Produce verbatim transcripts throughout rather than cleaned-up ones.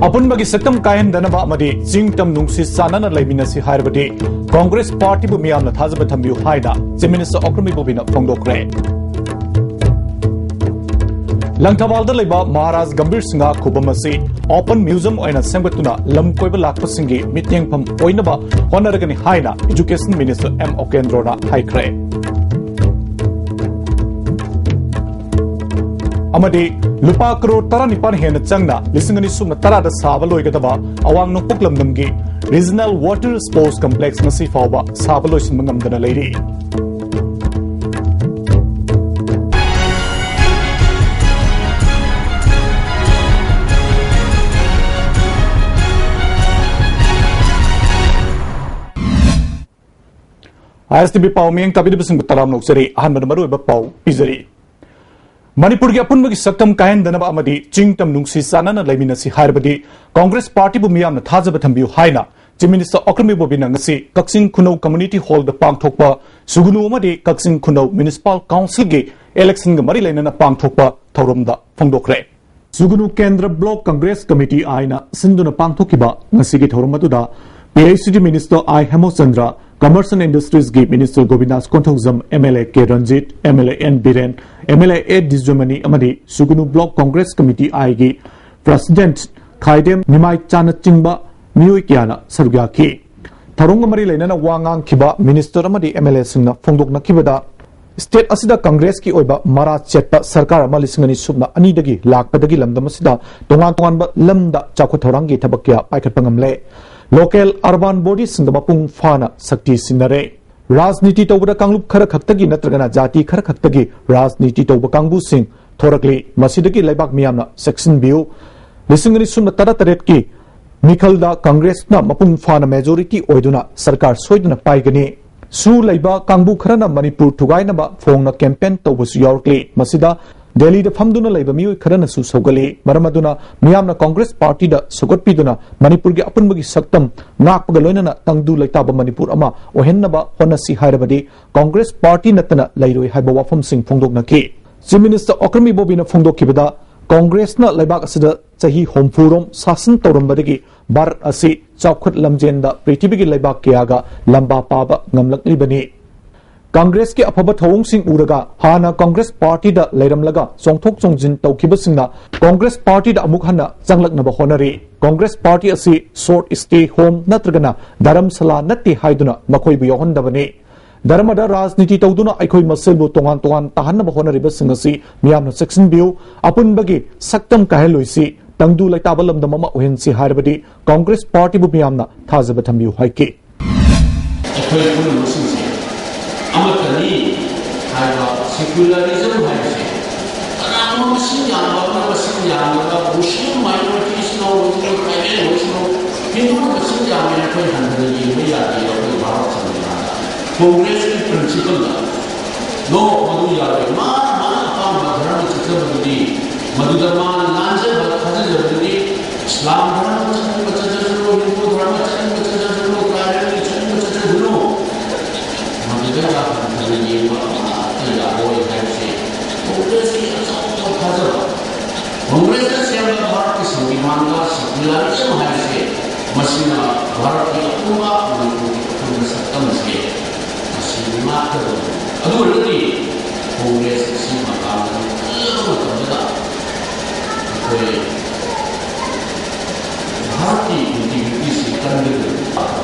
ꯑꯄꯨꯟꯕꯒꯤ ꯁꯛꯇꯝ ꯀꯥꯏꯍꯟꯗꯅꯕ ꯑꯃꯗꯤ ꯆꯤꯡ ꯇꯝ ꯅꯨꯡꯁꯤ ꯆꯥꯟꯅꯅ ꯂꯩꯃꯤꯟꯅꯁꯤ ꯍꯥꯏꯔꯕꯗꯤ ꯀꯣꯡꯒ꯭ꯔꯦꯁ ꯄꯥꯔꯇꯤꯕꯨ ꯃꯤꯌꯥꯝꯅ ꯊꯥꯖꯕ ꯊꯝꯕꯤꯌꯨ ꯍꯥꯏꯅ ꯆꯤꯐ ꯃꯤꯅꯤꯁꯇꯔ ꯑꯣꯀ꯭ꯔꯝ ꯏꯕꯣꯕꯤꯅ ꯐꯣꯡꯗꯣꯛꯈ꯭ꯔꯦ꯫ ꯂꯪꯊꯕꯥꯜꯗ ꯂꯩꯕ ꯃꯍꯥꯔꯥꯖ ꯒꯝꯚꯤꯔ ꯁꯤꯡꯍ ꯈꯨꯕꯝ ꯑꯁꯤ ꯑꯣꯄꯟ ꯃ꯭ꯌꯨꯖꯤꯌꯝ ꯑꯣꯏꯅ ꯁꯦꯝꯒꯠꯇꯨꯅ ꯂꯝ ꯀꯣꯏꯕ ꯂꯥꯛꯄꯁꯤꯡꯒꯤ ꯃꯤꯠꯌꯦꯡꯐꯝ ꯑꯣꯏꯅꯕ ꯍꯣꯠꯅꯔꯒꯅꯤ ꯍꯥꯏꯅ ꯏꯖꯨꯀꯦꯁꯟ ꯃꯤꯅꯤꯁꯇꯔ ꯑꯦꯝ ꯑꯣꯀꯦꯟꯗ꯭ꯔꯣꯅ ꯍꯥꯏꯈ꯭ꯔꯦ꯫ ꯑꯃꯗꯤ ꯂꯨꯄꯥ ꯀꯔꯣꯔ ꯇꯔꯥꯅꯤꯄꯥꯟ ꯍꯦꯟꯅ ꯆꯪꯅ ꯂꯤꯁꯤꯡ ꯑꯅꯤ ꯁꯨꯞꯅ ꯇꯔꯥꯗ ꯁꯥꯕ ꯂꯣꯏꯒꯗꯕ ꯑꯋꯥꯡ ꯅꯣꯡꯄꯣꯛ ꯂꯝꯗꯝꯒꯤ ꯔꯤꯖꯅꯦꯜ ꯋꯥꯇꯔ ꯁ꯭ꯄꯣꯔꯠꯁ ꯀꯝꯄ꯭ꯂꯦꯛꯁ ꯉꯁꯤ ꯐꯥꯎꯕ ꯁꯥꯕ ꯂꯣꯏꯁꯤꯟꯕ ꯉꯝꯗꯅ ꯂꯩꯔꯤ꯫ ꯑꯥꯏ ꯑꯦꯁ ꯇꯤ ꯚꯤ ꯄꯥꯎ ꯃꯤꯠꯌꯦꯡ ꯇꯥꯕꯤꯔꯤꯕꯁꯤꯡꯕꯨ ꯇꯔꯥꯝꯅ ꯑꯣꯛꯆꯔꯤ꯫ ꯑꯍꯥꯟꯕꯗ ꯃꯔꯨꯑꯣꯏꯕ ꯄꯥꯎ ꯄꯤꯖꯔꯤ꯫ ꯃꯅꯤꯄꯨꯔꯒꯤ ꯑꯄꯨꯟꯕꯒꯤ ꯁꯛꯇꯝ ꯀꯥꯏꯍꯟꯗꯅꯕ ꯑꯃꯗꯤ ꯆꯤꯡ ꯇꯝ ꯅꯨꯡꯁꯤ ꯆꯥꯟꯅꯅ ꯂꯩꯃꯤꯟꯅꯁꯤ ꯍꯥꯏꯔꯕꯗꯤ ꯀꯣꯡꯒ꯭ꯔꯦꯁ ꯄꯥꯔꯇꯤꯕꯨ ꯃꯤꯌꯥꯝꯅ ꯊꯥꯖꯕ ꯊꯝꯕꯤꯌꯨ ꯍꯥꯏꯅ ꯆꯤꯐ ꯃꯤꯅꯤꯁꯇꯔ ꯑꯣꯀ꯭ꯔꯝ ꯏꯕꯣꯕꯤꯅ ꯉꯁꯤ ꯀꯛꯆꯤꯡ ꯈꯨꯅꯧ ꯀꯝꯃ꯭ꯌꯨꯅꯤꯇꯤ ꯍꯣꯜꯗ ꯄꯥꯡꯊꯣꯛꯄ ꯁꯨꯒꯅꯨ ꯑꯃꯗꯤ ꯀꯛꯆꯤꯡ ꯈꯨꯅꯧ ꯃ꯭ꯌꯨꯅꯤꯁꯤꯄꯥꯜ ꯀꯥꯎꯟꯁꯤꯜꯒꯤ ꯏꯂꯦꯛꯁꯟꯒ ꯃꯔꯤ ꯂꯩꯅꯅ ꯄꯥꯡꯊꯣꯛꯄ ꯊꯧꯔꯝꯗ ꯐꯣꯡꯗꯣꯛꯈ꯭ꯔꯦ꯫ ꯁꯨꯒꯅꯨ ꯀꯦꯟꯗ꯭ꯔ ꯕ꯭ꯂꯣꯛ ꯀꯪꯒ꯭ꯔꯦꯁ ꯀꯃꯤꯇꯤ ꯑꯥꯏꯅ ꯁꯤꯟꯗꯨꯅ ꯄꯥꯡꯊꯣꯛꯈꯤꯕ ꯉꯁꯤꯒꯤ ꯊꯧꯔꯝ ꯑꯗꯨꯗ P H E D minister I Hemchandra, commerce and ꯏꯟꯗꯁꯇ꯭ꯔꯤꯖꯒꯤ minister Gobindas Konthoujam, M L A K Ranjit, M L A N Biren, M L A A Dijumani ꯑꯃꯗꯤ ꯁꯨꯒꯅꯨ ꯕ꯭ꯂꯣꯛ ꯀꯪꯒ꯭ꯔꯦꯁ ꯀꯃꯤꯇꯤ ꯑꯥꯏꯒꯤ ꯄ꯭ꯔꯁꯤꯗꯦꯟꯠ ꯈꯥꯏꯗꯦꯝ ꯅꯤꯃꯥꯏꯆꯥꯅꯆꯤꯡꯕ ꯃꯤꯑꯣꯏ ꯀꯌꯥꯅ ꯁꯔꯨꯛ ꯌꯥꯈꯤ꯫ ꯊꯧꯔꯝꯒ ꯃꯔꯤ ꯂꯩꯅꯅ ꯋꯥ ꯉꯥꯡꯈꯤꯕ ꯃꯤꯅꯤꯁꯇꯔ ꯑꯃꯗꯤ ꯑꯦꯝ ꯑꯦꯜ ꯑꯦꯁꯤꯡꯅ ꯐꯣꯡꯗꯣꯛꯅꯈꯤꯕꯗ, ꯁ꯭ꯇꯦꯠ ꯑꯁꯤꯗ ꯀꯪꯒ꯭ꯔꯦꯁꯀꯤ ꯑꯣꯏꯕ ꯃꯔꯥ ꯆꯦꯠꯄ ꯁꯔꯀꯥꯔ ꯑꯃ ꯂꯤꯁꯤꯡ ꯑꯅꯤ ꯁꯨꯞꯅ ꯑꯅꯤꯗꯒꯤ ꯂꯥꯛꯄꯗꯒꯤ ꯂꯝꯗꯝ ꯑꯁꯤꯗ ꯇꯣꯉꯥꯟ ꯇꯣꯉꯥꯟꯕ ꯂꯝꯗ ꯆꯥꯎꯈꯠ ꯊꯧꯔꯥꯡꯒꯤ ꯊꯕꯛ ꯀꯌꯥ ꯄꯥꯏꯈꯠꯄ ꯉꯝꯂꯦ꯫ ꯂꯣꯀꯦꯜ ꯑꯔꯕꯥꯟ ꯕꯣꯗꯤꯁꯤꯡꯗ ꯃꯄꯨꯡ ꯐꯥꯅ ꯁꯛꯇꯤ ꯁꯤꯟꯅꯔꯦ꯫ ꯔꯥꯖꯅꯤꯇꯤ ꯇꯧꯕꯗ ꯀꯥꯡꯂꯨꯞ ꯈꯔ ꯈꯛꯇꯒꯤ ꯅꯠꯇ꯭ꯔꯒꯅ ꯖꯥꯇꯤ ꯈꯔ ꯈꯛꯇꯒꯤ ꯔꯥꯖꯅꯤꯇꯤ ꯇꯧꯕ ꯀꯥꯡꯕꯨꯁꯤꯡ ꯊꯣꯔꯛꯂꯤ꯫ ꯃꯁꯤꯗꯒꯤ ꯂꯩꯕꯥꯛ ꯃꯤꯌꯥꯝꯅ ꯆꯦꯛꯁꯤꯟꯕꯤꯌꯨ꯫ ꯂꯤꯁꯤꯡ ꯑꯅꯤ ꯁꯨꯞꯅ ꯇꯔꯥꯇꯔꯦꯠꯀꯤ ꯃꯤꯈꯜꯗ ꯀꯪꯒ꯭ꯔꯦꯁꯅ ꯃꯄꯨꯡ ꯐꯥꯅ ꯃꯦꯖꯣꯔꯤꯇꯤ ꯑꯣꯏꯗꯨꯅ ꯁꯔꯀꯥꯔ ꯁꯣꯏꯗꯅ ꯄꯥꯏꯒꯅꯤ꯫ ꯁꯨ ꯂꯩꯕ ꯀꯥꯡꯕꯨ ꯈꯔꯅ ꯃꯅꯤꯄꯨꯔ ꯊꯨꯒꯥꯏꯅꯕ ꯐꯣꯡꯅ ꯀꯦꯝꯄꯦꯟ ꯇꯧꯕꯁꯨ ꯌꯥꯎꯔꯛꯂꯤ꯫ ꯃꯁꯤꯗ ꯗꯦꯜꯂꯤꯗ ꯐꯝꯗꯨꯅ ꯂꯩꯕ ꯃꯤꯑꯣꯏ ꯈꯔꯅꯁꯨ ꯁꯧꯒꯠꯂꯤ꯫ ꯃꯔꯝ ꯑꯗꯨꯅ ꯃꯤꯌꯥꯝꯅ ꯀꯪꯒ꯭ꯔꯦꯁ ꯄꯥꯔꯇꯤꯗ ꯁꯧꯒꯠꯄꯤꯗꯨꯅ ꯃꯅꯤꯄꯨꯔꯒꯤ ꯑꯄꯨꯟꯕꯒꯤ ꯁꯛꯇꯝ ꯉꯥꯛꯄꯒ ꯂꯣꯏꯅꯅ ꯇꯪꯗꯨ ꯂꯩꯇꯥꯕ ꯃꯅꯤꯄꯨꯔ ꯑꯃ ꯑꯣꯏꯍꯟꯅꯕ ꯍꯣꯠꯅꯁꯤ ꯍꯥꯏꯔꯕꯗꯤ ꯀꯪꯒ꯭ꯔꯦꯁ ꯄꯥꯔꯇꯤ ꯅꯠꯇꯅ ꯂꯩꯔꯣꯏ ꯍꯥꯏꯕ ꯋꯥꯐꯝꯁꯤꯡ ꯐꯣꯡꯗꯣꯛꯅꯈꯤ꯫ ꯆꯤꯐ ꯃꯤꯅꯤꯁꯇꯔ ꯑꯣꯀ꯭ꯔꯝ ꯏꯕꯣꯕꯤꯅ ꯐꯣꯡꯗꯣꯛꯈꯤꯕꯗ, ꯀꯣꯡꯒ꯭ꯔꯦꯁꯅ ꯂꯩꯕꯥꯛ ꯑꯁꯤꯗ ꯆꯍꯤ ꯍꯨꯝꯐꯨ ꯔꯣꯝ ꯁꯥꯁꯟ ꯇꯧꯔꯝꯕꯗꯒꯤ ꯚꯥꯔꯠ ꯑꯁꯤ ꯆꯥꯎꯈꯠ ꯂꯝꯖꯦꯟꯗ ꯄ꯭ꯔꯤꯊꯤꯕꯤꯒꯤ ꯂꯩꯕꯥꯛ ꯀꯌꯥꯒ ꯂꯝꯕꯥ ꯄꯥꯕ ꯉꯝꯂꯛꯂꯤꯕꯅꯤ꯫ ꯀꯪꯒ꯭ꯔꯦꯁꯀꯤ ꯑꯐꯕ ꯊꯧꯑꯣꯡꯁꯤꯡ ꯎꯔꯒ ꯍꯥꯟꯅ ꯀꯪꯒ꯭ꯔꯦꯁ ꯄꯥꯔꯇꯤꯗ ꯂꯩꯔꯝꯂꯒ ꯆꯣꯡꯊꯣꯛ ꯆꯣꯡꯁꯤꯟ ꯇꯧꯈꯤꯕꯁꯤꯡꯅ ꯀꯪꯒ꯭ꯔꯦꯁ ꯄꯥꯔꯇꯤꯗ ꯑꯃꯨꯛ ꯍꯟꯅ ꯆꯪꯂꯛꯅꯕ ꯍꯣꯠꯅꯔꯤ꯫ ꯀꯪꯒ꯭ꯔꯦꯁ ꯄꯥꯔꯇꯤ ꯑꯁꯤ ꯁꯣꯔꯠ ꯁ꯭ꯇꯦ ꯍꯣꯝ ꯅꯠꯇ꯭ꯔꯒꯅ ꯙꯔꯝꯁꯥꯂꯥ ꯅꯠꯇꯦ ꯍꯥꯏꯗꯨꯅ ꯃꯈꯣꯏꯕꯨ ꯌꯥꯎꯍꯟꯗꯕꯅꯤ꯫ ꯙꯔꯃꯗ ꯔꯥꯖꯅꯤꯇꯤ ꯇꯧꯗꯨꯅ ꯑꯩꯈꯣꯏ ꯃꯁꯦꯜꯕꯨ ꯇꯣꯉꯥꯟ ꯇꯣꯉꯥꯟ ꯇꯥꯍꯟꯅꯕ ꯍꯣꯠꯅꯔꯤꯕꯁꯤꯡ ꯑꯁꯤ ꯃꯤꯌꯥꯝꯅ ꯆꯦꯛꯁꯤꯟꯕꯤꯌꯨ꯫ ꯑꯄꯨꯟꯕꯒꯤ ꯁꯛꯇꯝ ꯀꯥꯏꯍꯜꯂꯣꯏꯁꯤ, ꯇꯪꯗꯨ ꯂꯩꯇꯥꯕ ꯂꯝꯗꯝ ꯑꯃ ꯑꯣꯏꯍꯟꯁꯤ ꯍꯥꯏꯔꯕꯗꯤ ꯀꯪꯒ꯭ꯔꯦꯁ ꯄꯥꯔꯇꯤꯕꯨ ꯃꯤꯌꯥꯝꯅ ꯊꯥꯖꯕ ꯊꯝꯕꯤꯌꯨ ꯍꯥꯏꯈꯤ꯫ ꯑꯩꯈꯣꯏ ꯄꯨꯝꯅꯃꯛꯁꯤꯡꯁꯦ ꯑꯃꯠꯇꯅꯤ ꯍꯥꯏꯕ ꯁꯦꯀꯨꯂꯔꯤꯖꯝ ꯍꯥꯏꯕꯁꯦ, ꯀꯅꯥꯒꯨꯝꯕ ꯃꯁꯤꯡ ꯌꯥꯝꯕ ꯑꯃꯅ ꯃꯁꯤꯡ ꯌꯥꯝꯂꯒ ꯃꯨꯁꯂꯤꯝ ꯃꯥꯏꯅꯣꯔꯤꯇꯤꯁꯤꯅ ꯑꯣꯏꯁꯅꯨ, ꯇ꯭ꯔꯥꯏꯕꯦꯜ ꯑꯣꯏꯁꯅꯨ, ꯍꯤꯟꯗꯨꯅ ꯃꯁꯤꯡ ꯌꯥꯝꯃꯦꯅ ꯑꯩꯈꯣꯏ ꯍꯟꯊꯅ ꯌꯦꯡꯕ ꯌꯥꯗꯦ꯫ ꯑꯩꯈꯣꯏ ꯚꯥꯔꯠ ꯁꯪꯕꯤꯙꯥꯟꯗ ꯀꯣꯡꯒ꯭ꯔꯦꯁꯀꯤ ꯄ꯭ꯔꯤꯟꯁꯤꯄꯜꯗ ꯅꯣ, ꯃꯗꯨ ꯌꯥꯔꯣꯏ꯫ ꯃꯥꯅ ꯃꯥꯅ ꯑꯄꯥꯝꯕ ꯙꯔꯃ ꯆꯠꯆꯕꯗꯨꯗꯤ, ꯃꯗꯨꯗ ꯃꯥꯅ ꯂꯥꯟꯖꯕ ꯊꯥꯖꯖꯕꯗꯨꯗꯤ, ꯏꯁꯂꯥꯝ ꯙꯔꯃ ꯆꯠꯅꯤꯡꯕ ꯆꯠꯆꯁꯅꯨ, ꯍꯤꯟꯗꯨ ꯙꯔꯃ ꯆꯠꯅꯤꯡꯕ ꯆꯠꯆꯁꯅꯨ, ꯇ꯭ꯔꯥꯏꯕꯦꯜꯒꯤ ꯆꯠꯅꯤꯡꯕ ꯆꯠꯆꯁꯅꯨ, ꯃꯗꯨꯗ ꯍꯟꯊꯅ ꯌꯦꯡꯕ ꯑꯃꯠꯇ ꯌꯥꯔꯣꯏ ꯍꯥꯏꯕꯁꯤ ꯀꯣꯡꯒ꯭ꯔꯦꯁꯀꯤ ꯑꯆꯧꯕ ꯊꯥꯖꯕ꯫ ꯀꯣꯡꯒ꯭ꯔꯦꯁꯅ ꯁꯦꯝꯕ ꯚꯥꯔꯠꯀꯤ ꯁꯪꯕꯤꯙꯥꯟꯒ ꯁꯦꯀꯨꯂꯔꯤꯖꯝ ꯍꯥꯏꯕꯁꯤ, ꯃꯁꯤꯅ ꯚꯥꯔꯠꯀꯤ ꯑꯄꯨꯟꯕ, ꯃꯅꯤꯄꯨꯔꯒꯤ ꯑꯄꯨꯟꯕ ꯁꯛꯇꯝꯁꯦ ꯃꯁꯤ ꯉꯥꯛꯀꯗꯕꯅꯤ꯫ ꯑꯗꯨ ꯑꯣꯏꯔꯒꯗꯤ ꯀꯣꯡꯒ꯭ꯔꯦꯁ ꯑꯁꯤ ꯃꯇꯝ ꯀꯜꯂꯕ ꯃꯇꯝꯗꯨꯗ ꯑꯩꯈꯣꯏ ꯚꯥꯔꯠꯀꯤ ꯏꯟꯇꯤꯒ꯭ꯔꯤꯇꯤꯁꯤ ꯀꯟꯒꯗꯕꯅꯤ꯫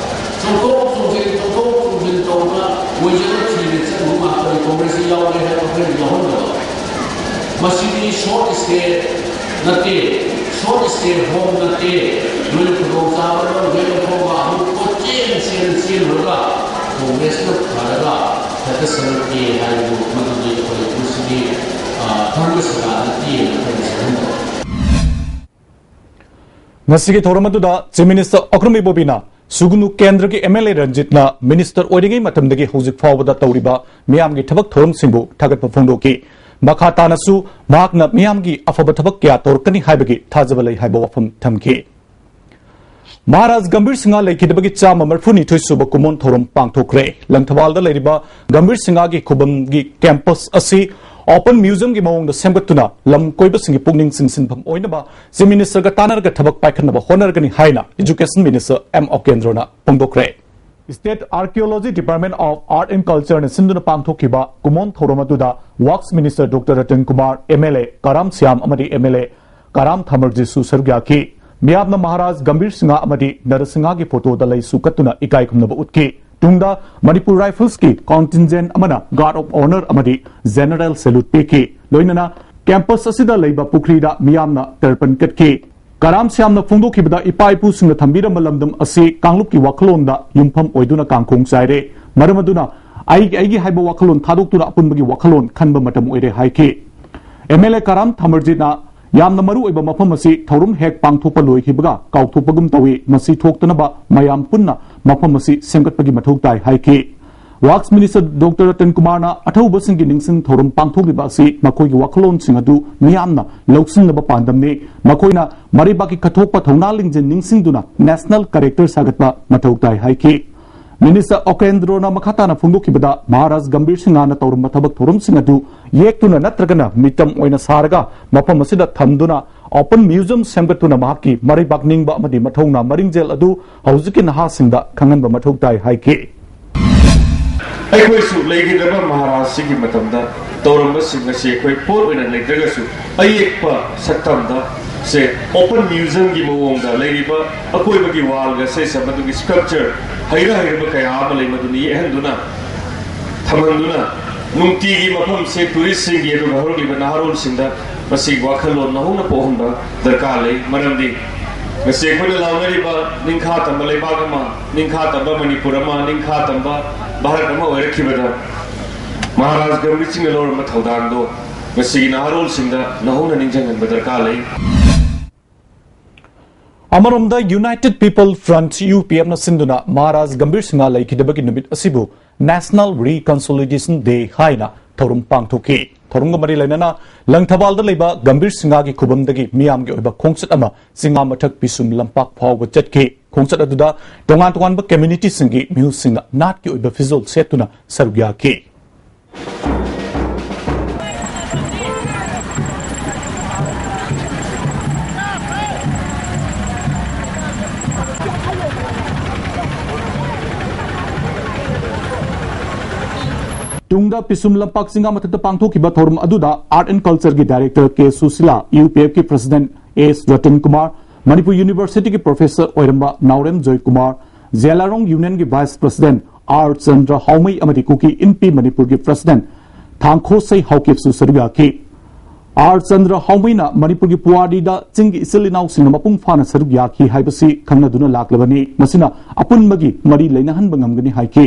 ꯆꯣꯡꯊꯣꯛ ꯆꯣꯡꯁꯤꯟ, ꯆꯣꯡꯊꯣꯛ ꯆꯣꯡꯁꯤꯟ ꯇꯧꯗꯅ ꯑꯣꯏꯖꯔꯣꯏ ꯊꯤꯅ ꯆꯠꯂꯨ ꯉꯥꯛꯇꯅꯤ꯫ ꯀꯣꯡꯒ꯭ꯔꯦꯁꯁꯤ ꯌꯥꯎꯔꯦ ꯍꯥꯏꯕ ꯑꯩꯈꯣꯏꯅ ꯌꯥꯎꯍꯟꯗꯕ꯫ ꯃꯁꯤꯗꯤ ꯁꯣꯔꯠ ꯁ꯭ꯇꯦ ꯅꯠꯇꯦ, ꯁꯣꯔꯠ ꯁ꯭ꯇꯦ ꯍꯣꯝ ꯅꯠꯇꯦ꯫ ꯅꯣꯏꯅ ꯈꯨꯗꯣꯡꯆꯥꯕ ꯂꯧꯔꯒ ꯂꯧꯊꯣꯛꯑꯒ ꯑꯃꯨꯛ ꯀꯣꯏꯆꯦꯟ ꯆꯦꯟ ꯆꯦꯜꯂꯨꯔꯒ ꯀꯣꯡꯒ꯭ꯔꯦꯁꯅ ꯐꯔꯒ ꯍꯦꯛꯇ ꯆꯪꯉꯛꯀꯦ ꯍꯥꯏꯕꯗꯨ ꯃꯗꯨꯗꯤ ꯑꯩꯈꯣꯏ ꯃꯁꯤꯗꯤ, ꯑ, ꯙꯔꯃ ꯁꯦꯕꯥ ꯅꯠꯇꯦꯅ ꯑꯩꯈꯣꯏꯅ ꯆꯪꯍꯟꯕ꯫ ꯉꯁꯤꯒꯤ ꯊꯧꯔꯝ ꯑꯗꯨꯗ Chief Minister ꯑꯣꯀ꯭ꯔꯝ ꯏꯕꯣꯕꯤꯅ ꯁꯨꯒꯅꯨ ꯀꯦꯟꯗ꯭ꯔꯒꯤ M L A ꯔꯟꯖꯤꯠꯅ minister ꯑꯣꯏꯔꯤꯉꯩ ꯃꯇꯝꯗꯒꯤ ꯍꯧꯖꯤꯛ ꯐꯥꯎꯕꯗ ꯇꯧꯔꯤꯕ ꯃꯤꯌꯥꯝꯒꯤ ꯊꯕꯛ ꯊꯧꯔꯝꯁꯤꯡꯕꯨ ꯊꯥꯒꯠꯄ ꯐꯣꯡꯗꯣꯛꯈꯤ꯫ ꯃꯈꯥ ꯇꯥꯅꯁꯨ ꯃꯍꯥꯛꯅ ꯃꯤꯌꯥꯝꯒꯤ ꯑꯐꯕ ꯊꯕꯛ ꯀꯌꯥ ꯇꯧꯔꯛꯀꯅꯤ ꯍꯥꯏꯕꯒꯤ ꯊꯥꯖꯕ ꯂꯩ ꯍꯥꯏꯕ ꯋꯥꯐꯝ ꯊꯝꯈꯤ꯫ ꯃꯍꯥꯔꯥꯖ ꯒꯝꯚꯤꯔ ꯁꯤꯡꯍ ꯂꯩꯈꯤꯗꯕꯒꯤ ꯆꯥꯝꯃ ꯃꯔꯤꯐꯨꯅꯤꯊꯣꯏ ꯁꯨꯕ ꯀꯨꯃꯣꯟ ꯊꯧꯔꯝ ꯄꯥꯡꯊꯣꯛꯈ꯭ꯔꯦ꯫ ꯂꯪꯊꯕꯥꯜꯗ ꯂꯩꯔꯤꯕ ꯒꯝꯚꯤꯔ ꯁꯤꯡꯍꯒꯤ ꯈꯨꯕꯝꯒꯤ campus ꯑꯁꯤ ꯑꯣꯄꯟ ꯃ꯭ꯌꯨꯖꯤꯌꯝꯒꯤ ꯃꯑꯣꯡꯗ ꯁꯦꯝꯒꯠꯇꯨꯅ ꯂꯝ ꯀꯣꯏꯕꯁꯤꯡꯒꯤ ꯄꯨꯛꯅꯤꯡ ꯆꯤꯡꯁꯤꯟꯐꯝ ꯑꯣꯏꯅꯕ ꯆꯤꯐ ꯃꯤꯅꯤꯁꯇꯔꯒ ꯇꯥꯟꯅꯔꯒ ꯊꯕꯛ ꯄꯥꯏꯈꯠꯅꯕ ꯍꯣꯠꯅꯔꯒꯅꯤ ꯍꯥꯏꯅ ꯏꯖꯨꯀꯦꯁꯟ ꯃꯤꯅꯤꯁꯇꯔ ꯑꯦꯝ ꯑꯣꯀꯦꯟꯗ꯭ꯔꯣꯅ ꯐꯣꯡꯗꯣꯛꯈ꯭ꯔꯦ꯫ State Archaeology Department of Art and Culture ꯅ ꯁꯤꯟꯗꯨꯅ ꯄꯥꯡꯊꯣꯛꯈꯤꯕ ꯀꯨꯃꯣꯟ ꯊꯧꯔꯝ ꯑꯗꯨꯗ works minister doctor Ratan Kumar, M L A Karam Shyam ꯑꯃꯗꯤ ꯑꯦꯝ ꯑꯦꯜ ꯑꯦ ꯀꯔꯥꯝ ꯊꯥꯃꯔꯖꯤꯠꯁꯨ ꯁꯔꯨꯛ ꯌꯥꯈꯤ꯫ ꯃꯤꯌꯥꯝꯅ ꯃꯍꯥꯔꯥꯖ ꯒꯝꯚꯤꯔ ꯁꯤꯡꯍ ꯑꯃꯗꯤ ꯅꯔꯁꯤꯡꯍꯒꯤ ꯐꯣꯇꯣꯗ ꯂꯩꯁꯨ ꯀꯠꯇꯨꯅ ꯏꯀꯥꯏ ꯈꯨꯝꯅꯕ ꯎꯠꯈꯤ꯫ ꯇꯨꯡꯗ ꯃꯅꯤꯄꯨꯔ ꯔꯥꯏꯐꯜꯁꯀꯤ ꯀꯣꯟꯇꯤꯟꯖꯦꯟ ꯑꯃꯅ ꯒꯥꯔꯗ ꯑꯣꯐ ꯑꯣꯅꯔ ꯑꯃꯗꯤ ꯖꯦꯅꯔꯦꯜ ꯁꯦꯂꯨꯠ ꯄꯤꯈꯤ꯫ ꯂꯣꯏꯅꯅ ꯀꯦꯝꯄꯁ ꯑꯁꯤꯗ ꯂꯩꯕ ꯄꯨꯈ꯭ꯔꯤꯗ ꯃꯤꯌꯥꯝꯅ ꯇꯔꯄꯟ ꯀꯠꯈꯤ꯫ ꯀꯔꯥꯝ ꯁ꯭ꯌꯥꯝꯅ ꯐꯣꯡꯗꯣꯛꯈꯤꯕꯗ ꯏꯄꯥ ꯏꯄꯨꯁꯤꯡꯅ ꯊꯝꯕꯤꯔꯝꯕ ꯂꯝꯗꯝ ꯑꯁꯤ ꯀꯥꯡꯂꯨꯞꯀꯤ ꯋꯥꯈꯜꯂꯣꯟꯗ ꯌꯨꯝꯐꯝ ꯑꯣꯏꯗꯨꯅ ꯀꯥꯡꯈꯣꯡ ꯆꯥꯏꯔꯦ꯫ ꯃꯔꯝ ꯑꯗꯨꯅ ꯑꯩꯒꯤ ꯑꯩꯒꯤ ꯍꯥꯏꯕ ꯋꯥꯈꯜꯂꯣꯟ ꯊꯥꯗꯣꯛꯇꯨꯅ ꯑꯄꯨꯟꯕꯒꯤ ꯋꯥꯈꯜꯂꯣꯟ ꯈꯟꯕ ꯃꯇꯝ ꯑꯣꯏꯔꯦ ꯍꯥꯏꯈꯤ꯫ ꯑꯦꯝ ꯑꯦꯜ ꯑꯦ ꯀꯔꯥꯝ ꯊꯥꯃꯔꯖꯤꯠꯅ ꯌꯥꯝꯅ ꯃꯔꯨ ꯑꯣꯏꯕ ꯃꯐꯝ ꯑꯁꯤ ꯊꯧꯔꯝ ꯍꯦꯛ ꯄꯥꯡꯊꯣꯛꯄ ꯂꯣꯏꯈꯤꯕꯒ ꯀꯥꯎꯊꯣꯛꯄꯒꯨꯝ ꯇꯧꯏ, ꯃꯁꯤ ꯊꯣꯛꯇꯅꯕ ꯃꯌꯥꯝ ꯄꯨꯟꯅ ꯃꯐꯝ ꯑꯁꯤ ꯁꯦꯝꯒꯠꯄꯒꯤ ꯃꯊꯧ ꯇꯥꯏ ꯍꯥꯏꯈꯤ꯫ ꯋꯥꯛꯁ ꯃꯤꯅꯤꯁꯇꯔ ꯗꯣꯛꯇꯔ ꯔꯇꯟ ꯀꯨꯃꯥꯔꯅ ꯑꯊꯧꯕꯁꯤꯡꯒꯤ ꯅꯤꯡꯁꯤꯡ ꯊꯧꯔꯝ ꯄꯥꯡꯊꯣꯛꯂꯤꯕ ꯑꯁꯤ ꯃꯈꯣꯏꯒꯤ ꯋꯥꯈꯜꯂꯣꯟꯁꯤꯡ ꯑꯗꯨ ꯃꯤꯌꯥꯝꯅ ꯂꯧꯁꯤꯟꯅꯕ ꯄꯥꯟꯗꯝꯅꯤ꯫ ꯃꯈꯣꯏꯅ ꯃꯔꯩꯕꯥꯛꯀꯤ ꯀꯠꯊꯣꯛꯄ ꯊꯧꯅꯥ ꯂꯤꯡꯖꯦꯜ ꯅꯤꯡꯁꯤꯡꯗꯨꯅ ꯅꯦꯁꯅꯦꯜ ꯀꯦꯔꯦꯛꯇꯔ ꯁꯥꯒꯠꯄ ꯃꯊꯧ ꯇꯥꯏ ꯍꯥꯏꯈꯤ꯫ ꯃꯤꯅꯤꯁꯇꯔ ꯑꯣꯀꯦꯟꯗ꯭ꯔꯣꯅ ꯃꯈꯥ ꯇꯥꯅ ꯐꯣꯡꯗꯣꯛꯈꯤꯕꯗ, ꯃꯍꯥꯔꯥꯖ ꯒꯝꯚꯤꯔ ꯁꯤꯡꯍꯅ ꯇꯧꯔꯝꯕ ꯊꯕꯛ ꯊꯧꯔꯝꯁꯤꯡ ꯑꯗꯨ ꯌꯦꯛꯇꯨꯅ ꯅꯠꯇ꯭ꯔꯒꯅ ꯃꯤꯇꯝ ꯑꯣꯏꯅ ꯁꯥꯔꯒ ꯃꯐꯝ ꯑꯁꯤꯗ ꯊꯝꯗꯨꯅ ꯑꯣꯄꯟ ꯃ꯭ꯌꯨꯖꯤꯌꯝ ꯁꯦꯝꯒꯠꯇꯨꯅ ꯃꯍꯥꯛꯀꯤ ꯃꯔꯩꯕꯥꯛ ꯅꯤꯡꯕ ꯑꯃꯗꯤ ꯃꯊꯧꯅꯥ ꯃꯔꯤꯡꯖꯦꯜ ꯑꯗꯨ ꯍꯧꯖꯤꯛꯀꯤ ꯅꯍꯥꯁꯤꯡꯗ ꯈꯪꯍꯟꯕ ꯃꯊꯧ ꯇꯥꯏ ꯍꯥꯏꯈꯤ꯫ ꯑꯩꯈꯣꯏꯁꯨ ꯂꯩꯈꯤꯗ꯭ꯔꯕ ꯃꯍꯥꯔꯥꯖꯁꯤꯒꯤ ꯃꯇꯝꯗ ꯇꯧꯔꯝꯕꯁꯤꯡ ꯑꯁꯤ ꯑꯩꯈꯣꯏ ꯄꯣꯠ ꯑꯣꯏꯅ ꯂꯩꯇ꯭ꯔꯒꯁꯨ, ꯑꯌꯦꯛꯄ ꯁꯛꯇꯝꯗ ꯁꯦ ꯑꯣꯄꯟ ꯃ꯭ꯌꯨꯖꯤꯌꯝꯒꯤ ꯃꯑꯣꯡꯗ ꯂꯩꯔꯤꯕ ꯑꯀꯣꯏꯕꯒꯤ ꯋꯥꯜꯒ ꯁꯦ ꯁꯦ ꯃꯗꯨꯒꯤ ꯁ꯭ꯀꯜꯞꯆꯔ ꯍꯩꯔ ꯍꯩꯔꯕ ꯀꯌꯥ ꯑꯃ ꯂꯩ, ꯃꯗꯨꯅ ꯌꯦꯛꯍꯟꯗꯨꯅ ꯊꯝꯍꯟꯗꯨꯅ ꯅꯨꯡꯇꯤꯒꯤ ꯃꯐꯝꯁꯦ ꯇꯨꯔꯤꯁꯁꯤꯡꯒꯤ ꯑꯗꯨꯒ ꯍꯧꯔꯛꯂꯤꯕ ꯅꯍꯥꯔꯣꯜꯁꯤꯡꯗ ꯃꯁꯤ ꯋꯥꯈꯜꯂꯣꯟ ꯅꯧꯍꯧꯅ ꯄꯣꯛꯍꯟꯕ ꯗꯔꯀꯥꯔ ꯂꯩ꯫ ꯃꯔꯝꯗꯤ ꯉꯁꯤ ꯑꯩꯈꯣꯏꯅ ꯂꯥꯎꯅꯔꯤꯕ ꯅꯤꯡꯈꯥ ꯇꯝꯕ ꯂꯩꯕꯥꯛ ꯑꯃ, ꯅꯤꯡꯈꯥ ꯇꯝꯕ ꯃꯅꯤꯄꯨꯔ ꯑꯃ, ꯅꯤꯡꯈꯥ ꯇꯝꯕ ꯚꯥꯔꯠ ꯑꯃ ꯑꯣꯏꯔꯛꯈꯤꯕꯗ ꯃꯍꯥꯔꯥꯖ ꯒꯝꯚꯤꯔ ꯁꯤꯡꯅ ꯂꯧꯔꯝꯕ ꯊꯧꯗꯥꯡꯗꯣ ꯉꯁꯤꯒꯤ ꯅꯍꯥꯔꯣꯜꯁꯤꯡꯗ ꯅꯧꯍꯧꯅ ꯅꯤꯡꯁꯤꯡꯍꯟꯕ ꯗꯔꯀꯥꯔ ꯂꯩ꯫ ꯑꯃꯔꯣꯝꯗ United People Front, ꯌꯨ ꯄꯤ ꯑꯦꯐꯅ ꯁꯤꯟꯗꯨꯅ ꯃꯍꯥꯔꯥꯖ ꯒꯝꯚꯤꯔ ꯁꯤꯡꯍ ꯂꯩꯈꯤꯗꯕꯒꯤ ꯅꯨꯃꯤꯠ ꯑꯁꯤꯕꯨ National Reconciliation Day ꯍꯥꯏꯅ ꯊꯧꯔꯝ ꯄꯥꯡꯊꯣꯛꯈꯤ꯫ ꯊꯧꯔꯝꯒ ꯃꯔꯤ ꯂꯩꯅꯅ ꯂꯪꯊꯕꯥꯜꯗ ꯂꯩꯕ ꯒꯝꯚꯤꯔ ꯁꯤꯡꯍꯒꯤ ꯈꯨꯕꯝꯗꯒꯤ ꯃꯤꯌꯥꯝꯒꯤ ꯑꯣꯏꯕ ꯈꯣꯡꯆꯠ ꯑꯃ ꯆꯤꯡꯉꯥ ꯃꯊꯛ ꯄꯤꯁꯨꯝ ꯂꯝꯄꯥꯛ ꯐꯥꯎꯕ ꯆꯠꯈꯤ꯫ ꯈꯣꯡꯆꯠ ꯑꯗꯨꯗ ꯇꯣꯉꯥꯟ ꯇꯣꯉꯥꯟꯕ ꯀꯝꯃ꯭ꯌꯨꯅꯤꯇꯤꯁꯤꯡꯒꯤ ꯃꯤꯍꯨꯠꯁꯤꯡꯅ ꯅꯥꯠꯀꯤ ꯑꯣꯏꯕ ꯐꯤꯖꯣꯜ ꯁꯦꯠꯇꯨꯅ ꯁꯔꯨꯛ ꯌꯥꯈꯤ꯫ ꯇꯨꯡꯗ ꯄꯤꯁꯨꯝ ꯂꯝꯄꯥꯛ ꯆꯤꯡꯉꯥ ꯃꯊꯛꯇ ꯄꯥꯡꯊꯣꯛꯈꯤꯕ ꯊꯧꯔꯝ ꯑꯗꯨꯗ Art and Culture ꯒꯤ Director ꯀꯦ ꯁꯨꯁꯤꯂꯥ, ꯌꯨ ꯄꯤ ꯑꯦꯐ ꯀꯤ President ꯑꯦꯁ ꯔꯇꯟ ꯀꯨꯃꯥꯔ, ꯃꯅꯤꯄꯨꯔ University ꯒꯤ Professor ꯑꯣꯏꯔꯝꯕ ꯅꯥꯎꯔꯦꯝ ꯖꯣꯏꯀꯨꯃꯥꯔ, ꯖꯦꯂꯥꯔꯣꯡ Union ꯒꯤ Vice President ꯑꯥꯔ ꯆꯟꯗ꯭ꯔ ꯍꯥꯎꯃꯩ ꯑꯃꯗꯤ ꯀꯨꯀꯤ ꯏꯟꯄꯤ ꯃꯅꯤꯄꯨꯔꯒꯤ President ꯊꯥꯡꯈꯣꯁꯩ ꯍꯥꯎꯀꯤꯞꯁꯨ ꯁꯔꯨꯛ ꯌꯥꯈꯤ꯫ ꯑꯥꯔ ꯆꯟꯗ꯭ꯔ ꯍꯥꯎꯃꯩꯅ ꯃꯅꯤꯄꯨꯔꯒꯤ ꯄꯨꯋꯥꯔꯤꯗ ꯆꯤꯡꯒꯤ ꯏꯆꯤꯜ ꯏꯅꯥꯎꯁꯤꯡꯅ ꯃꯄꯨꯡ ꯐꯥꯅ ꯁꯔꯨꯛ ꯌꯥꯈꯤ ꯍꯥꯏꯕꯁꯤ ꯈꯪꯅꯗꯨꯅ ꯂꯥꯛꯂꯕꯅꯤ꯫ ꯃꯁꯤꯅ ꯑꯄꯨꯟꯕꯒꯤ ꯃꯔꯤ ꯂꯩꯅꯍꯟꯕ ꯉꯝꯒꯅꯤ ꯍꯥꯏꯈꯤ꯫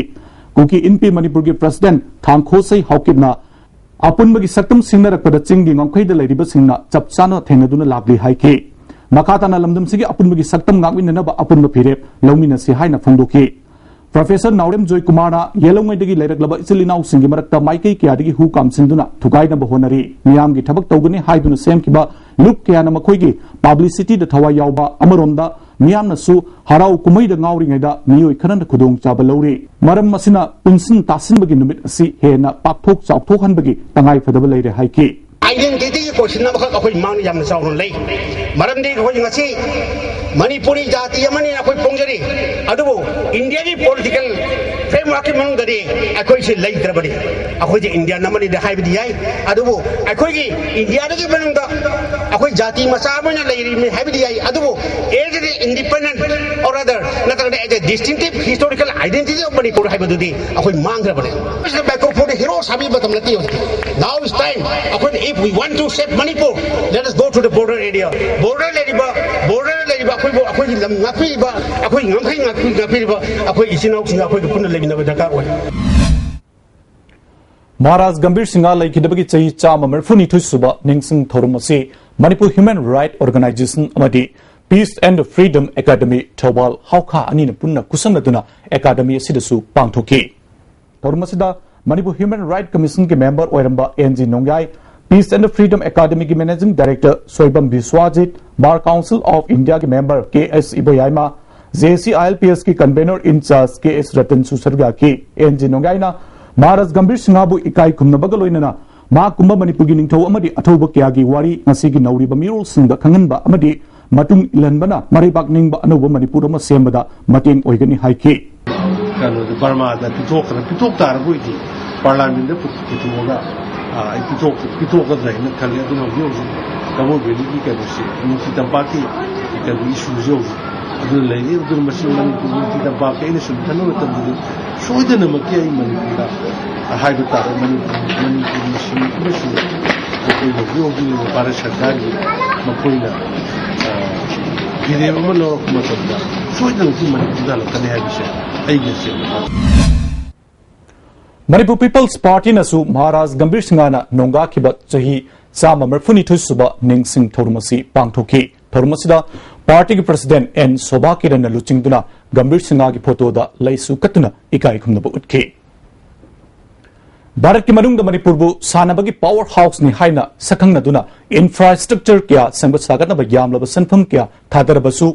ꯀꯨꯀꯤ ꯏꯟꯄꯤ ꯃꯅꯤꯄꯨꯔꯒꯤ President ꯊꯥꯡꯈꯣꯁꯩ ꯍꯥꯎꯀꯤꯞꯅ ꯑꯄꯨꯟꯕꯒꯤ ꯁꯛꯇꯝ ꯁꯤꯡꯅꯔꯛꯄꯗ ꯆꯤꯡꯒꯤ ꯉꯝꯈꯩꯗ ꯂꯩꯔꯤꯕꯁꯤꯡꯅ ꯆꯞ ꯆꯥꯅ ꯊꯦꯡꯅꯗꯨꯅ ꯂꯥꯛꯂꯤ ꯍꯥꯏꯈꯤ꯫ ꯃꯈꯥ ꯇꯥꯅ ꯂꯝꯗꯝꯁꯤꯒꯤ ꯑꯄꯨꯟꯕꯒꯤ ꯁꯛꯇꯝ ꯉꯥꯛꯃꯤꯟꯅꯅꯕ ꯑꯄꯨꯟꯕ ꯐꯤꯔꯦꯞ ꯂꯧꯃꯤꯟꯅꯁꯤ ꯍꯥꯏꯅ ꯐꯣꯡꯗꯣꯛꯈꯤ꯫ Professor ꯅꯥꯎꯔꯦꯝ ꯖꯣꯏꯀꯨꯃꯥꯔꯅ ꯌꯦꯜꯍꯧꯉꯩꯗꯒꯤ ꯂꯩꯔꯛꯂꯕ ꯏꯆꯤꯜ ꯏꯅꯥꯎꯁꯤꯡꯒꯤ ꯃꯔꯛꯇ ꯃꯥꯏꯀꯩ ꯀꯌꯥꯗꯒꯤ ꯍꯨ ꯀꯥꯝꯁꯤꯟꯗꯨꯅ ꯊꯨꯒꯥꯏꯅꯕ ꯍꯣꯠꯅꯔꯤ꯫ ꯃꯤꯌꯥꯝꯒꯤ ꯊꯕꯛ ꯇꯧꯒꯅꯤ ꯍꯥꯏꯗꯨꯅ ꯁꯦꯝꯈꯤꯕ ꯂꯨꯞ ꯀꯌꯥꯅ ꯃꯈꯣꯏꯒꯤ publicity ꯗ ꯊꯋꯥꯏ ꯌꯥꯎꯕ, ꯑꯃꯔꯣꯝꯗ ꯃꯤꯌꯥꯝꯅꯁꯨ ꯍꯔꯥꯎ ꯀꯨꯝꯍꯩꯗ ꯉꯥꯎꯔꯤꯉꯩꯗ ꯃꯤꯑꯣꯏ ꯈꯔꯅ ꯈꯨꯗꯣꯡꯆꯥꯕ ꯂꯧꯔꯤ꯫ ꯃꯔꯝ ꯑꯁꯤꯅ ꯄꯨꯟꯁꯤꯟ ꯇꯥꯁꯤꯟꯕꯒꯤ ꯅꯨꯃꯤꯠ ꯑꯁꯤ ꯍꯦꯟꯅ ꯄꯥꯛꯊꯣꯛ ꯆꯥꯎꯊꯣꯛꯍꯟꯕꯒꯤ ꯇꯉꯥꯏ ꯐꯗꯕ ꯂꯩꯔꯦ ꯍꯥꯏꯈꯤ꯫ Identity ꯒꯤ question ꯑꯃꯈꯛ ꯑꯩꯈꯣꯏ ꯃꯥꯡꯗ ꯌꯥꯝꯅ ꯆꯥꯎꯅ ꯂꯩ꯫ ꯃꯔꯝꯗꯤ ꯑꯩꯈꯣꯏ ꯉꯁꯤ ꯃꯅꯤꯄꯨꯔꯤ ꯖꯥꯇꯤ ꯑꯃꯅꯤ ꯑꯩꯈꯣꯏ ꯄꯣꯡꯖꯔꯤ꯫ ꯑꯗꯨꯕꯨ ꯏꯟꯗꯤꯌꯥꯒꯤ political framework ꯀꯤ ꯃꯅꯨꯡꯗꯗꯤ ꯑꯩꯈꯣꯏꯁꯤ ꯂꯩꯇ꯭ꯔꯕꯅꯤ꯫ ꯑꯩꯈꯣꯏꯁꯤ ꯏꯟꯗꯤꯌꯥꯟ ꯑꯃꯅꯤꯗꯤ ꯍꯥꯏꯕꯗꯤ ꯌꯥꯏ꯫ ꯑꯗꯨꯕꯨ ꯑꯩꯈꯣꯏꯒꯤ ꯏꯟꯗꯤꯌꯥꯗꯒꯤ ꯃꯅꯨꯡꯗ ꯑꯩꯈꯣꯏ ꯖꯥꯇꯤ ꯃꯆꯥ ꯑꯃ ꯑꯣꯏꯅ ꯂꯩꯔꯤꯕꯅꯤ ꯍꯥꯏꯕꯗꯤ ꯌꯥꯏ꯫ ꯑꯗꯨꯕꯨ as an independent or other ꯅꯠꯇ꯭ꯔꯒꯅ as a distinctive historical identity of Manipur ꯍꯥꯏꯕꯗꯨꯗꯤ ꯑꯩꯈꯣꯏ ꯃꯥꯡꯈ꯭ꯔꯕꯅꯤ꯫ Microphone ꯗ hero ꯁꯥꯕꯤ ꯃꯇꯝ ꯅꯠꯇꯦ ꯍꯧꯖꯤꯛ꯫ Now is time. ꯑꯩꯈꯣꯏꯅ if we want to save Manipur, let us go to the border area. Border ꯂꯩꯔꯤꯕ border ꯂꯩꯔꯤꯕ ꯑꯩꯈꯣꯏꯕꯨ ꯑꯩꯈꯣꯏꯒꯤ ꯂꯝ ꯉꯥꯛꯄꯤꯔꯤꯕ ꯑꯩꯈꯣꯏꯒꯤ ꯉꯝꯈꯩ ꯉꯥꯛꯄꯤ- ꯉꯥꯛꯄꯤꯔꯤꯕ ꯑꯩꯈꯣꯏ ꯏꯆꯤꯟ ꯏꯅꯥꯎꯁꯤꯡꯒ ꯑꯩꯈꯣꯏꯒ ꯄꯨꯟꯅ ꯂꯩꯃꯤꯟꯅꯕ ꯗꯔꯀꯥꯔ ꯑꯣꯏ꯫ ꯃꯍꯥꯔꯥꯖ ꯒꯝꯚꯤꯔ ꯁꯤꯡꯍ ꯂꯩꯈꯤꯗꯕꯒꯤ ꯆꯍꯤ ꯆꯥꯝꯃ ꯃꯔꯤꯐꯨꯅꯤꯊꯣꯏ ꯁꯨꯕ ꯅꯤꯡꯁꯤꯡ ꯊꯧꯔꯝ ꯑꯁꯤ ꯃꯅꯤꯄꯨꯔ Human Right Organization ꯑꯃꯗꯤ Peace and Freedom Academy Thoubal ꯍꯥꯎꯈꯥ ꯑꯅꯤꯅ ꯄꯨꯟꯅ ꯈꯨꯠꯁꯝꯅꯗꯨꯅ ꯑꯦꯀꯥꯗꯃꯤ ꯑꯁꯤꯗꯁꯨ ꯄꯥꯡꯊꯣꯛꯈꯤ꯫ ꯊꯧꯔꯝ ꯑꯁꯤꯗ ꯃꯅꯤꯄꯨꯔ Human Right Commission ꯒꯤ member ꯑꯣꯏꯔꯝꯕ N G Nongyai, Peace and Freedom Academy ꯒꯤ Managing Director Soibam Biswajit, Bar Council of India ꯒꯤ member K S Iboyaima, J A C I L P S ꯀꯤ convener in charge ꯀꯦ ꯑꯦꯁ ꯔꯇꯟꯁꯨ ꯁꯔꯨꯛ ꯌꯥꯈꯤ꯫ ꯑꯦꯟ ꯖꯤ ꯅꯣꯡꯌꯥꯏꯅ ꯃꯍꯥꯔꯥꯖ ꯒꯝꯚꯤꯔ ꯁꯤꯡꯍꯕꯨ ꯏꯀꯥꯏ ꯈꯨꯝꯅꯕꯒ ꯂꯣꯏꯅꯅ ꯃꯍꯥꯛꯀꯨꯝꯕ ꯃꯅꯤꯄꯨꯔꯒꯤ ꯅꯤꯡꯊꯧ ꯑꯃꯗꯤ ꯑꯊꯧꯕ ꯀꯌꯥꯒꯤ ꯋꯥꯔꯤ ꯉꯁꯤꯒꯤ ꯅꯧꯔꯤꯕ ꯃꯤꯔꯣꯜꯁꯤꯡꯗ ꯈꯪꯍꯟꯕ ꯑꯃꯗꯤ ꯃꯇꯨꯡ ꯏꯜꯍꯟꯕꯅ ꯃꯔꯩꯕꯥꯛ ꯅꯤꯡꯕ ꯑꯅꯧꯕ ꯃꯅꯤꯄꯨꯔ ꯑꯃ ꯁꯦꯝꯕꯗ ꯃꯇꯦꯡ ꯑꯣꯏꯒꯅꯤ ꯍꯥꯏꯈꯤ꯫ ꯀꯩꯅꯣꯗ ꯕꯔꯃꯥꯗ ꯄꯤꯊꯣꯛꯈ꯭ꯔ ꯄꯤꯊꯣꯛ ꯇꯥꯔꯕ ꯑꯣꯏꯗꯤ ꯄꯥꯔꯂꯥꯃꯦꯟꯗ ꯄꯨꯊꯣꯛꯑꯒ ꯑꯩ ꯄꯤꯊꯣꯛꯀꯗ꯭ꯔꯥ ꯍꯥꯏꯅ ꯈꯜꯂꯤ꯫ ꯑꯗꯨꯅ ꯍꯧꯖꯤꯛ ꯍꯧꯖꯤꯛ ꯀꯕꯣ ꯚꯦꯂꯤꯒꯤ ꯀꯩꯅꯣꯁꯤ, ꯅꯤꯡꯊꯤ ꯇꯝꯄꯥꯛꯀꯤ ꯀꯩꯅꯣ ꯏꯁꯨꯁꯤ ꯍꯧꯖꯤꯛ ꯑꯗꯨꯅ ꯂꯩꯔꯤ꯫ ꯑꯗꯨꯅ ꯃꯁꯤ ꯃꯅꯤꯄꯨꯔ ꯅꯤꯡꯊꯤ ꯇꯝꯄꯥꯛꯀꯤ ꯑꯩꯅ ꯁꯨꯝ ꯈꯟꯕ ꯃꯇꯝꯗꯗꯤ ꯁꯣꯏꯗꯅꯃꯛꯀꯤ ꯑꯩ ꯃꯅꯤꯄꯨꯔꯗ ꯍꯥꯏꯕ ꯇꯥꯔꯦ, ꯃꯅꯤꯄꯨꯔ, ꯃꯅꯤꯄꯨꯔꯒꯤ ꯁꯤꯟꯃꯤ ꯑꯃꯁꯨꯡ ꯑꯩꯈꯣꯏ ꯍꯧꯖꯤꯛ ꯍꯧꯖꯤꯛ ꯂꯩꯔꯤꯕ ꯚꯥꯔꯠ ꯁꯔꯀꯥꯔꯒꯤ ꯃꯈꯣꯏꯅ ꯐꯤꯔꯦꯞ ꯑꯃ ꯂꯧꯔꯛꯄ ꯃꯇꯝꯗ ꯁꯣꯏꯗꯅꯃꯛꯀꯤ ꯃꯅꯤꯄꯨꯔꯗ ꯍꯜꯂꯛꯀꯅꯤ ꯍꯥꯏꯕꯁꯦ ꯑꯩꯒꯤ ꯑꯆꯦꯠꯄ ꯊꯥꯖꯩ꯫ ꯃꯅꯤꯄꯨꯔ ꯄꯤꯄꯜꯁ ꯄꯥꯔꯇꯤꯅꯁꯨ ꯃꯍꯥꯔꯥꯖ ꯒꯝꯚꯤꯔ ꯁꯤꯡꯍꯅ ꯅꯣꯡꯒꯥꯈꯤꯕ ꯆꯍꯤ ꯆꯥꯝꯃ ꯃꯔꯤꯐꯨꯅꯤꯊꯣꯏ ꯁꯨꯕ ꯅꯤꯡꯁꯤꯡ ꯊꯧꯔꯝ ꯑꯁꯤ ꯄꯥꯡꯊꯣꯛꯈꯤ꯫ ꯊꯧꯔꯝ ꯑꯁꯤꯗ ꯄꯥꯔꯇꯤꯒꯤ ꯄ꯭ꯔꯁꯤꯗꯦꯟꯠ ꯑꯦꯟ ꯁꯣꯚꯥ ꯀꯤꯔꯟꯅ ꯂꯨꯆꯤꯡꯗꯨꯅ ꯒꯝꯚꯤꯔ ꯁꯤꯡꯍꯒꯤ ꯐꯣꯇꯣꯗ ꯂꯩꯁꯨ ꯀꯠꯇꯨꯅ ꯏꯀꯥꯏ ꯈꯨꯝꯅꯕ ꯎꯠꯈꯤ꯫ ꯚꯥꯔꯠꯀꯤ ꯃꯅꯨꯡꯗ ꯃꯅꯤꯄꯨꯔꯕꯨ ꯁꯥꯟꯅꯕꯒꯤ ꯄꯥꯋꯔ ꯍꯥꯎꯁꯅꯤ ꯍꯥꯏꯅ ꯁꯛꯈꯪꯅꯗꯨꯅ ꯏꯟꯐ꯭ꯔꯥꯁ꯭ꯇ꯭ꯔꯛꯆꯔ ꯀꯌꯥ ꯁꯦꯝꯒꯠ ꯁꯥꯒꯠꯅꯕ ꯌꯥꯝꯂꯕ ꯁꯦꯟꯐꯝ ꯀꯌꯥ ꯊꯥꯗꯔꯕꯁꯨ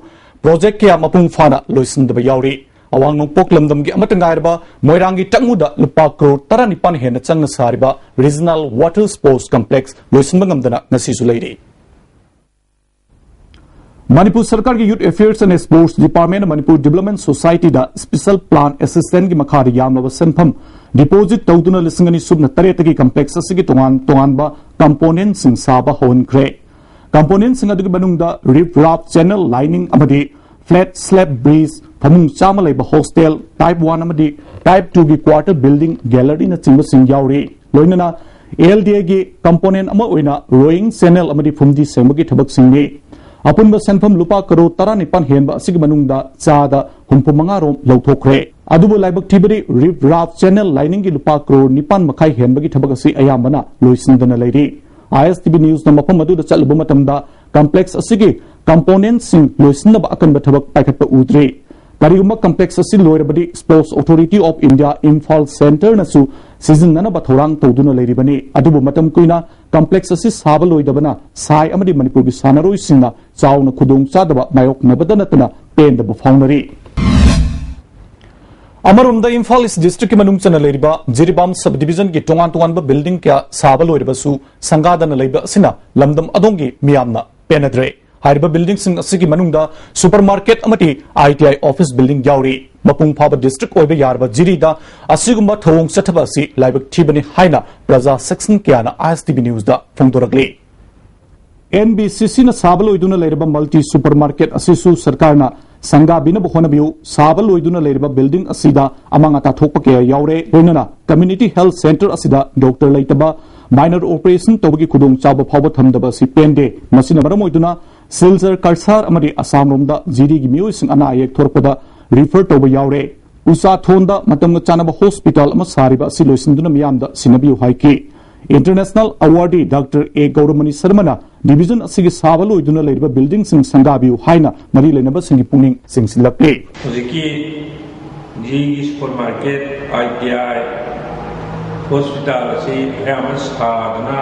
ꯄ꯭ꯔꯣꯖꯦꯛ ꯀꯌꯥ ꯃꯄꯨꯡ ꯐꯥꯅ ꯂꯣꯏꯁꯤꯟꯗꯕ ꯌꯥꯎꯔꯤ꯫ ꯑꯋꯥꯡ ꯅꯣꯡꯄꯣꯛ ꯂꯝꯗꯝꯒꯤ ꯑꯃꯠꯇ ꯉꯥꯏꯔꯕ ꯃꯣꯏꯔꯥꯡꯒꯤ ꯇꯪꯉꯨꯗ ꯂꯨꯄꯥ ꯀ꯭ꯔꯣꯔ ꯇꯔꯥꯅꯤꯄꯥꯟ ꯍꯦꯟꯅ ꯆꯪꯅ ꯁꯥꯔꯤꯕ ꯔꯤꯖꯅꯦꯜ ꯋꯥꯇꯔ ꯁ꯭ꯄꯣꯔꯠꯁ ꯀꯝꯄ꯭ꯂꯦꯛꯁ ꯂꯣꯏꯁꯤꯟꯕ ꯉꯝꯗꯅ ꯉꯁꯤꯁꯨ ꯂꯩꯔꯤ꯫ ꯃꯅꯤꯄꯨꯔ ꯁꯔꯀꯥꯔꯒꯤ ꯌꯨꯊ ꯑꯦꯐꯤꯌꯔꯁ ꯑꯦꯟ ꯁ꯭ꯄꯣꯔꯠꯁ ꯗꯤꯄꯥꯔꯠꯃꯦꯟꯅ ꯃꯅꯤꯄꯨꯔ ꯗꯤꯕ꯭ꯂꯞꯃꯦꯟ ꯁꯣꯁꯥꯏꯇꯤꯗ ꯁ꯭ꯄꯦꯁꯦꯜ ꯄ꯭ꯂꯥꯟ ꯑꯦꯁꯤꯁꯇꯦꯟꯒꯤ ꯃꯈꯥꯗ ꯌꯥꯝꯂꯕ ꯁꯦꯟꯐꯝ ꯗꯤꯄꯣꯖꯤꯠ ꯇꯧꯗꯨꯅ ꯂꯤꯁꯤꯡ ꯑꯅꯤ ꯁꯨꯞꯅ ꯇꯔꯦꯠꯇꯒꯤ ꯀꯝꯄ꯭ꯂꯦꯛꯁ ꯑꯁꯤꯒꯤ ꯇꯣꯉꯥꯟ ꯇꯣꯉꯥꯟꯕ ꯀꯝꯄꯣꯅꯦꯟꯠꯁꯤꯡ ꯁꯥꯕ ꯍꯧꯍꯟꯈ꯭ꯔꯦ꯫ ꯀꯝꯄꯣꯅꯦꯟꯠꯁꯤꯡ ꯑꯗꯨꯒꯤ ꯃꯅꯨꯡꯗ ꯔꯤꯞ ꯔꯥꯞ ꯆꯦꯅꯦꯜ ꯂꯥꯏꯅꯤꯡ ꯑꯃꯗꯤ ꯐ꯭ꯂꯦꯠ ꯁ꯭ꯂꯦꯕ ꯕ꯭ꯔꯤꯖ, ꯐꯃꯨꯡ ꯆꯥꯝꯃ ꯂꯩꯕ ꯍꯣꯁꯇꯦꯜ, ꯇꯥꯏꯞ ꯋꯥꯟ ꯑꯃꯗꯤ ꯇꯥꯏꯞ ꯇꯨꯒꯤ ꯀ꯭ꯋꯥꯔꯇꯔ ꯕꯤꯜꯗꯤꯡ, ꯒꯦꯂꯔꯤꯅꯆꯤꯡꯕꯁꯤꯡ ꯌꯥꯎꯔꯤ꯫ ꯂꯣꯏꯅꯅ ꯑꯦꯜꯗꯤꯑꯦꯒꯤ ꯀꯝꯄꯣꯅꯦꯟꯠ ꯑꯃ ꯑꯣꯏꯅ ꯔꯣꯌꯤꯡ ꯆꯦꯅꯦꯜ ꯑꯃꯗꯤ ꯐꯨꯝꯗꯤ ꯁꯦꯡꯕꯒꯤ ꯊꯕꯛꯁꯤꯡꯅꯤ꯫ ꯑꯄꯨꯟꯕ ꯁꯦꯟꯐꯝ ꯂꯨꯄꯥ ꯀꯔꯣꯔ ꯇꯔꯥꯅꯤꯄꯥꯟ ꯍꯦꯟꯕ ꯑꯁꯤꯒꯤ ꯃꯅꯨꯡꯗ ꯆꯥꯗ ꯍꯨꯝꯐꯨ ꯃꯉꯥ ꯔꯣꯝ ꯂꯧꯊꯣꯛꯈ꯭ꯔꯦ꯫ ꯑꯗꯨꯕꯨ ꯂꯥꯏꯕꯛ ꯊꯤꯕꯗꯤ ꯔꯤꯞ ꯔꯥꯞ ꯆꯦꯅꯦꯜ ꯂꯥꯏꯅꯤꯡꯒꯤ ꯂꯨꯄꯥ ꯀ꯭ꯔꯣꯔ ꯅꯤꯄꯥꯟ ꯃꯈꯥꯏ ꯍꯦꯟꯕꯒꯤ ꯊꯕꯛ ꯑꯁꯤ ꯑꯌꯥꯝꯕꯅ ꯂꯣꯏꯁꯤꯟꯗꯅ ꯂꯩꯔꯤ꯫ ꯑꯥꯏ ꯑꯦꯁ ꯇꯤ ꯚꯤ ꯅ꯭ꯌꯨꯁꯅ ꯃꯐꯝ ꯑꯗꯨꯗ ꯆꯠꯂꯨꯕ ꯃꯇꯝꯗ ꯀꯝꯄ꯭ꯂꯦꯛꯁ ꯑꯁꯤꯒꯤ ꯀꯝꯄꯣꯅꯦꯟꯠꯁꯤꯡ ꯂꯣꯏꯁꯤꯟꯅꯕ ꯑꯀꯟꯕ ꯊꯕꯛ ꯄꯥꯏꯈꯠꯄ ꯎꯗ꯭ꯔꯤ꯫ ꯀꯔꯤꯒꯨꯝꯕ ꯀꯝꯄ꯭ꯂꯦꯛꯁ ꯑꯁꯤ ꯂꯣꯏꯔꯕꯗꯤ sports authority of India Imphal ꯁꯦꯟꯇꯔꯅꯁꯨ ꯁꯤꯖꯤꯟꯅꯅꯕ ꯊꯧꯔꯥꯡ ꯇꯧꯗꯨꯅ ꯂꯩꯔꯤꯕꯅꯤ꯫ ꯑꯗꯨꯕꯨ ꯃꯇꯝ ꯀꯨꯏꯅ ꯀꯝꯄ꯭ꯂꯦꯛꯁ ꯑꯁꯤ ꯁꯥꯕ ꯂꯣꯏꯗꯕꯅ ꯁꯥꯏ ꯑꯃꯗꯤ ꯃꯅꯤꯄꯨꯔꯒꯤ ꯁꯥꯟꯅꯔꯣꯏꯁꯤꯡꯅ ꯆꯥꯎꯅ ꯈꯨꯗꯣꯡꯆꯥꯗꯕ ꯃꯥꯌꯣꯛꯅꯕꯗ ꯅꯠꯇꯅ ꯄꯦꯟꯗꯕ ꯐꯥꯎꯅꯔꯤ꯫ ꯑꯃꯔꯣꯝꯗ ꯏꯝꯐꯥꯜ ꯏꯁ ꯗꯤꯁꯇ꯭ꯔꯤꯛꯀꯤ ꯃꯅꯨꯡ ꯆꯟꯅ ꯂꯩꯔꯤꯕ ꯖꯤꯔꯤꯕꯥꯝ ꯁꯕ ꯗꯤꯕꯤꯖꯟꯒꯤ ꯇꯣꯉꯥꯟ ꯇꯣꯉꯥꯟꯕ ꯕꯤꯜꯗꯤꯡ ꯀꯌꯥ ꯁꯥꯕ ꯂꯣꯏꯔꯕꯁꯨ ꯁꯪꯒꯥꯗꯅ ꯂꯩꯕ ꯑꯁꯤꯅ ꯂꯝꯗꯝ ꯑꯗꯣꯝꯒꯤ ꯃꯤꯌꯥꯝꯅ ꯄꯦꯟꯅꯗ꯭ꯔꯦ꯫ ꯍꯥꯏꯔꯤꯕ ꯕꯤꯜꯗꯤꯡꯁꯤꯡ ꯑꯁꯤꯒꯤ ꯃꯅꯨꯡꯗ ꯁꯨꯄꯔ ꯃꯥꯔꯀꯦꯠ ꯑꯃꯗꯤ ꯑꯥꯏ ꯇꯤ ꯑꯥꯏ ꯑꯣꯐꯤꯁ ꯕꯤꯜꯗꯤꯡ ꯌꯥꯎꯔꯤ꯫ ꯃꯄꯨꯡ ꯐꯥꯕ ꯗꯤꯁꯇ꯭ꯔꯤꯛ ꯑꯣꯏꯕ ꯌꯥꯔꯕ ꯖꯤꯔꯤꯗ ꯑꯁꯤꯒꯨꯝꯕ ꯊꯧꯑꯣꯡ ꯆꯠꯊꯕ ꯑꯁꯤ ꯂꯥꯏꯕꯛ ꯊꯤꯕꯅꯤ ꯍꯥꯏꯅ ꯄ꯭ꯔꯖꯥ ꯁꯦꯛꯁꯟ ꯀꯌꯥꯅ ꯑꯥꯏ ꯑꯦꯁ ꯇꯤ ꯚꯤ ꯅ꯭ꯌꯨꯁꯇ ꯐꯣꯡꯗꯣꯔꯛꯂꯤ꯫ ꯑꯦꯟ ꯕꯤ ꯁꯤ ꯁꯤꯅ ꯁꯥꯕ ꯂꯣꯏꯗꯨꯅ ꯂꯩꯔꯕ ꯃꯜꯇꯤ ꯁꯨꯄꯔ ꯃꯥꯔꯀꯦꯠ ꯑꯁꯤꯁꯨ ꯁꯔꯀꯥꯔꯅ ꯁꯪꯒꯥꯕꯤꯅꯕ ꯍꯣꯠꯅꯕꯤꯌꯨ꯫ ꯁꯥꯕ ꯂꯣꯏꯗꯨꯅ ꯂꯩꯔꯕ ꯕꯤꯜꯗꯤꯡ ꯑꯁꯤꯗ ꯑꯃꯥꯡ ꯑꯇꯥ ꯊꯣꯛꯄ ꯀꯌꯥ ꯌꯥꯎꯔꯦ꯫ ꯂꯣꯏꯅꯅ ꯀꯝꯃ꯭ꯌꯨꯅꯤꯇꯤ ꯍꯦꯜꯊ ꯁꯦꯟꯇꯔ ꯑꯁꯤꯗ ꯗꯣꯛꯇꯔ ꯂꯩꯇꯕ, ꯃꯥꯏꯅꯔ ꯑꯣꯄꯔꯦꯁꯟ ꯇꯧꯕꯒꯤ ꯈꯨꯗꯣꯡꯆꯥꯕ ꯐꯥꯎꯕ ꯊꯝꯗꯕ ꯑꯁꯤ ꯄꯦꯟꯗꯦ꯫ ꯃꯁꯤꯅ ꯃꯔꯝ ꯑꯣꯏꯗꯨꯅ ꯁꯤꯜꯆꯔ, ꯀꯔꯁꯥꯔ ꯑꯃꯗꯤ ꯑꯁꯥꯝꯔꯣꯝꯗ ꯖꯤꯔꯤꯒꯤ ꯃꯤꯑꯣꯏꯁꯤꯡ ꯑꯅꯥ ꯑꯌꯦꯛ ꯊꯣꯔꯛꯄꯗ ꯔꯤꯐꯔ ꯇꯧꯕ ꯌꯥꯎꯔꯦ꯫ ꯎꯆꯥꯊꯣꯟꯗ ꯃꯇꯝꯒ ꯆꯥꯅꯕ ꯍꯣꯁꯄꯤꯇꯥꯜ ꯑꯃ ꯁꯥꯔꯤꯕ ꯑꯁꯤ ꯂꯣꯏꯁꯤꯟꯗꯨꯅ ꯃꯤꯌꯥꯝꯗ ꯁꯤꯟꯅꯕꯤꯌꯨ ꯍꯥꯏꯈꯤ꯫ ꯏꯟꯇꯔꯅꯦꯁꯅꯦꯜ ꯑꯦꯋꯥꯔꯗꯤ ꯗꯥꯛꯇꯔ ꯑꯦ ꯒꯧꯔꯃꯅꯤ ꯁꯔꯃꯅ ꯗꯤꯚꯤꯖꯟ ꯑꯁꯤꯒꯤ ꯁꯥꯕ ꯂꯣꯏꯗꯨꯅ ꯂꯩꯔꯤꯕ ꯕꯤꯜꯗꯤꯡꯁꯤꯡ ꯁꯪꯒꯥꯕꯤꯌꯨ ꯍꯥꯏꯅ ꯃꯔꯤ ꯂꯩꯅꯕꯁꯤꯡꯒꯤ ꯄꯨꯛꯅꯤꯡ ꯆꯤꯡꯁꯤꯜꯂꯛꯂꯤ꯫ ꯍꯧꯖꯤꯛꯀꯤ ꯖꯤꯒꯤ ꯁꯨꯄꯔ ꯃꯥꯔꯀꯦꯠ, ꯑꯥꯏ ꯇꯤ ꯑꯥꯏ, ꯍꯣꯁꯄꯤꯇꯥꯜ ꯑꯁꯤ ꯑꯌꯥꯝꯕ ꯁꯥꯗꯨꯅ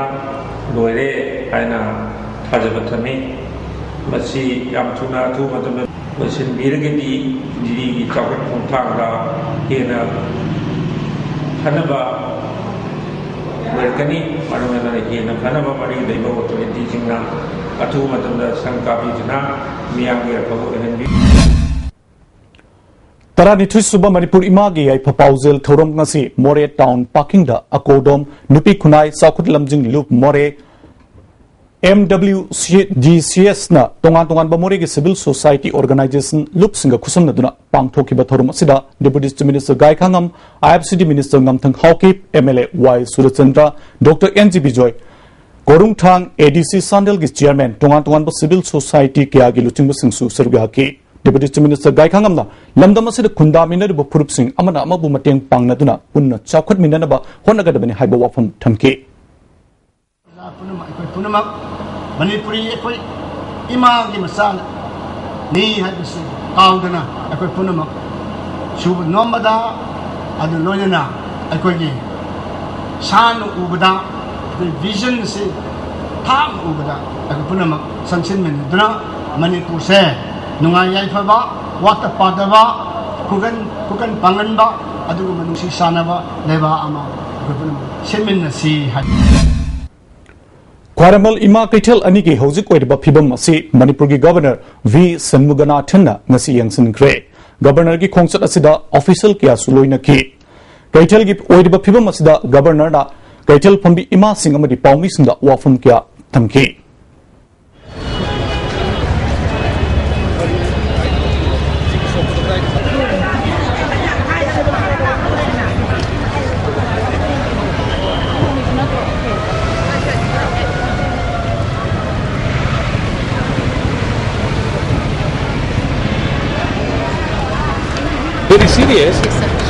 ꯂꯣꯏꯔꯦ ꯍꯥꯏꯅ ꯊꯥꯖꯕ ꯊꯝꯃꯤ꯫ ꯃꯁꯤ ꯌꯥꯝ ꯊꯨꯅ, ꯑꯊꯨꯕ ꯃꯇꯝꯗ ꯂꯣꯏꯁꯤꯟꯕꯤꯔꯒꯗꯤ ꯖꯤꯔꯤꯒꯤ ꯆꯥꯎꯈꯠ ꯈꯣꯡꯊꯥꯡꯗ ꯍꯦꯟꯅ ꯐꯅꯕ ꯑꯣꯏꯔꯛꯀꯅꯤ꯫ ꯃꯔꯝ ꯑꯗꯨꯅ ꯍꯦꯟꯅ ꯐꯅꯕ ꯃꯔꯤ ꯂꯩꯕ ꯑꯣꯊꯣꯔꯤꯇꯤꯁꯤꯡꯅ ꯑꯊꯨꯕ ꯃꯇꯝꯗ ꯁꯪ ꯀꯥꯕꯤꯗꯨꯅ ꯃꯤꯌꯥꯝꯒꯤ ꯑꯐꯕ ꯑꯣꯏꯍꯟꯕꯤ꯫ ꯇꯔꯥꯅꯤꯊꯣꯏ ꯁꯨꯕ ꯃꯅꯤꯄꯨꯔ ꯏꯃꯥꯒꯤ ꯌꯥꯏꯐ ꯄꯥꯎꯖꯦꯜ ꯊꯧꯔꯝ ꯉꯁꯤ ꯃꯣꯔꯦ ꯇꯥꯎꯟ ꯄꯥꯔꯀꯤꯡꯗ ꯑꯀꯣꯗꯣꯝ ꯅꯨꯄꯤ ꯈꯨꯟꯅꯥꯏ ꯆꯥꯎꯈꯠ ꯂꯝꯖꯤꯡ ꯂꯨꯞ ꯃꯣꯔꯦ, ꯑꯦꯝ ꯗꯕ꯭ꯂꯤꯎ ꯁꯤ ꯗꯤ ꯁꯤ ꯑꯦꯁꯅ ꯇꯣꯉꯥꯟ ꯇꯣꯉꯥꯟꯕ ꯃꯣꯔꯦꯒꯤ ꯁꯤꯚꯤꯜ ꯁꯣꯁꯥꯏꯇꯤ ꯑꯣꯔꯒꯅꯥꯏꯖꯦꯁꯟ ꯂꯨꯞꯁꯤꯡꯒ ꯈꯨꯠꯁꯝꯅꯗꯨꯅ ꯄꯥꯡꯊꯣꯛꯈꯤꯕ ꯊꯧꯔꯝ ꯑꯁꯤꯗ deputy chief minister Gaikhangam, I F C D minister ꯉꯝꯊꯪ Haokip, M L A Y Surchandra, doctor N G Bijoy, Korungthang A D C ꯆꯥꯟꯗꯦꯜꯒꯤ ꯆꯤꯌꯔꯃꯦꯟ, ꯇꯣꯉꯥꯟ ꯇꯣꯉꯥꯟꯕ ꯁꯤꯚꯤꯜ ꯁꯣꯁꯥꯏꯇꯤ ꯀꯌꯥꯒꯤ ꯂꯨꯆꯤꯡꯕꯁꯤꯡꯁꯨ ꯁꯔꯨꯛ ꯌꯥꯈꯤ꯫ ꯗꯦꯄꯨꯇꯤ ꯆꯤꯐ ꯃꯤꯅꯤꯁꯇꯔ ꯒꯥꯏꯈꯥꯉꯝꯅ ꯂꯝꯗꯝ ꯑꯁꯤꯗ ꯈꯨꯟꯗꯥꯃꯤꯟꯅꯔꯤꯕ ꯐꯨꯔꯨꯞꯁꯤꯡ ꯑꯃꯅ ꯑꯃꯕꯨ ꯃꯇꯦꯡ ꯄꯥꯡꯅꯗꯨꯅ ꯄꯨꯟꯅ ꯆꯥꯎꯈꯠꯃꯤꯟꯅꯅꯕ ꯍꯣꯠꯅꯒꯗꯕꯅꯤ ꯍꯥꯏꯕ ꯋꯥꯐꯝ ꯊꯝꯈꯤ꯫ ꯄꯨꯝꯅꯃꯛ, ꯑꯩꯈꯣꯏ ꯄꯨꯝꯅꯃꯛ ꯃꯅꯤꯄꯨꯔꯤ ꯑꯩꯈꯣꯏ ꯏꯃꯥꯒꯤ ꯃꯆꯥꯅꯤ ꯍꯥꯏꯕꯁꯤ ꯀꯥꯎꯗꯅ ꯑꯩꯈꯣꯏ ꯄꯨꯝꯅꯃꯛ ꯁꯨꯕ ꯅꯣꯝꯕꯗ, ꯑꯗꯨ ꯂꯣꯏꯅꯅ ꯑꯩꯈꯣꯏꯒꯤ ꯁꯥꯟꯅ ꯎꯕꯗ, ꯑꯩꯈꯣꯏ ꯚꯤꯖꯟ ꯑꯁꯤ ꯊꯥꯞꯅ ꯎꯕꯗ ꯑꯩꯈꯣꯏ ꯄꯨꯝꯅꯃꯛ ꯆꯪꯁꯤꯟꯃꯤꯟꯅꯗꯨꯅ ꯃꯅꯤꯄꯨꯔꯁꯦ ꯅꯨꯡꯉꯥꯏ ꯌꯥꯏꯐꯕ, ꯋꯥꯠꯇ ꯄꯥꯗꯕ, ꯈꯨꯒꯟ ꯈꯨꯀꯟ ꯄꯥꯡꯒꯟꯕ, ꯑꯗꯨꯒꯨꯝꯕ ꯅꯨꯡꯁꯤ ꯆꯥꯟꯅꯕ ꯂꯩꯕꯥꯛ ꯑꯃ ꯑꯩꯈꯣꯏ ꯄꯨꯝꯅꯃꯛ ꯁꯦꯝꯃꯤꯟꯅꯁꯤ ꯍꯥꯏ꯫ ꯈ꯭ꯋꯥꯏꯔꯝꯕꯟ ꯏꯃꯥ ꯀꯩꯊꯦꯜ ꯑꯅꯤꯒꯤ ꯍꯧꯖꯤꯛ ꯑꯣꯏꯔꯤꯕ ꯐꯤꯕꯝ ꯑꯁꯤ ꯃꯅꯤꯄꯨꯔꯒꯤ ꯒꯕꯔꯅꯔ ꯚꯤ ꯁꯟꯃꯨꯒꯅꯥꯊꯟꯅ ꯉꯁꯤ ꯌꯦꯡꯁꯤꯟꯈ꯭ꯔꯦ꯫ ꯒꯕꯔꯅꯔꯒꯤ ꯈꯣꯡꯆꯠ ꯑꯁꯤꯗ ꯑꯣꯐꯤꯁꯤꯌꯦꯜ ꯀꯌꯥꯁꯨ ꯂꯣꯏꯅꯈꯤ꯫ ꯀꯩꯊꯦꯜꯒꯤ ꯑꯣꯏꯔꯤꯕ ꯐꯤꯕꯝ ꯑꯁꯤꯗ ꯒꯕꯔꯅꯔꯅ ꯀꯩꯊꯦꯜ ꯐꯝꯕꯤ ꯏꯃꯥꯁꯤꯡ ꯑꯃꯗꯤ ꯄꯥꯎꯃꯤꯁꯤꯡꯗ ꯋꯥꯐꯝ ꯀꯌꯥ ꯊꯝꯈꯤ꯫ Very serious.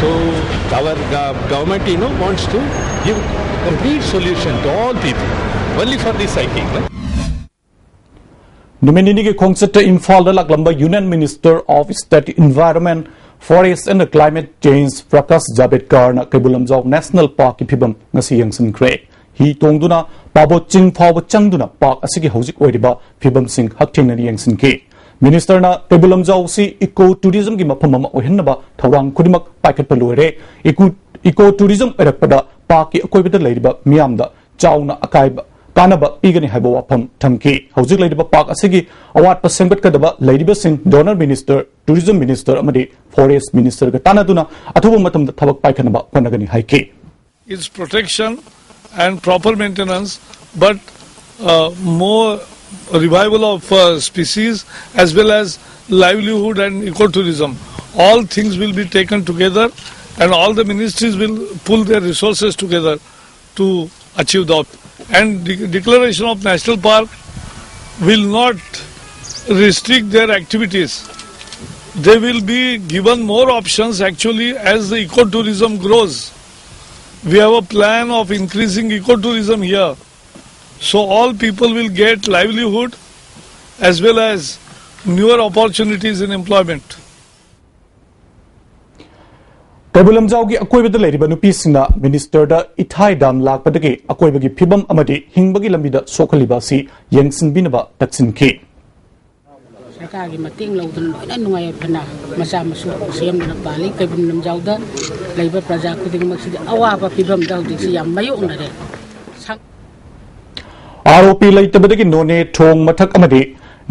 So our uh, government, you know, wants to give complete solution to all people. Only for this I came. Huh? ꯅꯨꯃꯤꯠ ꯅꯤꯅꯤꯒꯤ ꯈꯣꯡꯆꯠꯇ ꯏꯝꯐꯥꯜꯗ ꯂꯥꯛꯂꯝꯕ Union Minister of State Environment, Forest and Climate Change Prakash ꯖꯥꯕꯦꯗꯀꯥꯔꯅ Keibul Lamjao national ꯄꯥꯔꯛꯀꯤ ꯐꯤꯕꯝ ꯉꯁꯤ ꯌꯦꯡꯁꯤꯟꯈ꯭ꯔꯦ꯫ ꯍꯤ ꯇꯣꯡꯗꯨꯅ ꯄꯥꯕꯣꯠ ꯆꯤꯡ ꯐꯥꯎꯕ ꯆꯪꯗꯨꯅ ꯄꯥꯔꯛ ꯑꯁꯤꯒꯤ ꯍꯧꯖꯤꯛ ꯑꯣꯏꯔꯤꯕ ꯐꯤꯕꯝꯁꯤꯡ ꯍꯛꯊꯦꯡꯅꯅ ꯌꯦꯡꯁꯤꯟꯈꯤ꯫ ꯃꯤꯅꯤꯁꯇꯔꯅ ꯀꯩꯕꯨꯜ ꯂꯝꯖꯥꯎ ꯑꯁꯤ ꯏꯀꯣ ꯇꯨꯔꯤꯖꯝꯒꯤ ꯃꯐꯝ ꯑꯃ ꯑꯣꯏꯍꯟꯅꯕ ꯊꯧꯔꯥꯡ ꯈꯨꯗꯤꯡꯃꯛ ꯄꯥꯏꯈꯠꯄ ꯂꯣꯏꯔꯦ꯫ ꯏꯀꯣ, ꯏꯀꯣ ꯇꯨꯔꯤꯖꯝ ꯑꯣꯏꯔꯛꯄꯗ ꯄꯥꯔꯛꯀꯤ ꯑꯀꯣꯏꯕꯗ ꯂꯩꯔꯤꯕ ꯃꯤꯌꯥꯝꯗ ꯆꯥꯎꯅ ꯑꯀꯥꯏꯕ ꯀꯥꯟꯅꯕ ꯄꯤꯒꯅꯤ ꯍꯥꯏꯕ ꯋꯥꯐꯝ ꯊꯝꯈꯤ꯫ ꯍꯧꯖꯤꯛ ꯂꯩꯔꯤꯕ ꯄꯥꯔꯛ ꯑꯁꯤꯒꯤ ꯑꯋꯥꯠꯄ ꯁꯦꯝꯒꯠꯀꯗꯕ ꯂꯩꯔꯤꯕꯁꯤꯡ ꯗꯣꯅꯔ ꯃꯤꯅꯤꯁꯇꯔ, ꯇꯨꯔꯤꯖꯝ ꯃꯤꯅꯤꯁꯇꯔ ꯑꯃꯗꯤ ꯐꯣꯔꯦꯁ ꯃꯤꯅꯤꯁꯇꯔꯒ ꯇꯥꯟꯅꯗꯨꯅ ꯑꯊꯨꯕ ꯃꯇꯝꯗ ꯊꯕꯛ ꯄꯥꯏꯈꯠꯅꯕ ꯍꯣꯠꯅꯒꯅꯤ ꯍꯥꯏꯈꯤ꯫ Its protection and proper maintenance, but uh, more revival of uh, species as well as livelihood and ecotourism. All things will be taken together, and all the ministries will pull their resources together to achieve the objective. And de- declaration of national park will not restrict their activities. They will be given more options actually as the ecotourism grows. We have a plan of increasing ecotourism here. So all people will get livelihood as well as newer opportunities in employment. ꯀꯩꯕꯨꯜ ꯂꯝꯖꯥꯎꯒꯤ ꯑꯀꯣꯏꯕꯗ ꯂꯩꯔꯤꯕ ꯅꯨꯄꯤꯁꯤꯡꯅ ꯃꯤꯅꯤꯁꯇꯔꯗ ꯏꯊꯥꯏ dam ꯂꯥꯛꯄꯗꯒꯤ ꯑꯀꯣꯏꯕꯒꯤ ꯐꯤꯕꯝ ꯑꯃꯗꯤ ꯍꯤꯡꯕꯒꯤ ꯂꯝꯕꯤꯗ ꯁꯣꯛꯍꯜꯂꯤꯕ ꯑꯁꯤ ꯌꯦꯡꯁꯤꯟꯕꯤꯅꯕ ꯇꯛꯁꯤꯟꯈꯤ꯫ ꯁꯔꯀꯥꯔꯒꯤ ꯃꯇꯦꯡ ꯂꯧꯗꯅ ꯂꯣꯏꯅ ꯅꯨꯡꯉꯥꯏ ꯌꯥꯏꯐꯅ ꯃꯆꯥ ꯃꯁꯨ ꯁꯦꯝꯗꯅ ꯄꯥꯜꯂꯤ꯫ ꯀꯩꯕꯨꯜ ꯂꯝꯖꯥꯎꯗ ꯂꯩꯕ ꯄ꯭ꯔꯖꯥ ꯈꯨꯗꯤꯡꯃꯛꯁꯤꯗꯤ ꯑꯋꯥꯕ ꯐꯤꯕꯝꯗ ꯍꯧꯖꯤꯛꯁꯤ ꯌꯥꯝ ꯃꯥꯌꯣꯛꯅꯔꯦ꯫ ꯁꯪ- ꯑꯥꯔ ꯑꯣ ꯄꯤ ꯂꯩꯇꯕꯗꯒꯤ ꯅꯣꯅꯦ ꯊꯣꯡ ꯃꯊꯛ ꯑꯃꯗꯤ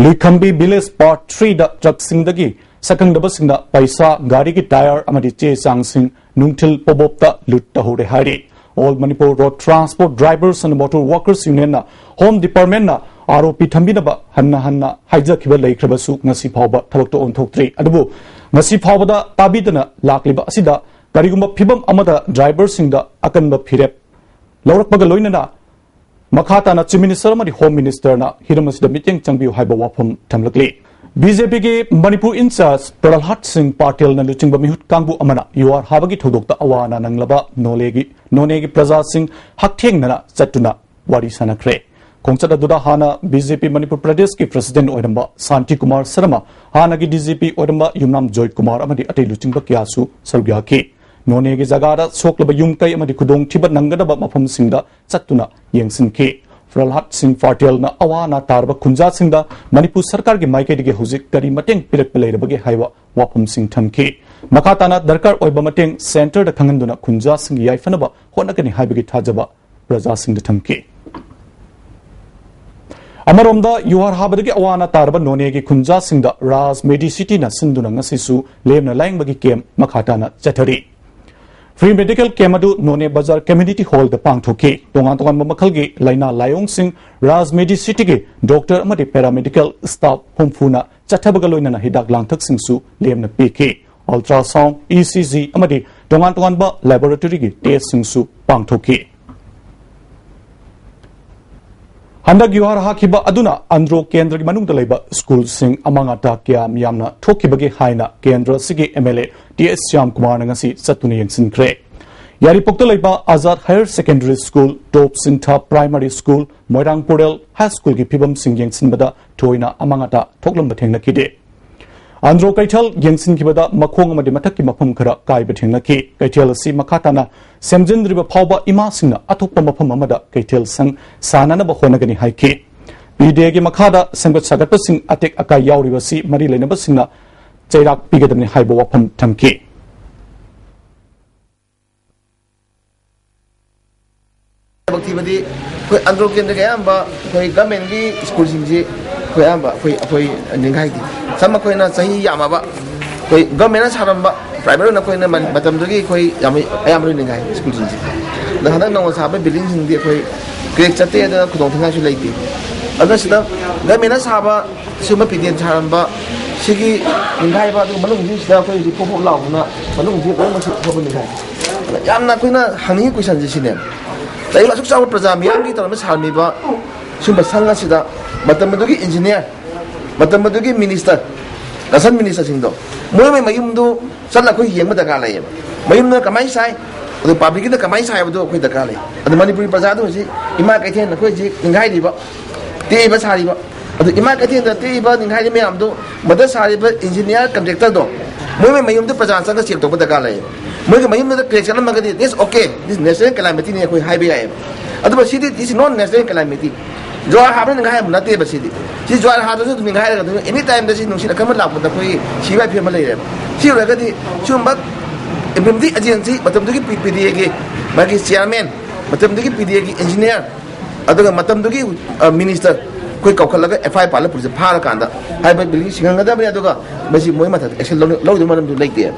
ꯂꯨꯏꯈꯝꯕꯤ ꯚꯤꯂꯦꯖ ꯄꯥꯔꯠ ꯊ꯭ꯔꯤꯗ ꯇ꯭ꯔꯛꯁꯤꯡꯗꯒꯤ ꯁꯛꯈꯪꯗꯕꯁꯤꯡꯅ ꯄꯩꯁꯥ, ꯒꯥꯔꯤꯒꯤ ꯇꯥꯌꯔ ꯑꯃꯗꯤ ꯆꯦ ꯆꯥꯡꯁꯤꯡ ꯅꯨꯡꯊꯤꯜ ꯄꯣꯕꯣꯞꯇ ꯂꯨꯠ ꯇꯧꯍꯧꯔꯦ ꯍꯥꯏꯔꯤ꯫ All Manipur Road Transport Drivers and Motor Workers Unionꯅ ꯍꯣꯝ ꯗꯤꯄꯥꯔꯠꯃꯦꯟꯅ ꯑꯥꯔ ꯑꯣ ꯄꯤ ꯊꯝꯕꯤꯅꯕ ꯍꯟꯅ ꯍꯟꯅ ꯍꯥꯏꯖꯈꯤꯕ ꯂꯩꯈ꯭ꯔꯕꯁꯨ ꯉꯁꯤ ꯐꯥꯎꯕ ꯊꯕꯛꯇ ꯑꯣꯟꯊꯣꯛꯇ꯭ꯔꯤ꯫ ꯑꯗꯨꯕꯨ ꯉꯁꯤ ꯐꯥꯎꯕꯗ ꯇꯥꯕꯤꯗꯅ ꯂꯥꯛꯂꯤꯕ ꯑꯁꯤꯗ ꯀꯔꯤꯒꯨꯝꯕ ꯐꯤꯕꯝ ꯑꯃꯗ ꯗ꯭ꯔꯥꯏꯚꯔꯁꯤꯡꯗ ꯑꯀꯟꯕ ꯐꯤꯔꯦꯞ ꯂꯧꯔꯛꯄꯒ ꯂꯣꯏꯅꯅ ꯃꯈꯥ ꯇꯥꯅ Chief Minister ꯑꯃꯗꯤ Home Ministerꯅ ꯍꯤꯔꯝ ꯑꯁꯤꯗ ꯃꯤꯠꯌꯦꯡ ꯆꯪꯕꯤꯌꯨ ꯍꯥꯏꯕ ꯋꯥꯐꯝ ꯊꯝꯂꯛꯂꯤ꯫ ꯕꯤ ꯖꯦ ꯄꯤꯒꯤ ꯃꯅꯤꯄꯨꯔ ꯏꯟꯆꯥꯔꯖ ꯄ꯭ꯔꯍꯂꯥꯗ ꯁꯤꯡ ꯄꯥꯇꯦꯜꯅ ꯂꯨꯆꯤꯡꯕ ꯃꯤꯍꯨꯠ ꯀꯥꯡꯕꯨ ꯑꯃꯅ ꯌꯨꯍꯥꯔ ꯍꯥꯕꯒꯤ ꯊꯧꯗꯣꯛꯇ ꯑꯋꯥ ꯑꯅꯥ ꯅꯪꯂꯕ ꯅꯣꯂꯦꯒꯤ, ꯅꯣꯅꯦꯒꯤ ꯄ꯭ꯔꯖꯥꯁꯤꯡ ꯍꯛꯊꯦꯡꯅꯅ ꯆꯠꯇꯨꯅ ꯋꯥꯔꯤ ꯁꯥꯅꯈ꯭ꯔꯦ꯫ ꯈꯣꯡꯆꯠ ꯑꯗꯨꯗ ꯍꯥꯟꯅ ꯕꯤ ꯖꯦ ꯄꯤ ꯃꯅꯤꯄꯨꯔ ꯄ꯭ꯔꯗꯦꯁꯀꯤ ꯄ꯭ꯔꯁꯤꯗꯦꯟꯠ ꯑꯣꯏꯔꯝꯕ ꯁꯥꯟꯇꯤ ꯀꯨꯃꯥꯔ ꯁꯔꯃ, ꯍꯥꯟꯅꯒꯤ ꯗꯤ ꯖꯤ ꯄꯤ ꯑꯣꯏꯔꯝꯕ ꯌꯨꯝꯅꯥꯝ ꯖꯣꯏ ꯀꯨꯃꯥꯔ ꯑꯃꯗꯤ ꯑꯇꯩ ꯂꯨꯆꯤꯡꯕ ꯀꯌꯥꯁꯨ ꯁꯔꯨꯛ ꯌꯥꯈꯤ꯫ ꯅꯣꯅꯦꯒꯤ ꯖꯒꯥꯗ ꯁꯣꯛꯂꯕ ꯌꯨꯝ ꯀꯩ ꯑꯃꯗꯤ ꯈꯨꯗꯣꯡꯊꯤꯕ ꯅꯪꯒꯗꯕ ꯃꯐꯝꯁꯤꯡꯗ ꯆꯠꯇꯨꯅ ꯌꯦꯡꯁꯤꯟꯈꯤ꯫ ꯄ꯭ꯔꯍꯂꯥꯗ ꯁꯤꯡ ꯄꯥꯇꯦꯜꯅ ꯑꯋꯥ ꯑꯅꯥ ꯇꯥꯔꯕ ꯈꯨꯟꯖꯥꯁꯤꯡꯗ ꯃꯅꯤꯄꯨꯔ ꯁꯔꯀꯥꯔꯒꯤ ꯃꯥꯏꯀꯩꯗꯒꯤ ꯍꯧꯖꯤꯛ ꯀꯔꯤ ꯃꯇꯦꯡ ꯄꯤꯔꯛꯄ ꯂꯩꯔꯕꯒꯦ ꯍꯥꯏꯕ ꯋꯥꯐꯝꯁꯤꯡ ꯊꯝꯈꯤ꯫ ꯃꯈꯥ ꯇꯥꯅ ꯗꯔꯀꯥꯔ ꯑꯣꯏꯕ ꯃꯇꯦꯡ ꯁꯦꯟꯇꯔꯗ ꯈꯪꯍꯟꯗꯨꯅ ꯈꯨꯟꯖꯥꯁꯤꯡꯒꯤ ꯌꯥꯏꯐꯅꯕ ꯍꯣꯠꯅꯒꯅꯤ ꯍꯥꯏꯕꯒꯤ ꯊꯥꯖꯕ ꯄ꯭ꯔꯖꯥꯁꯤꯡꯗ ꯊꯝꯈꯤ꯫ ꯑꯃꯔꯣꯝꯗ, ꯌꯨꯍꯥꯔ ꯍꯥꯕꯗꯒꯤ ꯑꯋꯥ ꯑꯅꯥ ꯇꯥꯔꯕ ꯅꯣꯅꯦꯒꯤ ꯈꯨꯟꯖꯥꯁꯤꯡꯗ ꯔꯥꯖ ꯃꯦꯗꯤꯁꯤꯇꯤꯅ ꯁꯤꯟꯗꯨꯅ ꯉꯁꯤꯁꯨ ꯂꯦꯝꯅ ꯂꯥꯌꯦꯡꯕꯒꯤ ꯀꯦꯝꯞ ꯃꯈꯥ ꯇꯥꯅ ꯆꯠꯊꯔꯤ꯫ ꯐ꯭ꯔꯤ ꯃꯦꯗꯤꯀꯦꯜ ꯀꯦꯝꯞ ꯑꯗꯨ ꯅꯣꯅꯦ ꯕꯖꯥꯔ ꯀꯝꯃ꯭ꯌꯨꯅꯤꯇꯤ ꯍꯣꯜꯗ ꯄꯥꯡꯊꯣꯛꯈꯤ꯫ ꯇꯣꯉꯥꯟ ꯇꯣꯉꯥꯟꯕ ꯃꯈꯜꯒꯤ ꯂꯥꯏꯅꯥ ꯂꯥꯏꯑꯣꯡꯁꯤꯡ ꯔꯥꯖ ꯃꯦꯗꯤꯁꯤꯇꯤꯒꯤ ꯗꯣꯛꯇꯔ ꯑꯃꯗꯤ ꯄꯦꯔꯥꯃꯦꯗꯤꯀꯦꯜ ꯁ꯭ꯇꯥꯐ ꯍꯨꯝꯐꯨꯅ ꯆꯠꯊꯕꯒ ꯂꯣꯏꯅꯅ ꯍꯤꯗꯥꯛ ꯂꯥꯡꯊꯛꯁꯤꯡꯁꯨ ꯂꯦꯝꯅ ꯄꯤꯈꯤ꯫ ꯑꯜꯇ꯭ꯔꯥꯁꯥꯎꯟ, ꯏ ꯁꯤ ꯖꯤ ꯑꯃꯗꯤ ꯇꯣꯉꯥꯟ ꯇꯣꯉꯥꯟꯕ ꯂꯦꯕꯣꯔꯦꯇꯣꯔꯤꯒꯤ ꯇꯦꯁꯁꯤꯡꯁꯨ ꯄꯥꯡꯊꯣꯛꯈꯤ꯫ ꯍꯟꯗꯛ ꯌꯨꯍꯥꯔ ꯍꯥꯈꯤꯕ ꯑꯗꯨꯅ ꯑꯟꯗ꯭ꯔꯣ ꯀꯦꯟꯗ꯭ꯔꯒꯤ ꯃꯅꯨꯡꯗ ꯂꯩꯕ ꯁ꯭ꯀꯨꯜꯁꯤꯡ ꯑꯃꯥꯡ ꯑꯇꯥ ꯀꯌꯥ ꯌꯥꯝꯅ ꯊꯣꯛꯈꯤꯕꯒꯦ ꯍꯥꯏꯅ ꯀꯦꯟꯗ꯭ꯔ ꯑꯁꯤꯒꯤ ꯑꯦꯝ ꯑꯦꯜ ꯑꯦ ꯇꯤ ꯑꯦꯁ ꯁ꯭ꯌꯥꯝ ꯀꯨꯃꯥꯔꯅ ꯉꯁꯤ ꯆꯠꯇꯨꯅ ꯌꯦꯡꯁꯤꯟꯈ꯭ꯔꯦ꯫ ꯌꯥꯏꯔꯤꯄꯣꯛꯇ ꯂꯩꯕ ꯑꯥꯖꯥꯗ ꯍꯥꯌꯔ ꯁꯦꯀꯦꯟꯗꯔꯤ ꯁ꯭ꯀꯨꯜ, ꯇꯣꯞ ꯁꯤꯡꯊꯥ ꯄ꯭ꯔꯥꯏꯃꯥꯔꯤ ꯁ꯭ꯀꯨꯜ, ꯃꯣꯏꯔꯥꯡ ꯄꯣꯔꯦꯜ ꯍꯥꯏ ꯁ꯭ꯀꯨꯜꯒꯤ ꯐꯤꯕꯝꯁꯤꯡ ꯌꯦꯡꯁꯤꯟꯕꯗ ꯊꯣꯏꯅ ꯑꯃꯥꯡ ꯑꯇꯥ ꯊꯣꯛꯂꯝꯕ ꯊꯦꯡꯅꯈꯤꯗꯦ꯫ ꯑꯟꯗ꯭ꯔꯣ ꯀꯩꯊꯦꯜ ꯌꯦꯡꯁꯤꯟꯈꯤꯕꯗ ꯃꯈꯣꯡ ꯑꯃꯗꯤ ꯃꯊꯛꯀꯤ ꯃꯐꯝ ꯈꯔ ꯀꯥꯏꯕ ꯊꯦꯡꯅꯈꯤ꯫ ꯀꯩꯊꯦꯜ ꯑꯁꯤ ꯃꯈꯥ ꯇꯥꯅ ꯁꯦꯝꯖꯤꯟꯗ꯭ꯔꯤꯕ ꯐꯥꯎꯕ ꯏꯃꯥꯁꯤꯡꯅ ꯑꯇꯣꯞꯄ ꯃꯐꯝ ꯑꯃꯗ ꯀꯩꯊꯦꯜ ꯁꯪ ꯁꯥꯅꯅꯕ ꯍꯣꯠꯅꯒꯅꯤ ꯍꯥꯏꯈꯤ꯫ ꯄꯤ ꯗꯤ ꯑꯦꯒꯤ ꯃꯈꯥꯗ ꯁꯦꯝꯒꯠ ꯁꯥꯒꯠꯄꯁꯤꯡ ꯑꯇꯦꯛ ꯑꯀꯥꯏ ꯌꯥꯎꯔꯤꯕꯁꯤ ꯃꯔꯤ ꯂꯩꯅꯕꯁꯤꯡꯅ ꯆꯩꯔꯥꯛ ꯄꯤꯒꯗꯕꯅꯤ ꯍꯥꯏꯕ ꯋꯥꯐꯝ ꯊꯝꯈꯤ꯫ ꯊꯕꯛ ꯊꯤꯕꯗꯤ ꯑꯩꯈꯣꯏ ꯑꯟꯗ꯭ꯔꯣ ꯀꯦꯟꯗ꯭ꯔꯒꯤ ꯑꯌꯥꯝꯕ ꯑꯩꯈꯣꯏ ꯒꯃꯦꯟꯒꯤ ꯁ꯭ꯀꯨꯜꯁꯤꯡꯁꯤ ꯑꯩꯈꯣꯏ ꯑꯌꯥꯝꯕ ꯑꯩꯈꯣꯏ ꯑꯩꯈꯣꯏ ꯅꯤꯡꯈꯥꯏꯗꯦ꯫ ꯁꯝ ꯑꯩꯈꯣꯏꯅ ꯆꯍꯤ ꯌꯥꯝꯃꯕ ꯑꯩꯈꯣꯏ ꯒꯃꯦꯟꯅ ꯁꯥꯔꯝꯕ ꯄ꯭ꯔꯥꯏꯚꯦꯠ ꯑꯣꯏꯅ ꯑꯩꯈꯣꯏꯅ ꯃꯇꯝꯗꯨꯒꯤ ꯑꯩꯈꯣꯏ ꯌꯥꯝ ꯑꯌꯥꯝꯕ ꯂꯣꯏ ꯅꯤꯡꯈꯥꯏ ꯁ꯭ꯀꯨꯜꯁꯤꯡꯁꯤ꯫ ꯑꯗꯣ ꯍꯟꯗꯛ ꯅꯧꯅ ꯁꯥꯕ ꯕꯤꯜꯗꯤꯡꯁꯤꯡꯗꯤ ꯑꯩꯈꯣꯏ ꯀ꯭ꯔꯦꯛ ꯆꯠꯇꯦ, ꯑꯗꯨꯅ ꯈꯨꯗꯣꯡ ꯊꯤꯅꯤꯡꯉꯥꯏꯁꯨ ꯂꯩꯇꯦ꯫ ꯑꯗꯨꯅ ꯁꯤꯗ ꯒꯃꯦꯟꯅ ꯁꯥꯕ ꯁꯤꯒꯨꯝꯕ ꯄꯤꯗꯦꯟ ꯁꯥꯔꯝꯕ ꯁꯤꯒꯤ ꯅꯤꯡꯈꯥꯏꯕ, ꯑꯗꯨꯒ ꯃꯅꯨꯡꯁꯤꯁꯤꯗ ꯑꯩꯈꯣꯏ ꯍꯧꯖꯤꯛ ꯄꯣꯞ ꯄꯣꯞ ꯂꯥꯎꯗꯅ ꯃꯅꯨꯡꯁꯤ ꯂꯣꯏꯅꯃꯛꯁꯤ ꯐꯕ ꯅꯤꯡꯈꯥꯏ꯫ ꯑꯗ ꯌꯥꯝꯅ ꯑꯩꯈꯣꯏꯅ ꯍꯪꯅꯤꯡꯉꯤ ꯀꯣꯏꯁꯟꯁꯦ ꯁꯤꯅꯦ, ꯂꯩꯔꯤꯕ ꯑꯁꯨꯛ ꯆꯥꯎꯕ ꯄ꯭ꯔꯖꯥ ꯃꯤꯌꯥꯝꯒꯤ ꯇꯧꯔꯒ ꯁꯥꯔꯝꯃꯤꯕ ꯁꯤꯒꯨꯝꯕ ꯁꯪ ꯑꯁꯤꯗ ꯃꯇꯝ ꯑꯗꯨꯒꯤ ꯏꯟꯖꯤꯅꯤꯌꯥꯔ, ꯃꯇꯝ ꯑꯗꯨꯒꯤ ꯃꯤꯅꯤꯁꯇꯔ, ꯀꯟꯁꯔꯟ ꯃꯤꯅꯤꯁꯇꯔꯁꯤꯡꯗꯣ ꯃꯣꯏ ꯃꯣꯏ ꯃꯌꯨꯝꯗꯨ ꯆꯠꯂ ꯑꯩꯈꯣꯏ ꯌꯦꯡꯕ ꯗꯔꯀꯥꯔ ꯂꯩꯌꯦꯕ꯫ ꯃꯌꯨꯝꯗ ꯀꯃꯥꯏꯅ ꯁꯥꯏ, ꯑꯗꯨ ꯄꯕ꯭ꯂꯤꯛꯀꯤꯗ ꯀꯃꯥꯏꯅ ꯁꯥꯏ ꯍꯥꯏꯕꯗꯣ ꯑꯩꯈꯣꯏ ꯗꯔꯀꯥꯔ ꯂꯩ꯫ ꯑꯗꯨ ꯃꯅꯤꯄꯨꯔꯒꯤ ꯄ꯭ꯔꯖꯥꯗꯨ ꯍꯧꯖꯤꯛ ꯏꯃꯥ ꯀꯩꯊꯦꯜ ꯑꯩꯈꯣꯏ ꯍꯧꯖꯤꯛ ꯅꯤꯡꯈꯥꯏꯔꯤꯕ, ꯇꯦꯛꯏꯕ ꯁꯥꯔꯤꯕ, ꯑꯗꯨ ꯏꯃꯥ ꯀꯩꯊꯦꯜꯗ ꯇꯦꯛꯏꯕ ꯅꯤꯡꯈꯥꯏꯔꯤ ꯃꯌꯥꯝꯗꯣ, ꯃꯗ ꯁꯥꯔꯤꯕ ꯏꯟꯖꯤꯅꯤꯌꯥꯔ ꯀꯟꯇ꯭ꯔꯦꯛꯇꯔꯗꯣ, ꯃꯣꯏ ꯃꯣꯏ ꯃꯌꯨꯝꯗ ꯄ꯭ꯔꯖꯥ ꯆꯪꯉꯒ ꯆꯦꯛ ꯇꯧꯕ ꯗꯔꯀꯥꯔ ꯂꯩꯌꯦꯕ꯫ ꯃꯣꯏꯒꯤ ꯃꯌꯨꯝꯗꯨꯗ ꯀ꯭ꯔꯦꯛ ꯆꯠꯂꯝꯃꯒꯗꯤ, "This okay, this natural calamity ꯅꯤ" ꯑꯩꯈꯣꯏ ꯍꯥꯏꯕ ꯌꯥꯏꯌꯦꯕ꯫ ꯑꯗꯨꯕꯨ ꯁꯤꯗꯤ, "This is not natural calamity." ꯖ꯭ꯋꯥꯔ ꯍꯥꯕꯅ ꯅꯤꯡꯈꯥꯏ ꯍꯥꯏꯕ ꯅꯠꯇꯦꯕ ꯁꯤꯗꯤ꯫ ꯁꯤ ꯖ꯭ꯋꯥꯔ ꯍꯥꯗ꯭ꯔꯁꯨ ꯑꯗꯨꯝ ꯅꯤꯡꯈꯥꯏꯔꯒ ꯑꯗꯨꯝ ꯑꯦꯅꯤ ꯇꯥꯏꯝꯗ ꯁꯤ ꯅꯨꯡꯁꯤꯠ ꯑꯀꯟꯕ ꯂꯥꯛꯄꯗ ꯑꯩꯈꯣꯏ ꯁꯤꯕ ꯌꯥꯕꯒꯤ ꯐꯤꯕꯝ ꯑꯃ ꯂꯩꯔꯦꯕ꯫ ꯁꯤ ꯑꯣꯏꯔꯒꯗꯤ ꯁꯤꯒꯨꯝꯕ ꯏꯝꯄ꯭ꯂꯤꯃꯦꯟꯇꯤꯡ ꯑꯦꯖꯦꯟꯁꯤ, ꯃꯇꯝꯗꯨꯒꯤ ꯄꯤ ꯗꯤ ꯑꯦꯒꯤ ꯃꯥꯒꯤ ꯆꯤꯌꯥꯔꯃꯦꯟ, ꯃꯇꯝꯗꯨꯒꯤ ꯄꯤ ꯗꯤ ꯑꯦꯒꯤ ꯏꯟꯖꯤꯅꯤꯌꯥꯔ, ꯑꯗꯨꯒ ꯃꯇꯝꯗꯨꯒꯤ, ꯑ, ꯃꯤꯅꯤꯁꯇꯔ ꯑꯩꯈꯣꯏ ꯀꯧꯈꯠꯂꯒ ꯑꯦꯐ ꯑꯥꯏ ꯑꯥꯔ ꯄꯥꯜꯂ ꯄꯨꯂꯤꯁꯇ ꯐꯥꯔꯀꯥꯟꯗ ꯍꯥꯏꯕ ꯕꯤꯜꯗꯤꯡ ꯁꯤꯡꯍꯟꯒꯗꯕꯅꯤ꯫ ꯑꯗꯨꯒ ꯃꯁꯤ ꯃꯣꯏ ꯃꯊꯛꯇ ꯑꯦꯛꯁꯟ ꯂꯧꯅ-, ꯂꯧꯗꯕ ꯃꯔꯝꯁꯨ ꯂꯩꯇꯦ꯫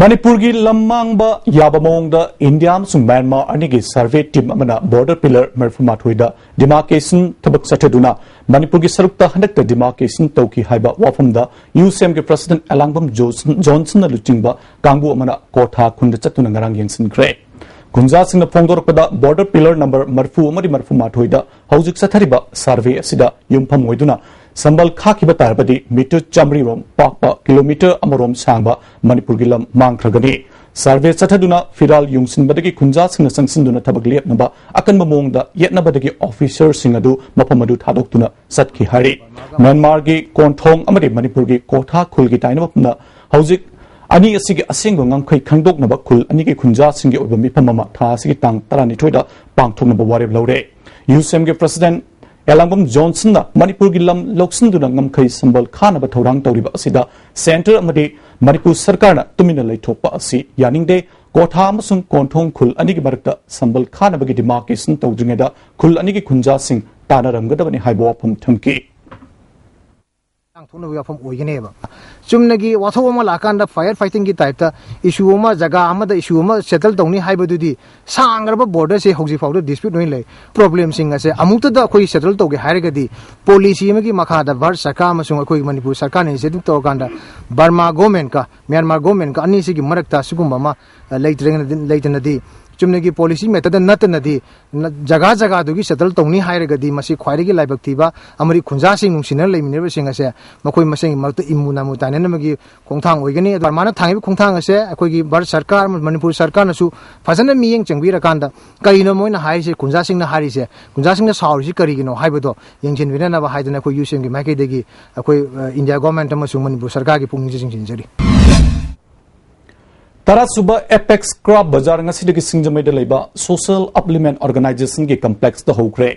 ꯃꯅꯤꯄꯨꯔꯒꯤ ꯂꯝ ꯃꯥꯡꯕ ꯌꯥꯕ ꯃꯑꯣꯡꯗ ꯏꯟꯗꯤꯌꯥ ꯑꯃꯁꯨꯡ ꯃ꯭ꯌꯥꯟꯃꯥꯔ ꯑꯅꯤꯒꯤ ꯁꯔꯚꯦ ꯇꯤꯝ ꯑꯃꯅ ꯕꯣꯔꯗꯔ ꯄꯤꯂꯔ ꯃꯔꯤꯐꯨ ꯃꯥꯊꯣꯏꯗ ꯗꯤꯃꯥꯔꯀꯦꯁꯟ ꯊꯕꯛ ꯆꯠꯊꯗꯨꯅ ꯃꯅꯤꯄꯨꯔꯒꯤ ꯁꯔꯨꯛꯇ ꯍꯟꯗꯛꯇ ꯗꯤꯃꯥꯔꯀꯦꯁꯟ ꯇꯧꯈꯤ ꯍꯥꯏꯕ ꯋꯥꯐꯝꯗ ꯌꯨ ꯁꯤ ꯑꯦꯝꯒꯤ ꯄ꯭ꯔꯁꯤꯗꯦꯟꯠ ꯑꯦꯂꯥꯡꯕꯝ ꯖꯣꯟꯁꯟ, ꯖꯣꯟꯁꯟꯅ ꯂꯨꯆꯤꯡꯕ ꯀꯥꯡꯕꯨ ꯑꯃꯅ ꯀꯣꯊꯥ ꯈꯨꯟꯗ ꯆꯠꯇꯨꯅ ꯉꯔꯥꯡ ꯌꯦꯡꯁꯤꯟꯈ꯭ꯔꯦ꯫ ꯈꯨꯟꯖꯥꯁꯤꯡꯅ ꯐꯣꯡꯗꯣꯔꯛꯄꯗ, ꯕꯣꯔꯗꯔ ꯄꯤꯂꯔ ꯅꯝꯕꯔ ꯃꯔꯤꯐꯨ ꯑꯃꯗꯤ ꯃꯔꯤꯐꯨ ꯃꯥꯊꯣꯏꯗ ꯍꯧꯖꯤꯛ ꯆꯠꯊꯔꯤꯕ ꯁꯔꯚꯦ ꯑꯁꯤꯗ ꯌꯨꯝꯐꯝ ꯑꯣꯏꯗꯨꯅ ꯁꯝꯕꯜ ꯈꯥꯛꯈꯤꯕ ꯇꯥꯔꯕꯗꯤ ꯃꯤꯇꯔ ꯆꯥꯃꯔꯤ ꯔꯣꯝ ꯄꯥꯛꯄ, ꯀꯤꯂꯣꯃꯤꯇꯔ ꯑꯃꯔꯣꯝ ꯁꯥꯡꯕ ꯃꯅꯤꯄꯨꯔꯒꯤ ꯂꯝ ꯃꯥꯡꯈ꯭ꯔꯒꯅꯤ꯫ ꯁꯔꯚꯦ ꯆꯠꯊꯗꯨꯅ ꯐꯤꯔꯥꯜ ꯌꯨꯡꯁꯤꯟꯕꯗꯒꯤ ꯈꯨꯟꯖꯥꯁꯤꯡꯅ ꯆꯪꯁꯤꯟꯗꯨꯅ ꯊꯕꯛ ꯂꯦꯞꯅꯕ ꯑꯀꯟꯕ ꯃꯑꯣꯡꯗ ꯌꯦꯠꯅꯕꯗꯒꯤ ꯑꯣꯐꯤꯁꯔꯁꯤꯡ ꯑꯗꯨ ꯃꯐꯝ ꯑꯗꯨ ꯊꯥꯗꯣꯛꯇꯨꯅ ꯆꯠꯈꯤ ꯍꯥꯏꯔꯤ꯫ ꯃ꯭ꯌꯥꯟꯃꯥꯔꯒꯤ ꯀꯣꯟꯊꯣꯡ ꯑꯃꯗꯤ ꯃꯅꯤꯄꯨꯔꯒꯤ ꯀꯣꯊꯥ ꯈꯨꯜꯒꯤ ꯇꯥꯏꯅꯕ ꯐꯝꯅ ꯍꯧꯖꯤꯛ ꯑꯅꯤ ꯑꯁꯤꯒꯤ ꯑꯁꯦꯡꯕ ꯉꯝꯈꯩ ꯈꯪꯗꯣꯛꯅꯕ ꯈꯨꯜ ꯑꯅꯤꯒꯤ ꯈꯨꯟꯖꯥꯁꯤꯡꯒꯤ ꯑꯣꯏꯕ ꯃꯤꯐꯝ ꯑꯃ ꯊꯥ ꯑꯁꯤꯒꯤ ꯇꯥꯡ ꯇꯔꯥꯅꯤꯊꯣꯏꯗ ꯄꯥꯡꯊꯣꯛꯅꯕ ꯋꯥꯔꯦꯞ ꯂꯧꯔꯦ꯫ ꯌꯨ ꯁꯤ ꯑꯦꯝꯒꯤ ꯄ꯭ꯔꯁꯤꯗꯦꯟꯠ ꯑꯦꯂꯥꯡꯕꯝ ꯖꯣꯟꯁꯟꯅ ꯃꯅꯤꯄꯨꯔꯒꯤ ꯂꯝ ꯂꯧꯁꯤꯟꯗꯨꯅ ꯉꯝꯈꯩ ꯁꯝꯕꯜ ꯈꯥꯅꯕ ꯊꯧꯔꯥꯡ ꯇꯧꯔꯤꯕ ꯑꯁꯤꯗ ꯁꯦꯟꯇꯔ ꯑꯃꯗꯤ ꯃꯅꯤꯄꯨꯔ ꯁꯔꯀꯥꯔꯅ ꯇꯨꯃꯤꯟꯅ ꯂꯩꯊꯣꯛꯄ ꯑꯁꯤ ꯌꯥꯅꯤꯡꯗꯦ꯫ ꯀꯣꯊꯥ ꯑꯃꯁꯨꯡ ꯀꯣꯟꯊꯣꯡ ꯈꯨꯜ ꯑꯅꯤꯒꯤ ꯃꯔꯛꯇ ꯁꯝꯕꯜ ꯈꯥꯅꯕꯒꯤ ꯗꯤꯃꯥꯔꯀꯦꯁꯟ ꯇꯧꯗ꯭ꯔꯤꯉꯩꯗ ꯈꯨꯜ ꯑꯅꯤꯒꯤ ꯈꯨꯟꯖꯥꯁꯤꯡ ꯇꯥꯟꯅꯔꯝꯒꯗꯕꯅꯤ ꯍꯥꯏꯕ ꯋꯥꯐꯝ ꯊꯝꯈꯤ꯫ ꯊꯣꯛꯅꯕ ꯋꯥꯐꯝ ꯑꯣꯏꯒꯅꯦꯕ꯫ ꯆꯨꯝꯅꯒꯤ ꯋꯥꯊꯣꯛ ꯑꯃ ꯂꯥꯛꯀꯥꯟꯗ ꯐꯥꯏꯌꯔ ꯐꯥꯏꯇꯤꯡꯒꯤ ꯇꯥꯏꯞꯇ ꯏꯁꯨ ꯑꯃ, ꯖꯒꯥ ꯑꯃꯗ ꯏꯁꯨ ꯑꯃ ꯁꯦꯇꯜ ꯇꯧꯅꯤ ꯍꯥꯏꯕꯗꯨꯗꯤ ꯁꯥꯡꯈ꯭ꯔꯕ ꯕꯣꯔꯗꯔꯁꯦ ꯍꯧꯖꯤꯛ ꯐꯥꯎꯗ ꯗꯤꯁꯄ꯭ꯌꯨꯠ ꯑꯣꯏꯅ ꯂꯩ꯫ ꯄ꯭ꯔꯣꯕ꯭ꯂꯦꯝꯁꯤꯡ ꯑꯁꯦ ꯑꯃꯨꯛꯇꯗ ꯑꯩꯈꯣꯏ ꯁꯦꯇꯜ ꯇꯧꯒꯦ ꯍꯥꯏꯔꯒꯗꯤ ꯄꯣꯂꯤꯁꯤ ꯑꯃꯒꯤ ꯃꯈꯥꯗ ꯚꯥꯔꯠ ꯁꯔꯀꯥꯔ ꯑꯃꯁꯨꯡ ꯑꯩꯈꯣꯏꯒꯤ ꯃꯅꯤꯄꯨꯔ ꯁꯔꯀꯥꯔꯅ ꯏꯅꯤꯁꯤꯌꯦꯇꯤꯚ ꯇꯧꯔꯀꯥꯟꯗ ꯕꯔꯃꯥ ꯒꯣꯔꯃꯦꯟꯀ ꯃ꯭ꯌꯥꯟꯃꯥꯔ ꯒꯣꯔꯃꯦꯟꯀ ꯑꯅꯤꯁꯤꯒꯤ ꯃꯔꯛꯇ ꯁꯤꯒꯨꯝꯕ ꯑꯃ ꯂꯩꯇ꯭ꯔꯒꯅꯗꯤ, ꯂꯩꯇꯅꯗꯤ ꯆꯨꯝꯅꯒꯤ ꯄꯣꯂꯤꯁꯤ ꯃꯦꯇꯔꯗ ꯅꯠꯇꯅꯗꯤ ꯅ-, ꯖꯒꯥ ꯖꯒꯥꯗꯨꯒꯤ ꯁꯦꯇꯜ ꯇꯧꯅꯤ ꯍꯥꯏꯔꯒꯗꯤ ꯃꯁꯤ ꯈ꯭ꯋꯥꯏꯗꯒꯤ ꯂꯥꯏꯕꯛ ꯊꯤꯕ ꯑꯃꯗꯤ ꯈꯨꯟꯖꯥꯁꯤꯡ ꯅꯨꯡꯁꯤꯅꯅ ꯂꯩꯃꯤꯟꯅꯔꯤꯕꯁꯤꯡ ꯑꯁꯦ ꯃꯈꯣꯏ ꯃꯁꯦꯟꯒꯤ ꯃꯔꯛꯇ ꯏꯃꯨ ꯅꯥꯃꯨ ꯇꯥꯏꯅꯅꯕꯒꯤ ꯈꯣꯡꯊꯥꯡ ꯑꯣꯏꯒꯅꯤ꯫ ꯑꯗꯨ ꯃꯥꯅ ꯊꯥꯡꯉꯤꯕ ꯈꯣꯡꯊꯥꯡ ꯑꯁꯦ ꯑꯩꯈꯣꯏꯒꯤ ꯚꯥꯔꯠ ꯁꯔꯀꯥꯔ ꯑꯃ-, ꯃꯅꯤꯄꯨꯔ ꯁꯔꯀꯥꯔꯅꯁꯨ ꯐꯖꯅ ꯃꯤꯠꯌꯦꯡ ꯆꯪꯕꯤꯔꯀꯥꯟꯗ ꯀꯔꯤꯅꯣ ꯃꯣꯏꯅ ꯍꯥꯏꯔꯤꯁꯦ, ꯈꯨꯟꯖꯥꯁꯤꯡꯅ ꯍꯥꯏꯔꯤꯁꯦ, ꯈꯨꯟꯖꯥꯁꯤꯡꯅ ꯁꯥꯎꯔꯤꯁꯤ ꯀꯔꯤꯒꯤꯅꯣ ꯍꯥꯏꯕꯗꯣ ꯌꯦꯡꯁꯤꯟꯕꯤꯅꯅꯕ ꯍꯥꯏꯗꯅ ꯑꯩꯈꯣꯏ ꯌꯨ ꯁꯤ ꯑꯦꯝꯒꯤ ꯃꯥꯏꯀꯩꯗꯒꯤ ꯑꯩꯈꯣꯏ, ꯑ, ꯏꯟꯗꯤꯌꯥ ꯒꯣꯔꯃꯦꯟꯠ ꯑꯃꯁꯨꯡ ꯃꯅꯤꯄꯨꯔ ꯁꯔꯀꯥꯔꯒꯤ ꯄꯨꯛꯅꯤꯡꯁꯦ ꯆꯤꯡꯁꯤꯟꯖꯔꯤ꯫ ꯇꯔꯥꯁꯨꯕ ꯑꯦꯄꯦꯛꯁ ꯀ꯭ꯔꯥꯐ ꯕꯖꯥꯔ ꯉꯁꯤꯗꯒꯤ ꯁꯤꯡꯖꯃꯩꯗ ꯂꯩꯕ ꯁꯣꯁꯤꯌꯦꯜ ꯑꯞꯂꯤꯃꯦꯟ ꯑꯣꯔꯒꯅꯥꯏꯖꯦꯁꯟꯒꯤ ꯀꯝꯄ꯭ꯂꯦꯛꯁꯇ ꯍꯧꯈ꯭ꯔꯦ꯫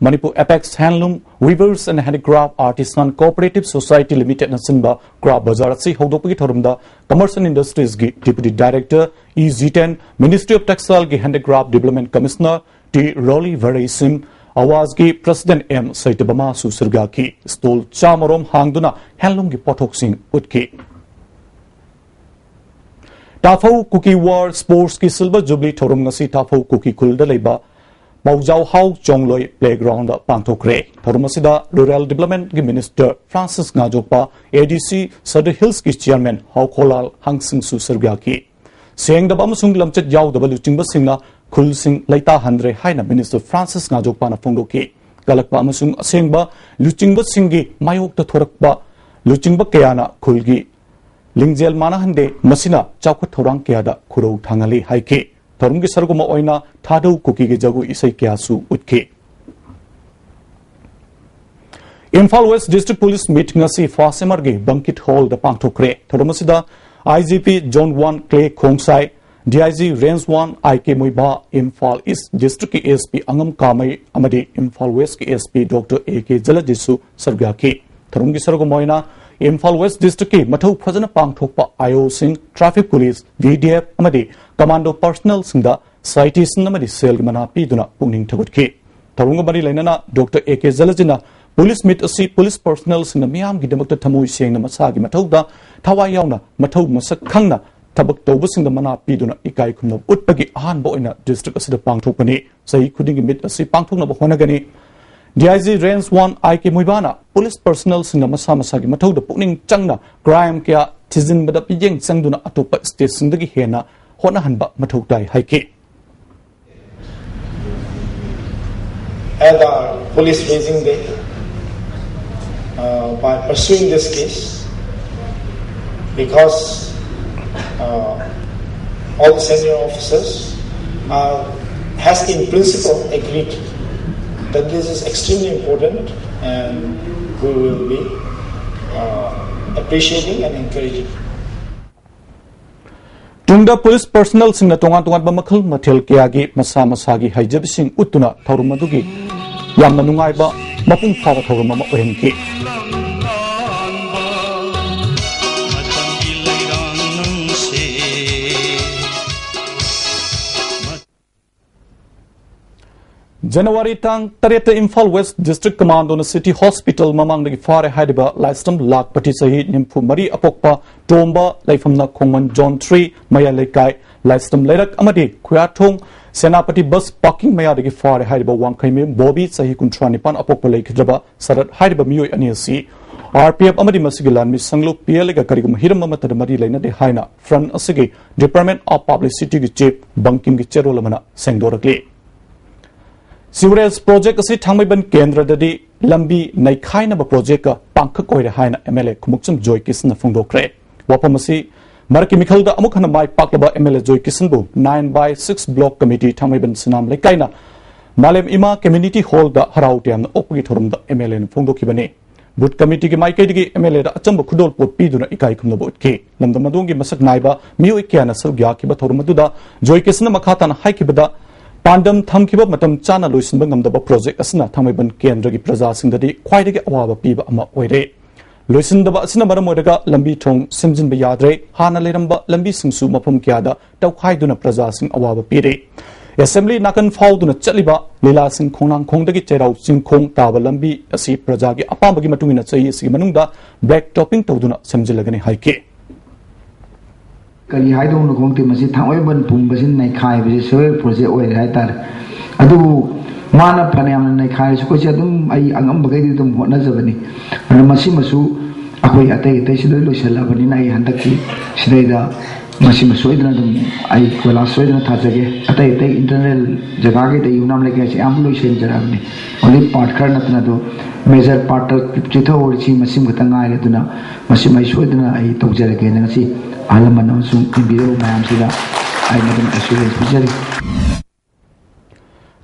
Manipur apex handloom weavers and handicraft artisan cooperative society ꯂꯤꯃꯤꯇꯦꯗꯅ ꯁꯤꯟꯕ ꯀ꯭ꯔꯥꯐ ꯕꯖꯥꯔ ꯑꯁꯤ ꯍꯧꯗꯣꯛꯄꯒꯤ ꯊꯧꯔꯝꯗ ꯀꯃꯔꯁ ꯑꯦꯟ ꯏꯟꯗꯁꯇ꯭ꯔꯤꯖꯒꯤ deputy director E Jiten, ministry of ꯇꯦꯛꯁꯇꯥꯏꯜꯒꯤ handicraft development commissioner T Roli Vareishim, ꯑꯋꯥꯖꯒꯤ ꯄ꯭ꯔꯁꯤꯗꯦꯟꯠ ꯑꯦꯝ ꯁꯩꯇꯕꯃꯥꯁꯨ ꯁꯔꯨꯛ ꯌꯥꯈꯤ꯫ ꯁ꯭ꯇꯣꯜ ꯆꯥꯃꯔꯣꯝ ꯍꯥꯡꯗꯨꯅ ꯍꯦꯟꯂꯨꯝꯒꯤ ꯄꯣꯠꯊꯣꯛꯁꯤꯡ ꯎꯠꯈꯤ꯫ ꯇꯥꯐꯧ ꯀꯨꯀꯤ ꯋꯥꯔ ꯁ꯭ꯄꯣꯔꯠꯁꯀꯤ ꯁꯤꯜꯚꯔ ꯖꯨꯕꯤꯂꯤ ꯊꯧꯔꯝ ꯉꯁꯤ ꯇꯥꯐꯧ ꯀꯨꯀꯤ ꯈꯨꯜꯗ ꯂꯩꯕ ꯃꯧꯖꯥꯎꯍꯥꯎ ꯆꯣꯡꯂꯣꯏ ꯄ꯭ꯂꯦꯒ꯭ꯔꯥꯎꯟꯗ ꯄꯥꯡꯊꯣꯛꯈ꯭ꯔꯦ꯫ ꯊꯧꯔꯝ ꯑꯁꯤꯗ ꯔꯨꯔꯦꯜ ꯗꯤꯕ꯭ꯂꯞꯃꯦꯟꯠꯀꯤ ꯃꯤꯅꯤꯁꯇꯔ ꯐ꯭ꯔꯥꯟꯁꯤꯁ ꯉꯥꯖꯣꯛꯄꯥ, ꯑꯦ ꯗꯤ ꯁꯤ ꯁꯗꯔ ꯍꯤꯜꯁꯀꯤ ꯆꯤꯌꯔꯃꯦꯟ ꯍꯥꯎꯈꯣꯂꯥꯜ ꯍꯥꯡꯁꯤꯡꯁꯨ ꯁꯔꯨꯛ ꯌꯥꯈꯤ꯫ ꯁꯦꯡꯗꯕ ꯑꯃꯁꯨꯡ ꯂꯝꯆꯠ ꯌꯥꯎꯗꯕ ꯂꯨꯆꯤꯡꯕꯁꯤꯡꯅ ꯈꯨꯜꯁꯤꯡ ꯂꯩꯇꯥꯍꯟꯗ꯭ꯔꯦ ꯍꯥꯏꯅ ꯃꯤꯅꯤꯁꯇꯔ ꯐ꯭ꯔꯥꯟꯁꯤꯁ ꯉꯥꯖꯣꯛꯄꯥꯅ ꯐꯣꯡꯗꯣꯛꯈꯤ꯫ ꯀꯜꯂꯛꯄ ꯑꯃꯁꯨꯡ ꯑꯁꯦꯡꯕ ꯂꯨꯆꯤꯡꯕꯁꯤꯡꯒꯤ ꯃꯥꯌꯣꯛꯇ ꯊꯣꯔꯛꯄ ꯂꯨꯆꯤꯡꯕ ꯀꯌꯥꯅ ꯈꯨꯜꯒꯤ ꯂꯤꯡꯖꯦꯜ ꯃꯥꯟꯅꯍꯟꯗꯦ, ꯃꯁꯤꯅ ꯆꯥꯎꯈꯠ ꯊꯧꯔꯥꯡ ꯀꯌꯥꯗ ꯈꯨꯔꯧ ꯊꯥꯡꯍꯜꯂꯤ ꯍꯥꯏꯈꯤ꯫ ꯊꯧꯔꯝꯒꯤ ꯁꯔꯨꯛ ꯑꯃ ꯑꯣꯏꯅ ꯊꯥꯗꯧ ꯀꯨꯀꯤꯒꯤ ꯖꯒꯣꯏ ꯏꯁꯩ ꯀꯌꯥꯁꯨ ꯎꯠꯈꯤ꯫ Imphal west district police meet ꯉꯁꯤ ꯐꯥꯁ ꯑꯦꯝ ꯑꯥꯔꯒꯤ ꯕꯪꯀꯤꯠ ꯍꯣꯜꯗ ꯄꯥꯡꯊꯣꯛꯈ꯭ꯔꯦ꯫ ꯊꯧꯔꯝ ꯑꯁꯤꯗ I G P zone one Clay Khongsai, D I G range one I K Moiba, Imphal east ꯗꯤꯁꯇ꯭ꯔꯤꯛꯀꯤ ꯑꯦꯁ ꯄꯤ ꯑꯉꯝ ꯀꯥꯃꯩ ꯑꯃꯗꯤ ꯏꯝꯐꯥꯜ ꯋꯦꯁꯀꯤ S P doctor A K ꯖꯂꯖꯤꯠꯁꯨ ꯁꯔꯨꯛ ꯌꯥꯈꯤ꯫ ꯊꯧꯔꯝꯒꯤ ꯁꯔꯨꯛ ꯑꯃ ꯑꯣꯏꯅ ꯏꯝꯐꯥꯜ ꯋꯦꯁ ꯗꯤꯁꯇ꯭ꯔꯤꯛꯀꯤ ꯃꯊꯧ ꯐꯖꯅ ꯄꯥꯡꯊꯣꯛꯄ ꯑꯥꯏ ꯑꯣꯁꯤꯡ, traffic police, V D F ꯑꯃꯗꯤ ꯀꯃꯥꯟꯗꯣ ꯄꯔꯁꯅꯦꯜꯁꯤꯡꯗ ꯁꯥꯏꯇꯦꯁꯟ ꯑꯃꯗꯤ ꯁꯦꯜꯒꯤ ꯃꯅꯥ ꯄꯤꯗꯨꯅ ꯄꯨꯛꯅꯤꯡ ꯊꯧꯒꯠꯈꯤ꯫ ꯊꯧꯔꯝꯒ ꯃꯔꯤ ꯂꯩꯅꯅ ꯗꯣꯛꯇꯔ ꯑꯦ ꯀꯦ ꯖꯂꯖꯤꯅ ꯄꯨꯂꯤꯁ ꯃꯤꯠ ꯑꯁꯤ ꯄꯨꯂꯤꯁ ꯄꯔꯁꯅꯦꯜꯁꯤꯡꯅ ꯃꯤꯌꯥꯝꯒꯤꯗꯃꯛꯇ ꯊꯃꯣꯏ ꯁꯦꯡꯅ ꯃꯁꯥꯒꯤ ꯃꯊꯧꯗ ꯊꯋꯥꯏ ꯌꯥꯎꯅ ꯃꯊꯧ ꯃꯁꯛ ꯈꯪꯅ ꯊꯕꯛ ꯇꯧꯕꯁꯤꯡꯗ ꯃꯅꯥ ꯄꯤꯗꯨꯅ ꯏꯀꯥꯏ ꯈꯨꯝꯅꯕ ꯎꯠꯄꯒꯤ ꯑꯍꯥꯟꯕ ꯑꯣꯏꯅ ꯗꯤꯁꯇ꯭ꯔꯤꯛ ꯑꯁꯤꯗ ꯄꯥꯡꯊꯣꯛꯄꯅꯤ꯫ ꯆꯍꯤ ꯈꯨꯗꯤꯡꯒꯤ ꯃꯤꯠ ꯑꯁꯤ ꯄꯥꯡꯊꯣꯛꯅꯕ ꯍꯣꯠꯅꯒꯅꯤ꯫ D I G range one I K ꯃꯨꯏꯕꯥꯅ ꯄꯨꯂꯤꯁ ꯄꯔꯁꯅꯦꯜꯁꯤꯡꯅ ꯃꯁꯥ ꯃꯁꯥꯒꯤ ꯃꯊꯧꯗ ꯄꯨꯛꯅꯤꯡ ꯆꯪꯅ ꯀ꯭ꯔꯥꯏꯝ ꯀꯌꯥ ꯊꯤꯖꯤꯟꯕꯗ ꯃꯤꯠꯌꯦꯡ ꯆꯪꯗꯨꯅ ꯑꯇꯣꯞꯄ ꯁ꯭ꯇꯦꯠꯁꯤꯡꯗꯒꯤ ꯍꯦꯟꯅ ꯍꯣꯠꯅꯍꯟꯕ ꯃꯊꯧ ꯇꯥꯏ ꯍꯥꯏꯈꯤ꯫ At our police raising day, uh, by pursuing this case, because uh, all the senior officers are, has in principle agreed that this is extremely important, and we will be uh, appreciating and encouraging. ꯇꯨꯡꯗ police ꯄꯔꯁꯅꯦꯜꯁꯤꯡꯅ ꯇꯣꯉꯥꯟ ꯇꯣꯉꯥꯟꯕ ꯃꯈꯜ ꯃꯊꯦꯜ ꯀꯌꯥꯒꯤ ꯃꯁꯥ ꯃꯁꯥꯒꯤ ꯍꯩꯖꯕꯁꯤꯡ ꯎꯠꯇꯨꯅ ꯊꯧꯔꯝ ꯑꯗꯨꯒꯤ ꯌꯥꯝꯅ ꯅꯨꯡꯉꯥꯏꯕ, ꯃꯄꯨꯡ ꯐꯥꯕ ꯊꯧꯔꯝ ꯑꯃ ꯑꯣꯏꯍꯟꯈꯤ꯫ ꯖꯅꯋꯥꯔꯤ ꯇꯥꯡ ꯇꯔꯦꯠꯇ ꯏꯝꯐꯥꯜ ꯋꯦꯁ ꯗꯤꯁꯇ꯭ꯔꯤꯛ ꯀꯃꯥꯟꯗꯣꯅ ꯁꯤꯇꯤ ꯍꯣꯁꯄꯤꯇꯥꯜ ꯃꯃꯥꯡꯗꯒꯤ ꯐꯥꯔꯦ ꯍꯥꯏꯔꯤꯕ ꯂꯥꯏꯁ꯭ꯔꯝ ꯂꯥꯛꯄꯇꯤ, ꯆꯍꯤ ꯅꯤꯐꯨ ꯃꯔꯤ ꯑꯄꯣꯛꯄ ꯇꯣꯝꯕ, ꯂꯩꯐꯝꯅ ꯈꯣꯡꯃꯟ ꯖꯣꯟ ꯊ꯭ꯔꯤ, ꯃꯌꯥꯏ ꯂꯩꯀꯥꯏ, ꯂꯥꯏꯁ꯭ꯔꯝ ꯂꯩꯔꯛ ꯑꯃꯗꯤ ꯈꯨꯌꯥꯊꯣꯡ ꯁꯦꯅꯥꯄꯇꯤ ꯕꯁ ꯄꯥꯔꯀꯤꯡ ꯃꯌꯥꯗꯒꯤ ꯐꯥꯔꯦ ꯍꯥꯏꯔꯤꯕ ꯋꯥꯡꯈꯩꯃꯌꯨꯝ ꯕꯣꯕꯤ, ꯆꯍꯤ ꯀꯨꯟꯊ꯭ꯔꯥ ꯅꯤꯄꯥꯟ ꯑꯄꯣꯛꯄ, ꯂꯩꯈꯤꯗ꯭ꯔꯕ ꯁꯔꯠ ꯍꯥꯏꯔꯤꯕ ꯃꯤꯑꯣꯏ ꯑꯅꯤ ꯑꯁꯤ ꯑꯥꯔ ꯄꯤ ꯑꯦꯐ ꯑꯃꯗꯤ ꯃꯁꯤꯒꯤ ꯂꯥꯟꯃꯤ ꯁꯪꯂꯨꯞ ꯄꯤ ꯑꯦꯜ ꯑꯦꯒ ꯀꯔꯤꯒꯨꯝꯕ ꯍꯤꯔꯝ ꯑꯃꯠꯇꯗ ꯃꯔꯤ ꯂꯩꯅꯗꯦ ꯍꯥꯏꯅ ꯐ꯭ꯔꯟꯠ ꯑꯁꯤꯒꯤ ꯗꯤꯄꯥꯔꯠꯃꯦꯟꯠ ꯑꯣꯐ ꯄꯕ꯭ꯂꯤꯁꯤꯇꯤꯒꯤ ꯆꯤꯐ ꯕꯪꯀꯤꯝꯒꯤ ꯆꯦꯔꯣꯜ ꯑꯃꯅ ꯁꯦꯡꯗꯣꯔꯛꯂꯤ꯫ ꯁꯤꯋꯔꯦꯖ ꯄ꯭ꯔꯣꯖꯦꯛ ꯑꯁꯤ ꯊꯥꯡꯃꯩꯕꯟ ꯀꯦꯟꯗ꯭ꯔꯗꯗꯤ ꯂꯝꯕꯤ ꯅꯩꯈꯥꯏꯅꯕ ꯄ꯭ꯔꯣꯖꯦꯛꯀ ꯄꯥꯡꯈꯛ ꯑꯣꯏꯔꯦ ꯍꯥꯏꯅ ꯑꯦꯝ ꯑꯦꯜ ꯑꯦ ꯈꯨꯃꯨꯛꯆꯝ ꯖꯣꯏ ꯀꯤꯁꯟꯅ ꯐꯣꯡꯗꯣꯛꯈ꯭ꯔꯦ꯫ ꯋꯥꯐꯝ ꯑꯁꯤ ꯃꯔꯛꯀꯤ ꯃꯤꯈꯜꯗ ꯑꯃꯨꯛ ꯍꯟꯅ ꯃꯥꯏ ꯄꯥꯛꯂꯕ ꯑꯦꯝ ꯑꯦꯜ ꯑꯦ ꯖꯣꯏ ꯀꯤꯁꯟꯕꯨ nine by six block committee Thangmeiband Sinam ꯂꯩꯀꯥꯏꯅ ꯃꯥꯂꯦꯝ ꯏꯃꯥ ꯀꯝꯃ꯭ꯌꯨꯅꯤꯇꯤ ꯍꯣꯜꯗ ꯍꯔꯥꯎ ꯇꯌꯥꯝꯅ ꯑꯣꯛꯄꯒꯤ ꯊꯧꯔꯝꯗ ꯑꯦꯝ ꯑꯦꯜ ꯑꯦꯅ ꯐꯣꯡꯗꯣꯛꯈꯤꯕꯅꯤ꯫ ꯕꯨꯊ ꯀꯃꯤꯇꯤꯒꯤ ꯃꯥꯏꯀꯩꯗꯒꯤ ꯑꯦꯝ ꯑꯦꯜ ꯑꯦꯗ ꯑꯆꯝꯕ ꯈꯨꯗꯣꯜꯄꯣꯠ ꯄꯤꯗꯨꯅ ꯏꯀꯥꯏ ꯈꯨꯝꯅꯕ ꯎꯠꯈꯤ꯫ ꯂꯝꯗꯝ ꯑꯗꯣꯝꯒꯤ ꯃꯁꯛ ꯅꯥꯏꯕ ꯃꯤꯑꯣꯏ ꯀꯌꯥꯅ ꯁꯔꯨꯛ ꯌꯥꯈꯤꯕ ꯊꯧꯔꯝ ꯑꯗꯨꯗ ꯖꯣꯏ ꯀꯤꯁꯟꯅ ꯃꯈꯥ ꯇꯥꯅ ꯍꯥꯏꯈꯤꯕꯗ, ꯄꯥꯟꯗꯝ ꯊꯝꯈꯤꯕ ꯃꯇꯝ ꯆꯥꯅ ꯂꯣꯏꯁꯤꯟꯕ ꯉꯝꯗꯕ ꯄ꯭ꯔꯣꯖꯦꯛ ꯑꯁꯤꯅ ꯊꯥꯡꯃꯩꯕꯟ ꯀꯦꯟꯗ꯭ꯔꯒꯤ ꯄ꯭ꯔꯖꯥꯁꯤꯡꯗꯗꯤ ꯈ꯭ꯋꯥꯏꯗꯒꯤ ꯑꯋꯥꯕ ꯄꯤꯕ ꯑꯃ ꯑꯣꯏꯔꯦ꯫ ꯂꯣꯏꯁꯤꯟꯗꯕ ꯑꯁꯤꯅ ꯃꯔꯝ ꯑꯣꯏꯔꯒ ꯂꯝꯕꯤ ꯊꯣꯡ ꯁꯦꯝꯖꯤꯟꯕ ꯌꯥꯗ꯭ꯔꯦ꯫ ꯍꯥꯟꯅ ꯂꯩꯔꯝꯕ ꯂꯝꯕꯤꯁꯤꯡꯁꯨ ꯃꯐꯝ ꯀꯌꯥꯗ ꯇꯧꯈꯥꯏꯗꯨꯅ ꯄ꯭ꯔꯖꯥꯁꯤꯡ ꯑꯋꯥꯕ ꯄꯤꯔꯤ꯫ ꯑꯦꯁꯦꯝꯕ꯭ꯂꯤ ꯅꯥꯀꯟ ꯐꯥꯎꯗꯨꯅ ꯆꯠꯂꯤꯕ ꯂꯤꯂꯥꯁꯤꯡ ꯈꯣꯡꯅꯥꯡꯈꯣꯡꯗꯒꯤ ꯆꯩꯔꯥꯎ ꯆꯤꯡꯈꯣꯡ ꯇꯥꯕ ꯂꯝꯕꯤ ꯑꯁꯤ ꯄ꯭ꯔꯖꯥꯒꯤ ꯑꯄꯥꯝꯕꯒꯤ ꯃꯇꯨꯡ ꯏꯟꯅ ꯆꯍꯤ ꯑꯁꯤꯒꯤ ꯃꯅꯨꯡꯗ black topping ꯇꯧꯗꯨꯅ ꯁꯦꯝꯖꯤꯜꯂꯒꯅꯤ ꯍꯥꯏꯈꯤ꯫ ꯀꯔꯤ ꯍꯥꯏꯗꯧꯅꯣ ꯈꯪꯗꯦ, ꯃꯁꯤ ꯊꯥꯡꯃꯩꯕꯟ ꯄꯨꯝꯕꯁꯤ ꯅꯩꯈꯥꯏꯕꯁꯤ severe project ꯑꯣꯏꯔꯦ ꯍꯥꯏꯇꯥꯔꯦ꯫ ꯑꯗꯨꯕꯨ ꯃꯥꯅ ꯐꯅꯌꯥꯝꯅ ꯅꯩꯈꯥꯏꯔꯁꯨ ꯑꯩꯈꯣꯏꯁꯦ ꯑꯗꯨꯝ, ꯑꯩ ꯑꯉꯝꯕꯈꯩꯗꯤ ꯑꯗꯨꯝ ꯍꯣꯠꯅꯖꯕꯅꯤ꯫ ꯑꯗꯨꯅ ꯃꯁꯤꯃꯁꯨ ꯑꯩꯈꯣꯏ ꯑꯇꯩ ꯑꯇꯩꯁꯤ ꯂꯣꯏ ꯂꯣꯏꯁꯤꯜꯂꯕꯅꯤꯅ ꯑꯩ ꯍꯟꯗꯛꯀꯤ ꯁꯤꯗꯩꯗ ꯃꯁꯤꯃ ꯁꯣꯏꯗꯅ ꯑꯗꯨꯝ ꯑꯩ ꯀꯣꯏꯂꯥꯁ ꯁꯣꯏꯗꯅ ꯊꯥꯖꯒꯦ꯫ ꯑꯇꯩ ꯑꯇꯩ internal ꯖꯒꯥꯒꯤꯗ ꯌꯨꯝꯅꯥꯝ ꯂꯩꯀꯥꯏꯁꯦ ꯑꯌꯥꯝꯕ ꯂꯣꯏꯁꯤꯟꯖꯔꯛꯑꯕꯅꯤ꯫ Only part ꯈꯔ ꯅꯠꯇꯅ ꯑꯗꯣ major part ꯆꯤꯊꯍꯧꯔꯤꯁꯤ ꯃꯁꯤꯃ ꯈꯛꯇ ꯉꯥꯏꯔꯦ꯫ ꯑꯗꯨꯅ ꯃꯁꯤꯃ ꯑꯩ ꯁꯣꯏꯗꯅ ꯑꯩ ꯇꯧꯖꯔꯒꯦꯅ ꯉꯁꯤ ꯑꯍꯜ ꯂꯃꯟ ꯑꯃꯁꯨꯡ ꯌꯦꯡꯕꯤꯔꯤꯕ ꯃꯌꯥꯝꯁꯤꯗ ꯑꯩ ꯃꯗꯨꯝ assurance ꯄꯤꯖꯔꯤ꯫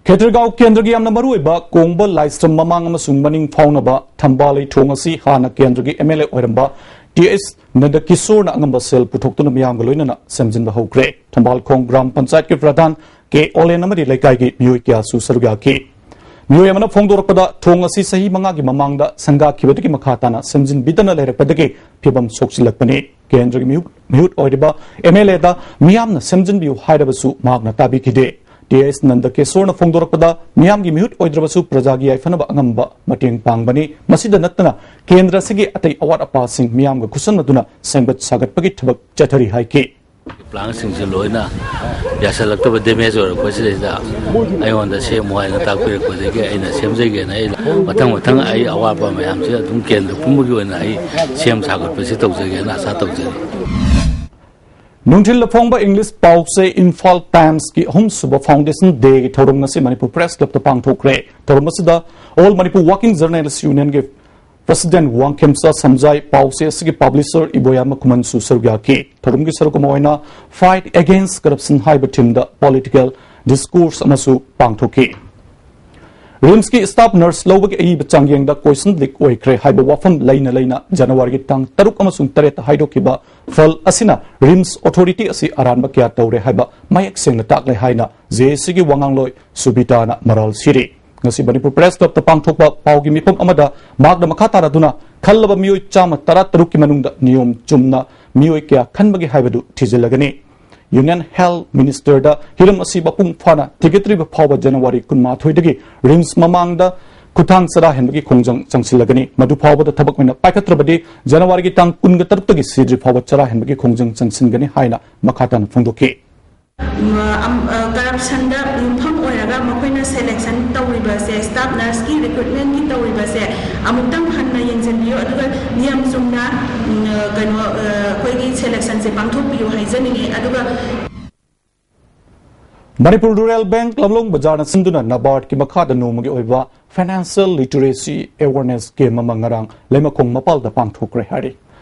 ꯈꯦꯇ꯭ꯔꯤꯒꯥꯎ ꯀꯦꯟꯗ꯭ꯔꯒꯤ ꯌꯥꯝꯅ ꯃꯔꯨꯑꯣꯏꯕ ꯀꯣꯡꯕ ꯂꯥꯏꯁ꯭ꯔꯝ ꯃꯃꯥꯡ ꯑꯃꯁꯨꯡ ꯃꯅꯤꯡ ꯐꯥꯎꯅꯕ ꯊꯝꯕꯥꯜ ꯂꯩ ꯊꯣꯡ ꯑꯁꯤ ꯍꯥꯟꯅ ꯀꯦꯟꯗ꯭ꯔꯒꯤ ꯑꯦꯝ ꯑꯦꯜ ꯑꯦ ꯑꯣꯏꯔꯝꯕ ꯇꯤ ꯑꯦꯁ ꯅꯟꯗꯀꯤꯁꯣꯔꯅ ꯑꯉꯝꯕ ꯁꯦꯜ ꯄꯨꯊꯣꯛꯇꯨꯅ ꯃꯤꯌꯥꯝꯒ ꯂꯣꯏꯅꯅ ꯁꯦꯝꯖꯤꯟꯕ ꯍꯧꯈ꯭ꯔꯦ꯫ ꯊꯝꯕꯥꯜ ꯈꯣꯡ ꯒ꯭ꯔꯥꯝ ꯄꯟꯆꯥꯌꯠꯀꯤ ꯄ꯭ꯔꯙꯥꯟ ꯀꯦ ꯑꯣꯂꯦꯟ ꯑꯃꯗꯤ ꯂꯩꯀꯥꯏꯒꯤ ꯃꯤꯑꯣꯏ ꯀꯌꯥꯁꯨ ꯁꯔꯨꯛ ꯌꯥꯈꯤ꯫ ꯃꯤꯑꯣꯏ ꯑꯃꯅ ꯐꯣꯡꯗꯣꯔꯛꯄꯗ, ꯊꯣꯡ ꯑꯁꯤ ꯆꯍꯤ ꯃꯉꯥꯒꯤ ꯃꯃꯥꯡꯗ ꯁꯪꯒꯥꯈꯤꯕꯗꯒꯤ ꯃꯈꯥ ꯇꯥꯅ ꯁꯦꯝꯖꯤꯟꯕꯤꯗꯅ ꯂꯩꯔꯛꯄꯗꯒꯤ ꯐꯤꯕꯝ ꯁꯣꯛꯆꯤꯜꯂꯛꯄꯅꯤ꯫ ꯀꯦꯟꯗ꯭ꯔꯒꯤ ꯃꯤꯍꯨꯠ, ꯃꯤꯍꯨꯠ ꯑꯣꯏꯔꯤꯕ ꯑꯦꯝ ꯑꯦꯜ ꯑꯦꯗ ꯃꯤꯌꯥꯝꯅ ꯁꯦꯝꯖꯤꯟꯕꯤꯌꯨ ꯍꯥꯏꯔꯕꯁꯨ ꯃꯍꯥꯛꯅ ꯇꯥꯕꯤꯈꯤꯗꯦ꯫ ꯇꯤ ꯑꯦꯁ ꯅꯟꯗꯀꯦꯁꯣꯔꯅ ꯐꯣꯡꯗꯣꯔꯛꯄꯗ, ꯃꯤꯌꯥꯝꯒꯤ ꯃꯤꯍꯨꯠ ꯑꯣꯏꯗ꯭ꯔꯕꯁꯨ ꯄ꯭ꯔꯖꯥꯒꯤ ꯌꯥꯏꯐꯅꯕ ꯑꯉꯝꯕ ꯃꯇꯦꯡ ꯄꯥꯡꯕꯅꯤ꯫ ꯃꯁꯤꯗ ꯅꯠꯇꯅ ꯀꯦꯟꯗ꯭ꯔ ꯑꯁꯤꯒꯤ ꯑꯇꯩ ꯑꯋꯥꯠ ꯑꯄꯥꯁꯤꯡ ꯃꯤꯌꯥꯝꯒ ꯈꯨꯠꯁꯝꯅꯗꯨꯅ ꯁꯦꯝꯒꯠ ꯁꯥꯒꯠꯄꯒꯤ ꯊꯕꯛ ꯆꯠꯊꯔꯤ ꯍꯥꯏꯈꯤ꯫ ꯄ꯭ꯂꯥꯟꯁꯤꯡꯁꯦ ꯂꯣꯏꯅ ꯌꯥꯁꯜꯂꯛꯇꯕ, damage ꯑꯣꯏꯔꯛꯄꯁꯤꯗꯩꯗ ꯑꯩꯉꯣꯟꯗ ꯁꯦꯝꯃꯨ ꯍꯥꯏꯅ ꯇꯥꯛꯄꯤꯔꯛꯄꯗꯒꯤ ꯑꯩꯅ ꯁꯦꯝꯖꯒꯦꯅ, ꯑꯩ ꯃꯊꯪ ꯃꯊꯪ ꯑꯩ ꯑꯋꯥꯠꯄ ꯃꯌꯥꯝꯁꯦ ꯑꯗꯨꯝ ꯀꯦꯟꯗ꯭ꯔ ꯄꯨꯝꯕꯒꯤ ꯑꯣꯏꯅ ꯑꯩ ꯁꯦꯝ ꯁꯥꯒꯠꯄꯁꯤ ꯇꯧꯖꯒꯦꯅ ꯑꯁꯥ ꯇꯧꯖꯔꯤ꯫ ꯅꯨꯡꯊꯤꯜꯗ ꯐꯣꯡꯕ ꯏꯪꯂꯤꯁ ꯄꯥꯎꯆꯦ ꯏꯝꯐꯥꯜ ꯇꯥꯏꯝꯁꯀꯤ ꯑꯍꯨꯝꯁꯨꯕ Foundation Day ꯒꯤ ꯊꯧꯔꯝ ꯉꯁꯤ ꯃꯅꯤꯄꯨꯔ Press Club ꯇ ꯄꯥꯡꯊꯣꯛꯈ꯭ꯔꯦ꯫ ꯊꯧꯔꯝ ꯑꯁꯤꯗ All Manipur Working Journalist Union ꯒꯤ President ꯋꯥꯡꯈꯦꯝꯆꯥ ꯁꯝꯖꯥꯏ, ꯄꯥꯎꯆꯦ ꯑꯁꯤꯒꯤ publisher ꯏꯕꯣꯌꯥꯏꯃ ꯈꯨꯃꯟꯁꯨ ꯁꯔꯨꯛ ꯌꯥꯈꯤ꯫ ꯊꯧꯔꯝꯒꯤ ꯁꯔꯨꯛ ꯑꯃ ꯑꯣꯏꯅ Fight Against Corruption ꯍꯥꯏꯕ theme ꯗ political discourse ꯑꯃꯁꯨ ꯄꯥꯡꯊꯣꯛꯈꯤ꯫ ꯔꯤꯝꯁꯀꯤ staff nurse ꯂꯧꯕꯒꯤ ꯑꯏꯕ ꯆꯥꯡꯌꯦꯡꯗ question leak ꯑꯣꯏꯈ꯭ꯔꯦ ꯍꯥꯏꯕ ꯋꯥꯐꯝ ꯂꯩꯅ ꯂꯩꯅ ꯖꯅꯋꯥꯔꯤꯒꯤ ꯇꯥꯡ ꯇꯔꯨꯛ ꯑꯃꯁꯨꯡ ꯇꯔꯦꯠꯇ ꯍꯥꯏꯗꯣꯛꯈꯤꯕ ꯐꯜ ꯑꯁꯤꯅ ꯔꯤꯝꯁ authority ꯑꯁꯤ ꯑꯔꯥꯟꯕ ꯀꯌꯥ ꯇꯧꯔꯦ ꯍꯥꯏꯕ ꯃꯌꯦꯛ ꯁꯦꯡꯅ ꯇꯥꯛꯂꯦ ꯍꯥꯏꯅ ꯖꯦ ꯑꯦ ꯁꯤꯒꯤ ꯋꯥꯉꯥꯡꯂꯣꯏ ꯁꯨꯕꯤꯇꯥꯅ ꯃꯔꯥꯜ ꯁꯤꯔꯤ꯫ ꯉꯁꯤ ꯃꯅꯤꯄꯨꯔ ꯄ꯭ꯔꯦꯁ ꯀ꯭ꯂꯕꯇ ꯄꯥꯡꯊꯣꯛꯄ ꯄꯥꯎꯒꯤ ꯃꯤꯐꯝ ꯑꯃꯗ ꯃꯍꯥꯛꯅ ꯃꯈꯥ ꯇꯥꯔꯗꯨꯅ ꯈꯜꯂꯕ ꯃꯤꯑꯣꯏ ꯆꯥꯝꯃ ꯇꯔꯥ ꯇꯔꯨꯛꯀꯤ ꯃꯅꯨꯡꯗ ꯅꯤꯌꯣꯝ ꯆꯨꯝꯅ ꯃꯤꯑꯣꯏ ꯀꯌꯥ ꯈꯟꯕꯒꯦ ꯍꯥꯏꯕꯗꯨ ꯊꯤꯖꯤꯜꯂꯒꯅꯤ꯫ ꯌꯨꯅꯤꯌꯟ ꯍꯦꯜꯊ ꯃꯤꯅꯤꯁꯇꯔꯗ ꯍꯤꯔꯝ ꯑꯁꯤ ꯃꯄꯨꯡ ꯐꯥꯅ ꯊꯤꯒꯠꯇ꯭ꯔꯤꯕ ꯐꯥꯎꯕ ꯖꯅꯋꯥꯔꯤ ꯀꯨꯟꯃꯥꯊꯣꯏꯗꯒꯤ ꯔꯤꯝꯁ ꯃꯃꯥꯡꯗ ꯈꯨꯠꯊꯥꯡ ꯆꯔꯥ ꯍꯦꯟꯕꯒꯤ ꯈꯣꯡꯖꯪ ꯆꯪꯁꯤꯜꯂꯒꯅꯤ꯫ ꯃꯗꯨ ꯐꯥꯎꯕꯗ ꯊꯕꯛ ꯑꯣꯏꯅ ꯄꯥꯏꯈꯠꯇ꯭ꯔꯕꯗꯤ ꯖꯅꯋꯥꯔꯤꯒꯤ ꯇꯥꯡ ꯀꯨꯟꯒ ꯇꯔꯨꯛꯇꯒꯤ ꯁꯤꯗ꯭ꯔꯤ ꯐꯥꯎꯕ ꯆꯔꯥ ꯍꯦꯟꯕꯒꯤ ꯈꯣꯡꯖꯪ ꯆꯪꯁꯤꯟꯒꯅꯤ ꯍꯥꯏꯅ ꯃꯈꯥ ꯇꯥꯅ ꯐꯣꯡꯗꯣꯛꯈꯤ꯫ ꯀꯔꯞꯁꯟꯗ ꯌꯨꯝꯐꯝ ꯑꯣꯏꯔꯒ ꯃꯈꯣꯏꯅ ꯁꯦꯂꯦꯛꯁꯟ ꯇꯧꯔꯤꯕꯁꯦ, ꯁ꯭ꯇꯥꯐ ꯅꯔꯁꯀꯤ ꯔꯤꯀ꯭ꯔꯨꯠꯃꯦꯟꯒꯤ ꯇꯧꯔꯤꯕꯁꯦ ꯑꯃꯨꯛꯇꯪ ꯍꯟꯅ ꯌꯦꯡꯁꯤꯟꯕꯤꯌꯨ, ꯑꯗꯨꯒ ꯅꯤꯌꯝ ꯆꯨꯝꯅ ꯎꯝ, ꯀꯩꯅꯣ ꯑꯩꯈꯣꯏꯒꯤ ꯁꯦꯂꯦꯛꯁꯟꯁꯦ ꯄꯥꯡꯊꯣꯛꯄꯤꯌꯨ ꯍꯥꯏꯖꯅꯤꯡꯉꯤ꯫ ꯑꯗꯨꯒ ꯃꯅꯤꯄꯨꯔ ꯔꯨꯔꯦꯜ ꯕꯦꯡꯛ ꯂꯝꯂꯣꯡ ꯕꯖꯥꯔꯅ ꯁꯤꯟꯗꯨꯅ ꯅꯕꯥꯔꯗꯀꯤ ꯃꯈꯥꯗ ꯅꯣꯡꯃꯒꯤ ꯑꯣꯏꯕ ꯐꯥꯏꯅꯥꯟꯁꯤꯌꯦꯜ ꯂꯤꯇꯔꯦꯁꯤ ꯑꯦꯋꯥꯔꯅꯦꯁ ꯀꯦꯝꯞ ꯑꯃ ꯉꯔꯥꯡ ꯂꯩꯃꯈꯣꯡ ꯃꯄꯥꯜꯗ ꯄꯥꯡꯊꯣꯛꯈ꯭ꯔꯦ ꯍꯥꯏꯔꯤ꯫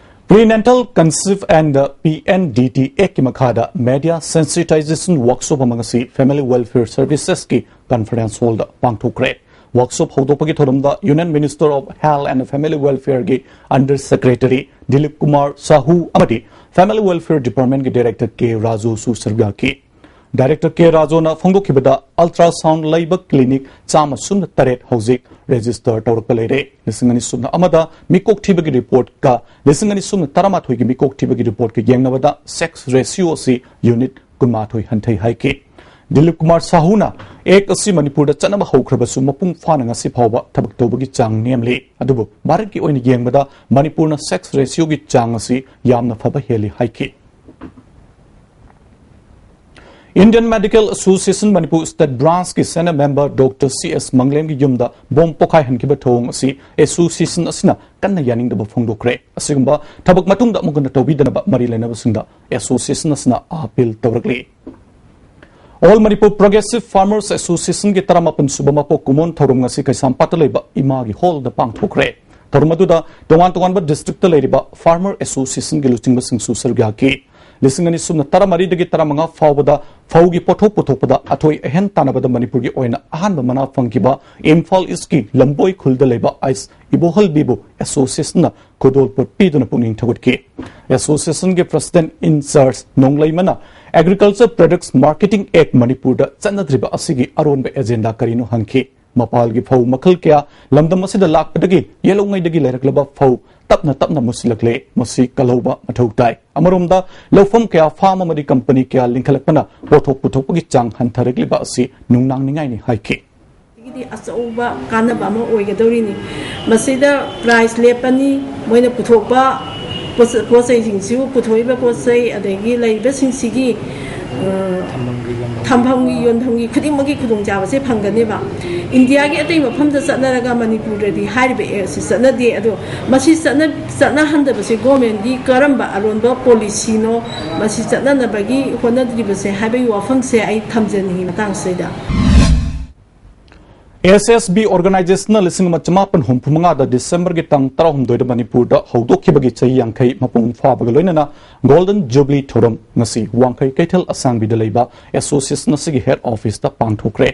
Prenatal Conceive and P N D T Act ꯀꯤ ꯃꯈꯥꯗ ꯃꯦꯗꯤꯌꯥ ꯁꯦꯟꯁꯤꯇꯥꯏꯖꯦꯁꯟ ꯋꯥꯔꯛꯁꯣꯞ ꯑꯃ ꯉꯁꯤ ꯐꯦꯃꯤꯂꯤ ꯋꯦꯜꯐꯤꯌꯔ ꯁꯔꯚꯤꯁꯦꯁꯀꯤ ꯀꯟꯐꯔꯦꯟꯁ ꯍꯣꯜꯗ ꯄꯥꯡꯊꯣꯛꯈ꯭ꯔꯦ꯫ ꯋꯥꯔꯛꯁꯣꯞ ꯍꯧꯗꯣꯛꯄꯒꯤ ꯊꯧꯔꯝꯗ union minister of health and family ꯋꯦꯜꯐꯤꯌꯔꯒꯤ ꯑꯟꯗꯔ ꯁꯦꯀ꯭ꯔꯦꯇꯔꯤ ꯗꯤꯂꯤꯞ ꯀꯨꯃꯥꯔ ꯁꯥꯍꯨ ꯑꯃꯗꯤ ꯐꯦꯃꯤꯂꯤ ꯋꯦꯜꯐꯤꯌꯔ ꯗꯤꯄꯥꯔꯠꯃꯦꯟꯠꯀꯤ ꯗꯥꯏꯔꯦꯛꯇꯔ ꯀꯦ ꯔꯥꯖꯨꯁꯨ ꯁꯔꯨꯛ ꯌꯥꯈꯤ꯫ ꯗꯥꯏꯔꯦꯛꯇꯔ ꯀꯦ ꯔꯥꯖꯨꯅ ꯐꯣꯡꯗꯣꯛꯈꯤꯕꯗ, ꯑꯜꯇ꯭ꯔꯥꯁꯥꯎꯟ ꯂꯩꯕ ꯀ꯭ꯂꯤꯅꯤꯛ ꯆꯥꯝꯃ ꯁꯨꯞꯅ ꯇꯔꯦꯠ ꯍꯧꯖꯤꯛ ꯔꯦꯖꯤꯁꯇꯔ ꯇꯧꯔꯛꯄ ꯂꯩꯔꯦ꯫ ꯂꯤꯁꯤꯡ ꯑꯅꯤ ꯁꯨꯞꯅ ꯑꯃꯗ ꯃꯤꯀꯣꯛ ꯊꯤꯕꯒꯤ ꯔꯤꯄꯣꯔꯠꯀ ꯂꯤꯁꯤꯡ ꯑꯅꯤ ꯁꯨꯞꯅ ꯇꯔꯥꯃꯥꯊꯣꯏꯒꯤ ꯃꯤꯀꯣꯛ ꯊꯤꯕꯒꯤ ꯔꯤꯄꯣꯔꯠꯀ ꯌꯦꯡꯅꯕꯗ ꯁꯦꯛꯁ ꯔꯦꯁꯤꯌꯣ ꯑꯁꯤ ꯌꯨꯅꯤꯠ ꯀꯨꯟꯃꯥꯊꯣꯏ ꯍꯟꯊꯩ ꯍꯥꯏꯈꯤ꯫ ꯗꯤꯂꯤꯞ ꯀꯨꯃꯥꯔ ꯁꯥꯍꯨꯅ ꯑꯦꯛ ꯑꯁꯤ ꯃꯅꯤꯄꯨꯔꯗ ꯆꯠꯅꯕ ꯍꯧꯈ꯭ꯔꯕꯁꯨ ꯃꯄꯨꯡ ꯐꯥꯅ ꯉꯁꯤ ꯐꯥꯎꯕ ꯊꯕꯛ ꯇꯧꯕꯒꯤ ꯆꯥꯡ ꯅꯦꯝꯂꯤ꯫ ꯑꯗꯨꯕꯨ ꯚꯥꯔꯠꯀꯤ ꯑꯣꯏꯅ ꯌꯦꯡꯕꯗ ꯃꯅꯤꯄꯨꯔꯅ ꯁꯦꯛꯁ ꯔꯦꯁꯤꯌꯣꯒꯤ ꯆꯥꯡ ꯑꯁꯤ ꯌꯥꯝꯅ ꯐꯕ ꯍꯦꯜꯂꯤ ꯍꯥꯏꯈꯤ꯫ Indian medical association Manipur state ꯕ꯭ꯔꯥꯟꯆꯀꯤ senior member doctor C S ꯃꯪꯂꯦꯝꯒꯤ ꯌꯨꯝꯗ ꯕꯣꯝ ꯄꯣꯈꯥꯏꯍꯟꯈꯤꯕ ꯊꯧꯑꯣꯡ ꯑꯁꯤ ꯑꯦꯁꯣꯁꯤꯌꯦꯁꯟ ꯑꯁꯤꯅ ꯀꯟꯅ ꯌꯥꯅꯤꯡꯗꯕ ꯐꯣꯡꯗꯣꯛꯈ꯭ꯔꯦ꯫ ꯑꯁꯤꯒꯨꯝꯕ ꯊꯕꯛ ꯃꯇꯨꯡꯗ ꯑꯃꯨꯛ ꯍꯟꯅ ꯇꯧꯕꯤꯗꯅꯕ ꯃꯔꯤ ꯂꯩꯅꯕꯁꯤꯡꯗ ꯑꯦꯁꯣꯁꯤꯌꯦꯁꯟ ꯑꯁꯤꯅ appeal ꯇꯧꯔꯛꯂꯤ꯫ All Manipur Progressive Farmers Association ꯒꯤ ꯇꯔꯥꯃꯥꯄꯟ ꯁꯨꯕ ꯃꯄꯣꯛ ꯀꯨꯝꯑꯣꯟ ꯊꯧꯔꯝ ꯉꯁꯤ ꯀꯩꯁꯥꯝꯄꯥꯠꯇ ꯂꯩꯕ ꯏꯃꯥꯒꯤ ꯍꯣꯜꯗ ꯄꯥꯡꯊꯣꯛꯈ꯭ꯔꯦ꯫ ꯊꯧꯔꯝ ꯑꯗꯨꯗ ꯇꯣꯉꯥꯟ ꯇꯣꯉꯥꯟꯕ ꯗꯤꯁꯇ꯭ꯔꯤꯛꯇ ꯂꯩꯔꯤꯕ ꯐꯥꯔꯃꯔ ꯑꯦꯁꯣꯁꯤꯌꯦꯁꯟꯒꯤ ꯂꯨꯆꯤꯡꯕꯁꯤꯡꯁꯨ ꯁꯔꯨꯛ ꯌꯥꯈꯤ꯫ ꯂꯤꯁꯤꯡ ꯑꯅꯤ ꯁꯨꯞꯅ ꯇꯔꯥꯃꯔꯤꯗꯒꯤ ꯇꯔꯥꯃꯉꯥ ꯐꯥꯎꯕꯗ ꯐꯧꯒꯤ ꯄꯣꯠꯊꯣꯛ ꯄꯨꯊꯣꯛꯄꯗ ꯑꯊꯣꯏ ꯑꯍꯦꯟ ꯇꯥꯟꯅꯕꯗ ꯃꯅꯤꯄꯨꯔꯒꯤ ꯑꯣꯏꯅ ꯑꯍꯥꯟꯕ ꯃꯅꯥ ꯐꯪꯈꯤꯕ ꯏꯝꯐꯥꯜ ꯏꯁꯀꯤ ꯂꯝꯕꯣꯏ ꯈꯨꯜꯗ ꯂꯩꯕ ꯑꯩꯁ ꯏꯕꯣꯍꯜꯕꯤꯕꯨ ꯑꯦꯁꯣꯁꯤꯌꯦꯁꯟꯅ ꯈꯨꯗꯣꯜꯄꯣꯠ ꯄꯤꯗꯨꯅ ꯄꯨꯛꯅꯤꯡ ꯊꯧꯒꯠꯈꯤ꯫ ꯑꯦꯁꯣꯁꯤꯌꯦꯁꯟꯒꯤ ꯄ꯭ꯔꯁꯤꯗꯦꯟꯠ ꯏꯟ charge ꯅꯣꯡꯂꯩꯃꯅ Agriculture Products Marketing Act ꯃꯅꯤꯄꯨꯔꯗ ꯆꯠꯅꯗ꯭ꯔꯤꯕ ꯑꯁꯤꯒꯤ ꯑꯔꯣꯟꯕ ꯑꯦꯖꯦꯟꯗꯥ ꯀꯔꯤꯅꯣ ꯍꯪꯈꯤ꯫ ꯃꯄꯥꯜꯒꯤ ꯐꯧ ꯃꯈꯜ ꯀꯌꯥ ꯂꯝꯗꯝ ꯑꯁꯤꯗ ꯂꯥꯛꯄꯗꯒꯤ ꯌꯦꯜꯍꯧꯉꯩꯗꯒꯤ ꯂꯩꯔꯛꯂꯕ ꯐꯧ ꯇꯞꯅ ꯇꯞꯅ ꯃꯨꯁꯤꯜꯂꯛꯂꯦ꯫ ꯃꯁꯤ ꯀꯜꯍꯧꯕ ꯃꯊꯧ ꯇꯥꯏ꯫ ꯑꯃꯔꯣꯝꯗ, ꯂꯧꯐꯝ ꯀꯌꯥ, ꯐꯥꯔꯝ ꯑꯃꯗꯤ ꯀꯝꯄꯅꯤ ꯀꯌꯥ ꯂꯤꯡꯈꯠꯂꯛꯄꯅ ꯄꯣꯠꯊꯣꯛ ꯄꯨꯊꯣꯛꯄꯒꯤ ꯆꯥꯡ ꯍꯟꯊꯔꯛꯂꯤꯕ ꯑꯁꯤ ꯅꯨꯡꯅꯥꯡꯅꯤꯡꯉꯥꯏꯅꯤ ꯍꯥꯏꯈꯤ꯫ ꯁꯤꯒꯤꯗꯤ ꯑꯆꯧꯕ ꯀꯥꯟꯅꯕ ꯑꯃ ꯑꯣꯏꯒꯗꯧꯔꯤꯅꯤ꯫ ꯃꯁꯤꯗ ꯄ꯭ꯔꯥꯏꯁ ꯂꯦꯞꯄꯅꯤ, ꯃꯣꯏꯅ ꯄꯨꯊꯣꯛꯄ ꯄꯣꯠꯆ-, ꯄꯣꯠ ꯆꯩꯁꯤꯡꯁꯤꯕꯨ, ꯄꯨꯊꯣꯛꯏꯕ ꯄꯣꯠ ꯆꯩ ꯑꯗꯒꯤ ꯂꯩꯔꯤꯕꯁꯤꯡꯁꯤꯒꯤ, ꯑ, ꯊꯝꯐꯝꯒꯤ, ꯌꯣꯟꯐꯝꯒꯤ ꯈꯨꯗꯤꯡꯃꯛꯀꯤ ꯈꯨꯗꯣꯡꯆꯥꯕꯁꯦ ꯐꯪꯒꯅꯦꯕ꯫ ꯏꯟꯗꯤꯌꯥꯒꯤ ꯑꯇꯩ ꯃꯐꯝꯗ ꯆꯠꯅꯔꯒ ꯃꯅꯤꯄꯨꯔꯗꯗꯤ ꯍꯥꯏꯔꯤꯕ ꯑꯦꯛꯁꯤ ꯆꯠꯅꯗꯦ꯫ ꯑꯗꯣ ꯃꯁꯤ ꯆꯠꯅ-, ꯆꯠꯅꯍꯟꯗꯕꯁꯦ ꯒꯣꯔꯃꯦꯟꯒꯤ ꯀꯔꯝꯕ ꯑꯔꯣꯟꯕ ꯄꯣꯂꯤꯁꯤꯅꯣ? ꯃꯁꯤ ꯆꯠꯅꯅꯕꯒꯤ ꯍꯣꯠꯅꯗ꯭ꯔꯤꯕꯁꯦ ꯍꯥꯏꯕꯒꯤ ꯋꯥꯐꯝꯁꯦ ꯑꯩ ꯊꯝꯖꯅꯤꯡꯉꯤ ꯃꯇꯥꯡꯁꯤꯗ꯫ ꯑꯦꯁ ꯑꯦꯁ ꯕꯤ ꯑꯣꯔꯒꯅꯥꯏꯖꯦꯁꯟꯅ ꯂꯤꯁꯤꯡ ꯑꯃ ꯆꯃꯥꯄꯟ ꯍꯨꯝꯐꯨ ꯃꯉꯥꯗ ꯗꯤꯁꯦꯝꯕꯔꯒꯤ ꯇꯥꯡ ꯇꯔꯥꯍꯨꯝꯗꯣꯏꯗ ꯃꯅꯤꯄꯨꯔꯗ ꯍꯧꯗꯣꯛꯈꯤꯕꯒꯤ ꯆꯍꯤ ꯌꯥꯡꯈꯩ ꯃꯄꯨꯡ ꯐꯥꯕꯒ ꯂꯣꯏꯅꯅ ꯒꯣꯜꯗꯟ ꯖꯨꯕꯤꯂꯤ ꯊꯧꯔꯝ ꯉꯁꯤ ꯋꯥꯡꯈꯩ ꯀꯩꯊꯦꯜ ꯑꯁꯥꯡꯕꯤꯗ ꯂꯩꯕ ꯑꯦꯁꯣꯁꯤꯌꯦꯁꯟ ꯑꯁꯤꯒꯤ ꯍꯦꯗ ꯑꯣꯐꯤꯁꯇ ꯄꯥꯡꯊꯣꯛꯈ꯭ꯔꯦ꯫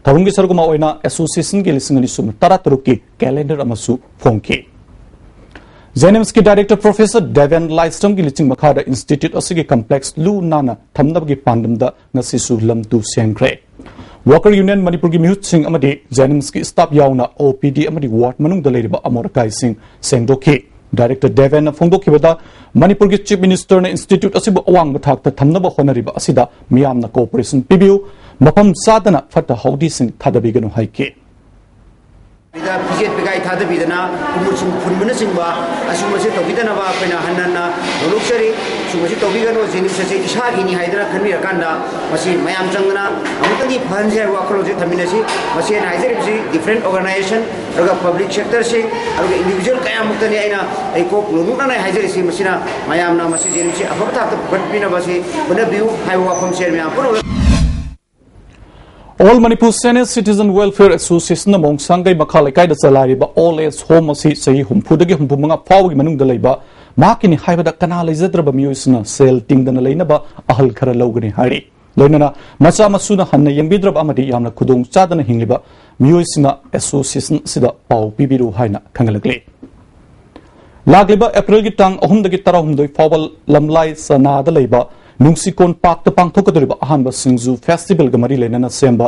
ꯊꯧꯔꯝꯒꯤ ꯁꯔꯨꯛ ꯑꯃ ꯑꯣꯏꯅ ꯑꯦꯁꯣꯁꯤꯌꯦꯁꯟꯒꯤ ꯂꯤꯁꯤꯡ ꯑꯅꯤ ꯁꯨꯞꯅ ꯇꯔꯥꯇꯔꯨꯛꯀꯤ ꯀꯦꯂꯦꯟꯗꯔ ꯑꯃꯁꯨ ꯐꯣꯡꯈꯤ꯫ ꯖꯦꯅꯤꯝꯁꯀꯤ ꯗꯥꯏꯔꯦꯛꯇꯔ ꯄ꯭ꯔꯣꯐꯦꯁꯔ ꯗꯦꯕꯦꯟ ꯂꯥꯏꯁ꯭ꯔꯝꯒꯤ ꯂꯨꯆꯤꯡ ꯃꯈꯥꯗ ꯏꯟꯁꯇꯤꯇ꯭ꯌꯨꯠ ꯑꯁꯤꯒꯤ ꯀꯝꯄ꯭ꯂꯦꯛꯁ ꯂꯨ ꯅꯥꯟꯅ ꯊꯝꯅꯕꯒꯤ ꯄꯥꯟꯗꯝꯗ ꯉꯁꯤꯁꯨ ꯂꯝ ꯇꯨ ꯁꯦꯡꯈ꯭ꯔꯦ꯫ ꯋꯥꯀꯔ ꯌꯨꯅꯤꯌꯟ ꯃꯅꯤꯄꯨꯔꯒꯤ ꯃꯤꯍꯨꯠꯁꯤꯡ ꯑꯃꯗꯤ ꯖꯦꯅꯤꯝꯁꯀꯤ ꯁ꯭ꯇꯥꯐ ꯌꯥꯎꯅ ꯑꯣ ꯄꯤ ꯗꯤ ꯑꯃꯗꯤ ꯋꯥꯔꯗ ꯃꯅꯨꯡꯗ ꯂꯩꯔꯤꯕ ꯑꯃꯣꯠ ꯑꯀꯥꯏꯁꯤꯡ ꯁꯦꯡꯗꯣꯛꯈꯤ꯫ ꯗꯥꯏꯔꯦꯛꯇꯔ ꯗꯦꯕꯦꯟꯅ ꯐꯣꯡꯗꯣꯛꯈꯤꯕꯗ, ꯃꯅꯤꯄꯨꯔꯒꯤ ꯆꯤꯐ ꯃꯤꯅꯤꯁꯇꯔꯅ ꯏꯟꯁꯇꯤꯇ꯭ꯌꯨꯠ ꯑꯁꯤꯕꯨ ꯑꯋꯥꯡꯕ ꯊꯥꯛꯇ ꯊꯝꯅꯕ ꯍꯣꯠꯅꯔꯤꯕ ꯑꯁꯤꯗ ꯃꯤꯌꯥꯝꯅ ꯀꯣꯑꯣꯄꯔꯦꯁꯟ ꯄꯤꯕꯤꯌꯨ, ꯃꯐꯝ ꯆꯥꯗꯅ ꯐꯠꯇ ꯍꯥꯎꯗꯤꯁꯤꯡ ꯊꯥꯗꯕꯤꯒꯅꯨ ꯍꯥꯏꯈꯤ꯫ ꯁꯤꯗ ꯐꯤꯖꯦꯠ ꯐꯤꯒꯥꯏ ꯊꯥꯗꯕꯤꯗꯅ ꯎꯃꯨꯜꯁꯤꯡ ꯐꯨꯟꯕꯅꯆꯤꯡꯕ ꯑꯁꯤꯒꯨꯝꯕꯁꯤ ꯇꯧꯕꯤꯗꯅꯕ ꯑꯩꯈꯣꯏꯅ ꯍꯟꯅ ꯍꯟꯅ ꯍꯧꯗꯣꯛꯆꯔꯤ꯫ ꯁꯤꯒꯨꯝꯕꯁꯤ ꯇꯧꯕꯤꯒꯅꯨ, ꯖꯦꯅꯤꯝꯁ ꯑꯁꯤ ꯏꯁꯥꯒꯤꯅꯤ ꯍꯥꯏꯗꯅ ꯈꯟꯕꯤꯔꯀꯥꯟꯗ ꯃꯁꯤ ꯃꯌꯥꯝ ꯆꯪꯗꯅ ꯑꯃꯨꯛꯇꯪꯗꯤ ꯐꯍꯟꯁꯤ ꯍꯥꯏꯕ ꯋꯥꯈꯜꯂꯣꯟꯁꯤ ꯊꯝꯃꯤꯟꯅꯁꯤ꯫ ꯃꯁꯤ ꯑꯩꯅ ꯍꯥꯏꯖꯔꯤꯕꯁꯤ ꯗꯤꯐ꯭ꯔꯦꯟ ꯑꯣꯔꯒꯅꯥꯏꯖꯦꯁꯟ, ꯑꯗꯨꯒ ꯄꯕ꯭ꯂꯤꯛ ꯁꯦꯛꯇꯔꯁꯤꯡ, ꯑꯗꯨꯒ ꯏꯟꯗꯤꯕꯤꯖꯨꯋꯦꯜ ꯀꯌꯥꯃꯨꯛꯇꯅꯤ ꯑꯩꯅ ꯑꯩ ꯀꯣꯛ ꯂꯣꯡꯉꯨꯛꯅꯅ ꯍꯥꯏꯖꯔꯤꯁꯤ꯫ ꯃꯁꯤꯅ ꯃꯌꯥꯝꯅ ꯃꯁꯤ ꯖꯦꯅꯤꯝꯁꯁꯤ ꯑꯐꯕ ꯊꯥꯛꯇ ꯄꯨꯈꯠꯄꯤꯅꯕꯁꯤ ꯍꯣꯠꯅꯕꯤꯌꯨ ꯍꯥꯏꯕ ꯋꯥꯐꯝꯁꯦ ꯃꯌꯥꯝ ꯄꯨꯝꯅꯃꯛ All Manipur Senior Citizen Welfare Association ꯅ ꯃꯣꯡꯁꯥꯡꯒꯩ ꯃꯈꯥ ꯂꯩꯀꯥꯏꯗ ꯆꯂꯥꯏꯔꯤꯕ ꯑꯣꯜ ꯑꯦꯖ ꯍꯣꯝ ꯑꯁꯤ ꯆꯍꯤ ꯍꯨꯝꯐꯨꯗꯒꯤ ꯍꯨꯝꯐꯨ ꯃꯉꯥ ꯐꯥꯎꯕꯒꯤ ꯃꯅꯨꯡꯗ ꯂꯩꯕ ꯃꯍꯥꯛꯀꯤꯅꯤ ꯍꯥꯏꯕꯗ ꯀꯅꯥ ꯂꯩꯖꯗ꯭ꯔꯕ ꯃꯤꯑꯣꯏꯁꯤꯡꯅ ꯁꯦꯜ ꯇꯤꯡꯗꯅ ꯂꯩꯅꯕ ꯑꯍꯜ ꯈꯔ ꯂꯧꯒꯅꯤ ꯍꯥꯏꯔꯤ꯫ ꯂꯣꯏꯅꯅ ꯃꯆꯥ ꯃꯁꯨꯅ ꯍꯟꯅ ꯌꯦꯡꯕꯤꯗ꯭ꯔꯕ ꯑꯃꯗꯤ ꯌꯥꯝꯅ ꯈꯨꯗꯣꯡ ꯆꯥꯗꯅ ꯍꯤꯡꯂꯤꯕ ꯃꯤꯑꯣꯏꯁꯤꯡꯅ ꯑꯦꯁꯣꯁꯤꯌꯦꯁꯟ ꯑꯁꯤꯗ ꯄꯥꯎ ꯄꯤꯕꯤꯔꯨ ꯍꯥꯏꯅ ꯈꯪꯍꯜꯂꯛꯂꯤ꯫ ꯂꯥꯛꯂꯤꯕ ꯑꯦꯄ꯭ꯔꯤꯜꯒꯤ ꯇꯥꯡ ꯑꯍꯨꯝꯗꯒꯤ ꯇꯔꯥꯍꯨꯝꯗꯣꯏ ꯐꯥꯎꯕ ꯂꯝꯂꯥꯏ ꯆꯅꯥꯗ ꯂꯩꯕ ꯅꯨꯡꯁꯤꯀꯣꯟ ꯄꯥꯔꯛꯇ ꯄꯥꯡꯊꯣꯛꯀꯗꯧꯔꯤꯕ ꯑꯍꯥꯟꯕ ꯁꯤꯡꯖꯨ ꯐꯦꯁꯇꯤꯚꯦꯜꯒ ꯃꯔꯤ ꯂꯩꯅꯅ ꯁꯦꯝꯕ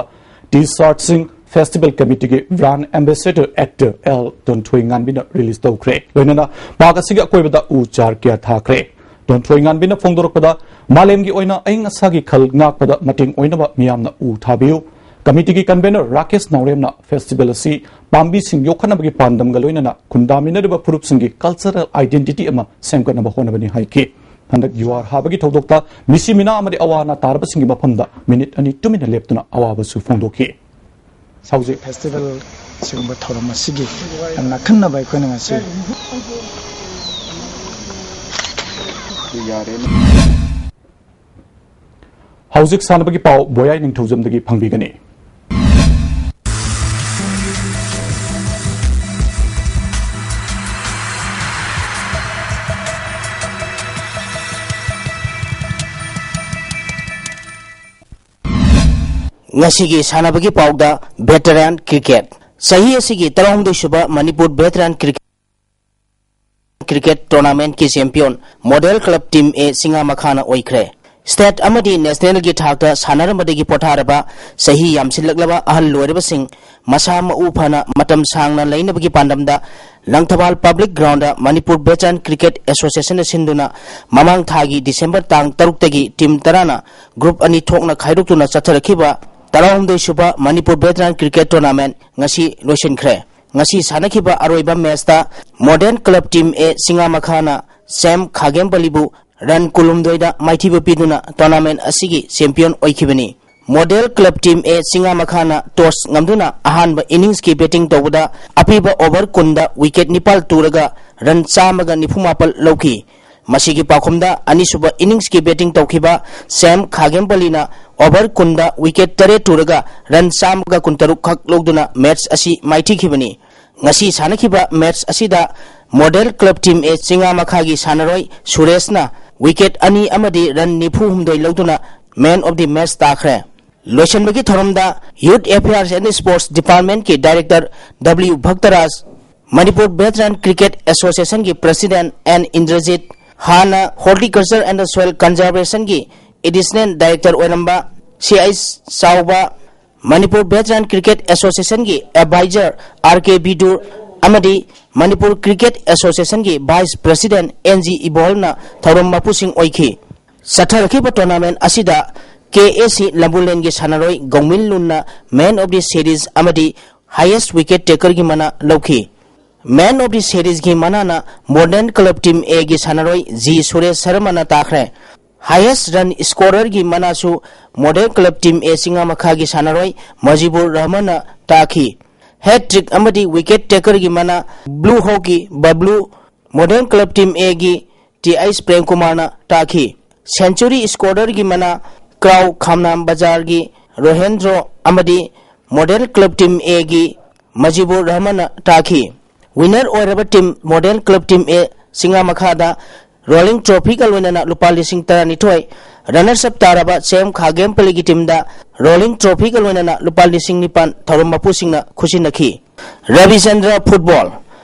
ꯇꯤ ꯁꯥꯔꯠꯁꯤꯡ, Festival Committeeꯒꯤ Brand Ambassador Actor L ꯗꯣꯟꯊꯣꯏ ꯉꯥꯟꯕꯤꯅ release ꯇꯧꯈ꯭ꯔꯦ꯫ ꯂꯣꯏꯅꯅ park ꯑꯁꯤꯒꯤ ꯑꯀꯣꯏꯕꯗ ꯎ ꯆꯥꯔ ꯀꯌꯥ ꯊꯥꯈ꯭ꯔꯦ꯫ ꯗꯣꯟꯊꯣꯏ ꯉꯥꯟꯕꯤꯅ ꯐꯣꯡꯗꯣꯔꯛꯄꯗ, ꯃꯥꯂꯦꯝꯒꯤ ꯑꯣꯏꯅ ꯑꯏꯪ ꯑꯁꯥꯒꯤ ꯈꯜ ꯉꯥꯛꯄꯗ ꯃꯇꯦꯡ ꯑꯣꯏꯅꯕ ꯃꯤꯌꯥꯝꯅ ꯎ ꯊꯥꯕꯤꯌꯨ꯫ Committeeꯒꯤ convener ꯔꯥꯀꯦꯁ ꯅꯥꯎꯔꯦꯝꯅ festival ꯑꯁꯤ ꯄꯥꯝꯕꯤꯁꯤꯡ ꯌꯣꯛꯈꯠꯅꯕꯒꯤ ꯄꯥꯟꯗꯝꯒ ꯂꯣꯏꯅꯅ ꯈꯨꯟꯗꯥꯃꯤꯟꯅꯔꯤꯕ ꯐꯨꯔꯨꯞꯁꯤꯡꯒꯤ cultural identity ꯑꯃ ꯁꯦꯝꯒꯠꯅꯕ ꯍꯣꯠꯅꯕꯅꯤ ꯍꯥꯏꯈꯤ꯫ ꯍꯟꯗꯛ ꯌꯨꯍꯥꯔ ꯍꯥꯕꯒꯤ ꯊꯧꯗꯣꯛꯇ ꯃꯤꯁꯤ ꯃꯤꯅꯥ ꯑꯃꯗꯤ ꯑꯋꯥ ꯑꯅꯥ ꯇꯥꯔꯕꯁꯤꯡꯒꯤ ꯃꯐꯝꯗ minute ꯑꯅꯤ ꯇꯨꯃꯤꯟꯅ ꯂꯦꯞꯇꯨꯅ ꯑꯋꯥꯕꯁꯨ ꯐꯣꯡꯗꯣꯛꯈꯤ꯫ ꯍꯧꯖꯤꯛ festival ꯁꯤꯒꯨꯝꯕ ꯊꯧꯔꯝ ꯑꯁꯤꯒꯤ ꯌꯥꯝꯅ ꯑꯈꯟꯅꯕ ꯑꯩꯈꯣꯏꯅ ꯉꯁꯤ ꯍꯧꯖꯤꯛ ꯁꯥꯟꯅꯕꯒꯤ ꯄꯥꯎ ꯕꯣꯌꯥꯏ ꯅꯤꯡꯊꯧꯖꯝꯗꯒꯤ ꯐꯪꯕꯤꯒꯅꯤ꯫ ꯉꯁꯤꯒꯤ ꯁꯥꯟꯅꯕꯒꯤ ꯄꯥꯎꯗ veteran cricket꯫ ꯆꯍꯤ ꯑꯁꯤꯒꯤ ꯇꯔꯥꯍꯨꯝꯗꯣꯏ ꯁꯨꯕ Manipur veteran cricket cricket tournamentꯀꯤ champion Model Club Team A ꯆꯤꯡꯉꯥ ꯃꯈꯥꯅ ꯑꯣꯏꯈ꯭ꯔꯦ꯫ State ꯑꯃꯗꯤ nationalꯒꯤ ꯊꯥꯛꯇ ꯁꯥꯟꯅꯔꯝꯕꯗꯒꯤ ꯄꯣꯊꯥꯔꯕ, ꯆꯍꯤ ꯌꯥꯝꯁꯤꯜꯂꯛꯂꯕ ꯑꯍꯜ ꯂꯣꯏꯔꯕꯁꯤꯡ ꯃꯁꯥ ꯃꯎ ꯐꯅ ꯃꯇꯝ ꯁꯥꯡꯅ ꯂꯩꯅꯕꯒꯤ ꯄꯥꯟꯗꯝꯗ Langthabal public groundꯗ Manipur veteran cricket associationꯅ ꯁꯤꯟꯗꯨꯅ ꯃꯃꯥꯡ ꯊꯥꯒꯤ December ꯇꯥꯡ ꯇꯔꯨꯛꯇꯒꯤ team ꯇꯔꯥꯅ group ꯑꯅꯤ ꯊꯣꯛꯅ ꯈꯥꯏꯗꯣꯛꯇꯨꯅ ꯆꯠꯊꯔꯛꯈꯤꯕ ꯇꯔꯥꯍꯨꯝꯗꯣꯏ ꯁꯨꯕ ꯃꯅꯤꯄꯨꯔ veteran cricket tournament ꯉꯁꯤ ꯂꯣꯏꯁꯤꯟꯈ꯭ꯔꯦ꯫ ꯉꯁꯤ ꯁꯥꯟꯅꯈꯤꯕ ꯑꯔꯣꯏꯕ matchꯇ Model Club Team A ꯆꯤꯡꯉꯥ ꯃꯈꯥꯅ ꯁꯦꯝ ꯈꯥꯒꯦꯝꯄꯜꯂꯤꯕꯨ run ꯀꯨꯟꯍꯨꯝꯗꯣꯏꯗ ꯃꯥꯏꯊꯤꯕ ꯄꯤꯗꯨꯅ tournament ꯑꯁꯤꯒꯤ champion ꯑꯣꯏꯈꯤꯕꯅꯤ꯫ Model Club Team A ꯆꯤꯡꯉꯥ ꯃꯈꯥꯅ toss ꯉꯝꯗꯨꯅ ꯑꯍꯥꯟꯕ inningsꯀꯤ batting ꯇꯧꯕꯗ ꯑꯄꯤꯕ over ꯀꯨꯟꯗ wicket ꯅꯤꯄꯥꯜ ꯇꯨꯔꯒ run ꯆꯥꯝꯃꯒ ꯅꯤꯐꯨ ꯃꯥꯄꯜ ꯂꯧꯈꯤ꯫ ꯃꯁꯤꯒꯤ ꯄꯥꯎꯈꯨꯝꯗ ꯑꯅꯤꯁꯨꯕ inningsꯀꯤ batting ꯇꯧꯈꯤꯕ ꯁꯦꯝ ꯈꯥꯒꯦꯝꯄꯜꯂꯤꯅ over ꯀꯨꯟꯗ wicket ꯇꯔꯦꯠ ꯇꯨꯔꯒ run ꯆꯥꯝꯃꯒ ꯀꯨꯟꯇꯔꯨꯛ ꯈꯛ ꯂꯧꯗꯨꯅ match ꯑꯁꯤ ꯃꯥꯏꯊꯤꯈꯤꯕꯅꯤ꯫ ꯉꯁꯤ ꯁꯥꯟꯅꯈꯤꯕ match ꯑꯁꯤꯗ Model Club Team A ꯆꯤꯡꯉꯥ ꯃꯈꯥꯒꯤ ꯁꯥꯟꯅꯔꯣꯏ ꯁꯨꯔꯦꯁꯅ wicket ꯑꯅꯤ ꯑꯃꯗꯤ run ꯅꯤꯐꯨ ꯍꯨꯝꯗꯣꯏ ꯂꯧꯗꯨꯅ man of the match ꯇꯥꯈ꯭ꯔꯦ꯫ ꯂꯣꯏꯁꯤꯟꯕꯒꯤ ꯊꯧꯔꯝꯗ Youth Affairs and Sports Departmentꯀꯤ Director W ꯚꯛꯇꯔꯥꯖ, Manipur Veteran Cricket Associationꯒꯤ President N Indrajit, ꯍꯥꯟꯅ Horticulture and Soil Conservationꯒꯤ Additional Director ꯑꯣꯏꯔꯝꯕ C H Chaoba, Manipur veteran cricket ꯑꯦꯁꯣꯁꯤꯌꯦꯁꯟꯒꯤ ꯑꯦꯗꯚꯥꯏꯖꯔ ꯑꯥꯔ ꯀꯦ ꯕꯤꯗꯨꯔ ꯑꯃꯗꯤ ꯃꯅꯤꯄꯨꯔ ꯀ꯭ꯔꯤꯀꯦꯠ ꯑꯦꯁꯣꯁꯤꯌꯦꯁꯟꯒꯤ ꯚꯥꯏꯁ ꯄ꯭ꯔꯁꯤꯗꯦꯟꯠ ꯑꯦꯟ ꯖꯤ ꯏꯕꯣꯜꯅ ꯊꯧꯔꯝ ꯃꯄꯨꯁꯤꯡ ꯑꯣꯏꯈꯤ꯫ ꯆꯠꯊꯔꯛꯈꯤꯕ ꯇꯣꯔꯅꯥꯃꯦꯟꯠ ꯑꯁꯤꯗ ꯀꯦ ꯑꯦ ꯁꯤ ꯂꯝꯕꯨꯂꯦꯟꯒꯤ ꯁꯥꯟꯅꯔꯣꯏ ꯒꯧꯃꯤꯜ ꯂꯨꯟꯅ ꯃꯦꯟ ꯑꯣꯐ ꯗꯤ ꯁꯤꯔꯤꯖ ꯑꯃꯗꯤ ꯍꯥꯏꯌꯦꯁ ꯋꯤꯀꯦꯠ ꯇꯦꯀꯔꯒꯤ ꯃꯅꯥ ꯂꯧꯈꯤ꯫ ꯃꯦꯟ ꯑꯣꯐ ꯗꯤ ꯁꯤꯔꯤꯖꯒꯤ ꯃꯅꯥꯅ ꯃꯣꯗꯔꯟ ꯀ꯭ꯂꯕ ꯇꯤꯝ ꯑꯦꯒꯤ ꯁꯥꯟꯅꯔꯣꯏ ꯖꯤ ꯁꯨꯔꯦꯁ ꯁꯔꯃꯅ ꯇꯥꯈ꯭ꯔꯦ꯫ ꯍꯥꯏꯌꯦꯁ ꯔꯟ ꯁ꯭ꯀꯣꯔꯔꯒꯤ ꯃꯅꯥꯁꯨ ꯃꯣꯗꯔꯟ ꯀ꯭ꯂꯕ ꯇꯤꯝ ꯑꯦ ꯆꯤꯡꯉꯥꯃꯈꯥꯒꯤ ꯁꯥꯟꯅꯔꯣꯏ ꯃꯖꯤꯕꯨꯔ ꯔꯍꯃꯟꯅ ꯇꯥꯈꯤ꯫ ꯍꯦꯠ ꯇ꯭ꯔꯤꯛ ꯑꯃꯗꯤ ꯋꯤꯀꯦꯠ ꯇꯦꯀꯔꯒꯤ ꯃꯅꯥ ꯕ꯭ꯂꯨ ꯍꯣꯛꯀꯤ ꯕꯕ꯭ꯂꯨ ꯃꯣꯗꯔꯟ ꯀ꯭ꯂꯕ ꯇꯤꯝ ꯑꯦꯒꯤ ꯇꯤ ꯑꯩꯆ ꯄ꯭ꯔꯦꯝꯀꯨꯃꯥꯔꯅ ꯇꯥꯈꯤ꯫ ꯁꯦꯟꯆꯨꯔꯤ ꯁ꯭ꯀꯣꯔꯔꯒꯤ ꯃꯅꯥ ꯀ꯭ꯔꯥꯎ ꯈꯥꯝꯅꯥꯝ ꯕꯖꯥꯔꯒꯤ ꯔꯣꯍꯦꯟꯗ꯭ꯔꯣ ꯑꯃꯗꯤ ꯃꯣꯗꯦꯜ ꯀ꯭ꯂꯕ ꯇꯤꯝ ꯑꯦꯒꯤ ꯃꯖꯤꯕꯨꯔ ꯔꯍꯃꯟꯅ ꯇꯥꯈꯤ꯫ ꯋꯤꯟꯅꯔ ꯑꯣꯏꯔꯕ ꯇꯤꯝ ꯃꯣꯗꯦꯜ ꯀ꯭ꯂꯕ ꯇꯤꯝ ꯑꯦ ꯆꯤꯡꯉꯥꯃꯈꯥꯗ ꯔꯣꯂꯤꯡ ꯇ꯭ꯔꯣꯐꯤꯒ ꯂꯣꯏꯅꯅ ꯂꯨꯄꯥ ꯂꯤꯁꯤꯡ ꯇꯔꯥꯅꯤꯊꯣꯏ, ꯔꯅꯔꯁ ꯑꯞ ꯇꯥꯔꯕ ꯆꯦꯝ ꯈꯥꯒꯦꯝꯄꯜꯂꯤꯒꯤ ꯇꯤꯝꯗ ꯔꯣꯂꯤꯡ ꯇ꯭ꯔꯣꯐꯤꯒ ꯂꯣꯏꯅꯅ ꯂꯨꯄꯥ ꯂꯤꯁꯤꯡ ꯅꯤꯄꯥꯟ ꯊꯧꯔꯝ ꯃꯄꯨꯁꯤꯡꯅ ꯈꯨꯠꯁꯤꯟꯅꯈꯤ꯫ ꯔꯕꯤꯆꯟꯗ꯭ꯔ ꯐꯨꯠꯕꯣꯜ,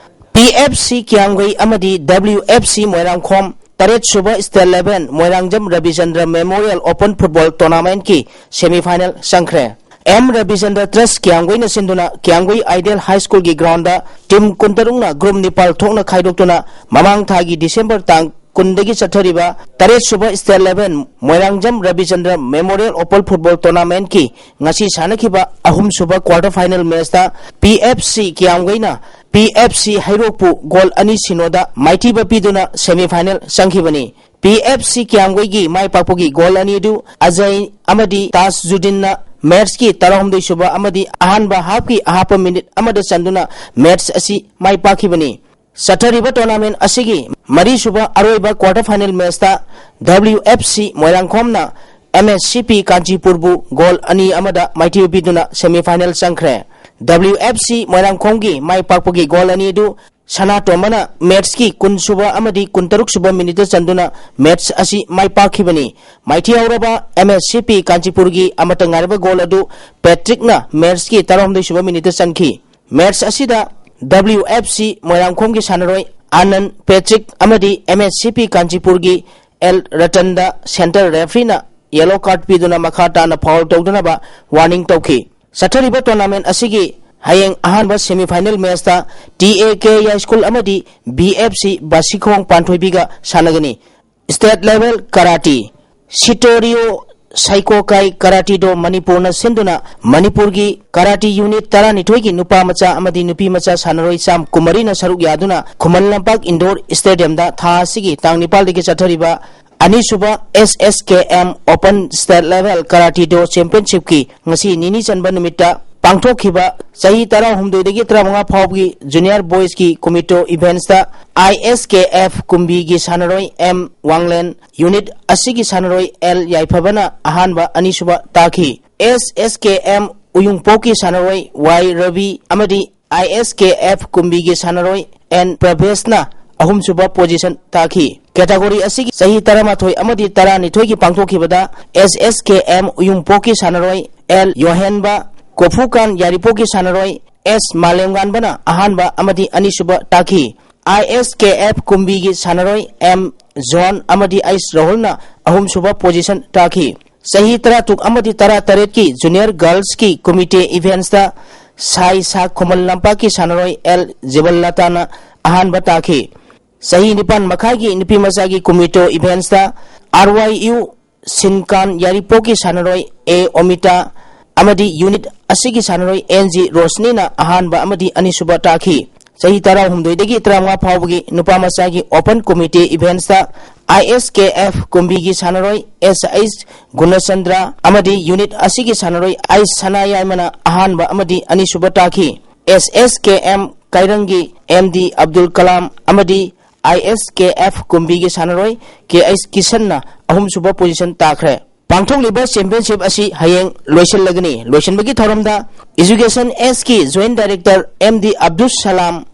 ꯄꯤ ꯑꯦꯐ ꯁꯤ ꯀꯤꯌꯥꯝꯒꯩ ꯑꯃꯗꯤ ꯗꯕ꯭ꯂꯤꯎ ꯑꯦꯐ ꯁꯤ ꯃꯣꯏꯔꯥꯡꯈꯣꯝ ꯇꯔꯦꯠ ꯁꯨꯕ state level Moirangjam Rabichandra memorial open football ꯇꯣꯔꯅꯥꯃꯦꯟꯠꯀꯤ ꯁꯦꯃꯤꯐꯥꯏꯅꯦꯜ ꯆꯪꯈ꯭ꯔꯦ꯫ ꯑꯦꯝ ꯔꯕꯤꯆꯟꯗ꯭ꯔ ꯇ꯭ꯔꯁ ꯀꯤꯌꯥꯝꯒꯩꯅ ꯁꯤꯟꯗꯨꯅ ꯀꯤꯌꯥꯝꯒꯩ ꯑꯥꯏꯗꯤꯌꯦꯜ ꯍꯥꯏ ꯁ꯭ꯀꯨꯜꯒꯤ ꯒ꯭ꯔꯥꯎꯟꯗ ꯇꯤꯝ ꯀꯨꯟꯇꯔꯨꯛꯅ ꯒ꯭ꯔꯨꯞ ꯅꯤꯄꯥꯜ ꯊꯣꯛꯅ ꯈꯥꯏꯗꯣꯛꯇꯨꯅ ꯃꯃꯥꯡ ꯊꯥꯒꯤ ꯗꯤꯁꯦꯝꯕꯔ ꯇꯥꯡ ꯀꯨꯟꯗꯒꯤ ꯆꯠꯊꯔꯤꯕ ꯇꯔꯦꯠ ꯁꯨꯕ state level Moirangjam Rabichandra memorial open football ꯇꯣꯔꯅꯥꯃꯦꯟꯠꯀꯤ ꯉꯁꯤ ꯁꯥꯟꯅꯈꯤꯕ ꯑꯍꯨꯝ ꯁꯨꯕ ꯀ꯭ꯋꯥꯔꯇꯔ ꯐꯥꯏꯅꯦꯜ ꯃꯦꯆꯇ ꯄꯤ ꯑꯦꯐ ꯁꯤ ꯀꯤꯌꯥꯝꯒꯩꯅ ꯄꯤ ꯑꯦꯐ ꯁꯤ ꯍꯩꯔꯣꯛꯄꯨ ꯒꯣꯜ ꯑꯅꯤ ꯁꯤꯅꯣꯗ ꯃꯥꯏꯊꯤꯕ ꯄꯤꯗꯨꯅ ꯁꯦꯃꯤꯐꯥꯏꯅꯦꯜ ꯆꯪꯈꯤꯕꯅꯤ꯫ ꯄꯤ ꯑꯦꯐ ꯁꯤ ꯀꯤꯌꯥꯝꯒꯩꯒꯤ ꯃꯥꯏ ꯄꯥꯛꯄꯒꯤ ꯒꯣꯜ ꯑꯅꯤ ꯑꯗꯨ ꯑꯖꯌ ꯑꯃꯗꯤ ꯇꯥꯖ ꯖꯨꯗꯤꯟꯅ ꯃꯦꯆꯀꯤ ꯇꯔꯥꯍꯨꯝꯗꯣꯏ ꯁꯨꯕ ꯑꯃꯗꯤ ꯑꯍꯥꯟꯕ ꯍꯥꯐꯀꯤ ꯑꯍꯥꯞꯄ ꯃꯤꯅꯤꯠ ꯑꯃꯗ ꯆꯟꯗꯨꯅ ꯃꯦꯆ ꯑꯁꯤ ꯃꯥꯏ ꯄꯥꯛꯈꯤꯕꯅꯤ꯫ ꯆꯠꯊꯔꯤꯕ ꯇꯣꯔꯅꯥꯃꯦꯟ ꯑꯁꯤꯒꯤ ꯃꯔꯤꯁꯨꯕ ꯑꯔꯣꯏꯕ ꯀ꯭ꯋꯥꯔꯇꯔ ꯐꯥꯏꯅꯦꯜ ꯃꯦꯆꯇ ꯗꯕ꯭ꯂꯤꯎ ꯑꯦꯐ ꯁꯤ ꯃꯣꯏꯔꯥꯡꯈꯣꯝꯅ ꯑꯦꯝ ꯑꯦꯁ ꯁꯤ ꯄꯤ ꯀꯥꯟꯆꯤꯄꯨꯔꯕꯨ ꯒꯣꯜ ꯑꯅꯤ ꯑꯃꯗ ꯃꯥꯏꯊꯤꯕ ꯄꯤꯗꯨꯅ ꯁꯦꯃꯤꯐꯥꯏꯅꯦꯜ ꯆꯪꯈ꯭ꯔꯦ꯫ ꯗꯕ꯭ꯂꯤꯎ ꯑꯦꯐ ꯁꯤ ꯃꯣꯏꯔꯥꯡꯈꯣꯝꯒꯤ ꯃꯥꯏ ꯄꯥꯛꯄꯒꯤ ꯒꯣꯜ ꯑꯅꯤ ꯑꯗꯨ ꯁꯅꯥꯇꯣꯝꯕꯅ ꯃꯦꯆꯀꯤ ꯀꯨꯟꯁꯨꯕ ꯑꯃꯗꯤ ꯀꯨꯟꯇꯔꯨꯛ ꯁꯨꯕ ꯃꯤꯅꯤꯠꯇ ꯆꯟꯗꯨꯅ ꯃꯦꯆ ꯑꯁꯤ ꯃꯥꯏ ꯄꯥꯛꯈꯤꯕꯅꯤ꯫ ꯃꯥꯏꯊꯤꯍꯧꯔꯕ ꯑꯦꯝ ꯑꯦꯁ ꯁꯤ ꯄꯤ ꯀꯥꯟꯆꯤꯄꯨꯔꯒꯤ ꯑꯃꯠꯇ ꯉꯥꯏꯔꯕ ꯒꯣꯜ ꯑꯗꯨ ꯄꯦꯇ꯭ꯔꯤꯛꯅ ꯃꯦꯆꯀꯤ ꯇꯔꯥꯍꯨꯝꯗꯣꯏ ꯁꯨꯕ ꯃꯤꯅꯤꯠꯇ ꯆꯟꯈꯤ꯫ ꯃꯦꯆ ꯑꯁꯤꯗ ꯗꯕ꯭ꯂꯤꯎ ꯑꯦꯐ ꯁꯤ ꯃꯣꯏꯔꯥꯡꯈꯣꯝꯒꯤ ꯁꯥꯟꯅꯔꯣꯏ ꯑꯥꯅꯟ ꯄꯦꯇ꯭ꯔꯤꯛ ꯑꯃꯗꯤ ꯑꯦꯝ ꯑꯦꯁ ꯁꯤ ꯄꯤ ꯀꯥꯟꯆꯤꯄꯨꯔꯒꯤ ꯑꯦꯜ ꯔꯇꯟꯗ ꯁꯦꯟꯇꯔ ꯔꯦꯐ꯭ꯔꯤꯅ yellow card ꯄꯤꯗꯨꯅ ꯃꯈꯥ ꯇꯥꯅ foul ꯇꯧꯗꯅꯕ warning ꯇꯧꯈꯤ꯫ ꯆꯠꯊꯔꯤꯕ tournament ꯑꯁꯤꯒꯤ ꯍꯌꯦꯡ ꯑꯍꯥꯟꯕ semi final match ꯇ T A K High School ꯑꯃꯗꯤ B F C ꯕꯥꯁꯤꯈꯣꯡ ꯄꯥꯟꯊꯣꯏꯕꯤꯒ ꯁꯥꯟꯅꯒꯅꯤ꯫ State level karate, Shitorio Saikokai Karate Do ꯃꯅꯤꯄꯨꯔꯅ ꯁꯤꯟꯗꯨꯅ ꯃꯅꯤꯄꯨꯔꯒꯤ karate unit ꯇꯔꯥꯅꯤꯊꯣꯏꯒꯤ ꯅꯨꯄꯥ ꯃꯆꯥ ꯑꯃꯗꯤ ꯅꯨꯄꯤ ꯃꯆꯥ ꯁꯥꯟꯅꯔꯣꯏ ꯆꯥꯝ ꯀꯨꯟꯃꯔꯤꯅ ꯁꯔꯨꯛ ꯌꯥꯗꯨꯅ ꯈꯨꯃꯟ ꯂꯝꯄꯥꯛ indoor stadium ꯗ ꯊꯥ ꯑꯁꯤꯒꯤ ꯇꯥꯡ ꯅꯤꯄꯥꯜꯗꯒꯤ ꯆꯠꯊꯔꯤꯕ ꯑꯅꯤꯁꯨꯕ S S K M Open State Level Karate Do Championship ꯀꯤ ꯉꯁꯤ ꯅꯤꯅꯤ ꯆꯟꯕ ꯅꯨꯃꯤꯠꯇ ꯄꯥꯡꯊꯣꯛꯈꯤꯕ ꯆꯍꯤ ꯇꯔꯥꯍꯨꯝꯗꯣꯏꯗꯒꯤ ꯇꯔꯥꯃꯉꯥ ꯐꯥꯎꯕꯒꯤ junior boys ꯀꯤ Kumite events ꯇ I S K F ꯀꯨꯝꯕꯤꯒꯤ ꯁꯥꯟꯅꯔꯣꯏ M ꯋꯥꯡꯂꯦꯟ, unit ꯑꯁꯤꯒꯤ ꯁꯥꯟꯅꯔꯣꯏ L ꯌꯥꯏꯐꯕꯅ ꯑꯍꯥꯟꯕ, ꯑꯅꯤꯁꯨꯕ ꯇꯥꯈꯤ꯫ S S K M ꯎꯌꯨꯡꯄꯣꯛꯀꯤ ꯁꯥꯟꯅꯔꯣꯏ Y ꯔꯕꯤ ꯑꯃꯗꯤ I S K F ꯀꯨꯝꯕꯤꯒꯤ ꯁꯥꯟꯅꯔꯣꯏ N ꯄ꯭ꯔꯚꯦꯁꯅ ꯑꯍꯨꯝꯁꯨꯕ position ꯇꯥꯈꯤ꯫ Category ꯑꯁꯤꯒꯤ ꯆꯍꯤ ꯇꯔꯥꯃꯥꯊꯣꯏ ꯑꯃꯗꯤ ꯇꯔꯥꯅꯤꯊꯣꯏꯒꯤ ꯄꯥꯡꯊꯣꯛꯈꯤꯕꯗ S S K M ꯎꯌꯨꯡꯄꯣꯛꯀꯤ ꯁꯥꯟꯅꯔꯣꯏ L ꯌꯣꯍꯦꯟꯕ, ꯀꯣꯐꯨꯀꯥꯟ ꯌꯥꯏꯔꯤꯄꯣꯛꯀꯤ ꯁꯥꯟꯅꯔꯣꯏ S ꯃꯥꯂꯦꯝꯉꯥꯟꯕꯅ ꯑꯍꯥꯟꯕ ꯑꯃꯗꯤ ꯑꯅꯤꯁꯨꯕ ꯇꯥꯈꯤ꯫ I S K F ꯀꯨꯝꯕꯤꯒꯤ ꯁꯥꯟꯅꯔꯣꯏ M ꯖꯣꯟ ꯑꯃꯗꯤ H ꯔꯥꯍꯨꯜꯅ ꯑꯍꯨꯝꯁꯨꯕ position ꯇꯥꯈꯤ꯫ ꯆꯍꯤ ꯇꯔꯥꯇꯔꯨꯛ ꯑꯃꯗꯤ ꯇꯔꯥꯇꯔꯦꯠꯀꯤ junior girls ꯀꯤ Kumite events ꯇ ꯁꯥꯏ ꯁꯥ ꯈꯨꯃꯟ ꯂꯝꯄꯥꯛꯀꯤ ꯁꯥꯟꯅꯔꯣꯏ L ꯖꯤꯕꯜꯂꯇꯥꯅ ꯑꯍꯥꯟꯕ ꯇꯥꯈꯤ꯫ ꯆꯍꯤ ꯅꯤꯄꯥꯟ ꯃꯈꯥꯏꯒꯤ ꯅꯨꯄꯤ ꯃꯆꯥꯒꯤ Kumite events ꯇ R Y U ꯁꯤꯟꯀꯥꯟ ꯌꯥꯏꯔꯤꯄꯣꯛꯀꯤ ꯁꯥꯟꯅꯔꯣꯏ A ꯑꯣꯃꯤꯇꯥ ꯑꯃꯗꯤ unit ꯑꯁꯤꯒꯤ ꯁꯥꯟꯅꯔꯣꯏ N G ꯔꯣꯁꯅꯤꯅ ꯑꯍꯥꯟꯕ ꯑꯃꯗꯤ ꯑꯅꯤꯁꯨꯕ ꯇꯥꯈꯤ꯫ ꯆꯍꯤ ꯇꯔꯥꯍꯨꯝꯗꯣꯏꯗꯒꯤ ꯇꯔꯥꯃꯉꯥ ꯐꯥꯎꯕꯒꯤ ꯅꯨꯄꯥ ꯃꯆꯥꯒꯤ Open Kumite events ꯇ I S K F ꯀꯨꯝꯕꯤꯒꯤ ꯁꯥꯟꯅꯔꯣꯏ S H ꯒꯨꯅꯆꯟꯗ꯭ꯔ ꯑꯃꯗꯤ unit ꯑꯁꯤꯒꯤ ꯁꯥꯟꯅꯔꯣꯏ I ꯁꯅꯥꯌꯥꯏꯃꯅ ꯑꯍꯥꯟꯕ ꯑꯃꯗꯤ ꯑꯅꯤꯁꯨꯕ ꯇꯥꯈꯤ꯫ S S K M ꯀꯩꯔꯪꯒꯤ M D Abdul Kalam ꯑꯃꯗꯤ I S K F ꯀꯨꯝꯕꯤꯒꯤ ꯁꯥꯟꯅꯔꯣꯏ K H ꯀꯤꯁꯟꯅ ꯑꯍꯨꯝꯁꯨꯕ position ꯇꯥꯈ꯭ꯔꯦ꯫ ꯄꯥꯡꯊꯣꯛꯂꯤꯕ championship ꯑꯁꯤ ꯍꯌꯦꯡ ꯂꯣꯏꯁꯤꯜꯂꯒꯅꯤ꯫ ꯂꯣꯏꯁꯤꯟꯕꯒꯤ ꯊꯧꯔꯝꯗ Education S ꯀꯤ Joint Director M D Abdul ꯁꯂꯥꯝ,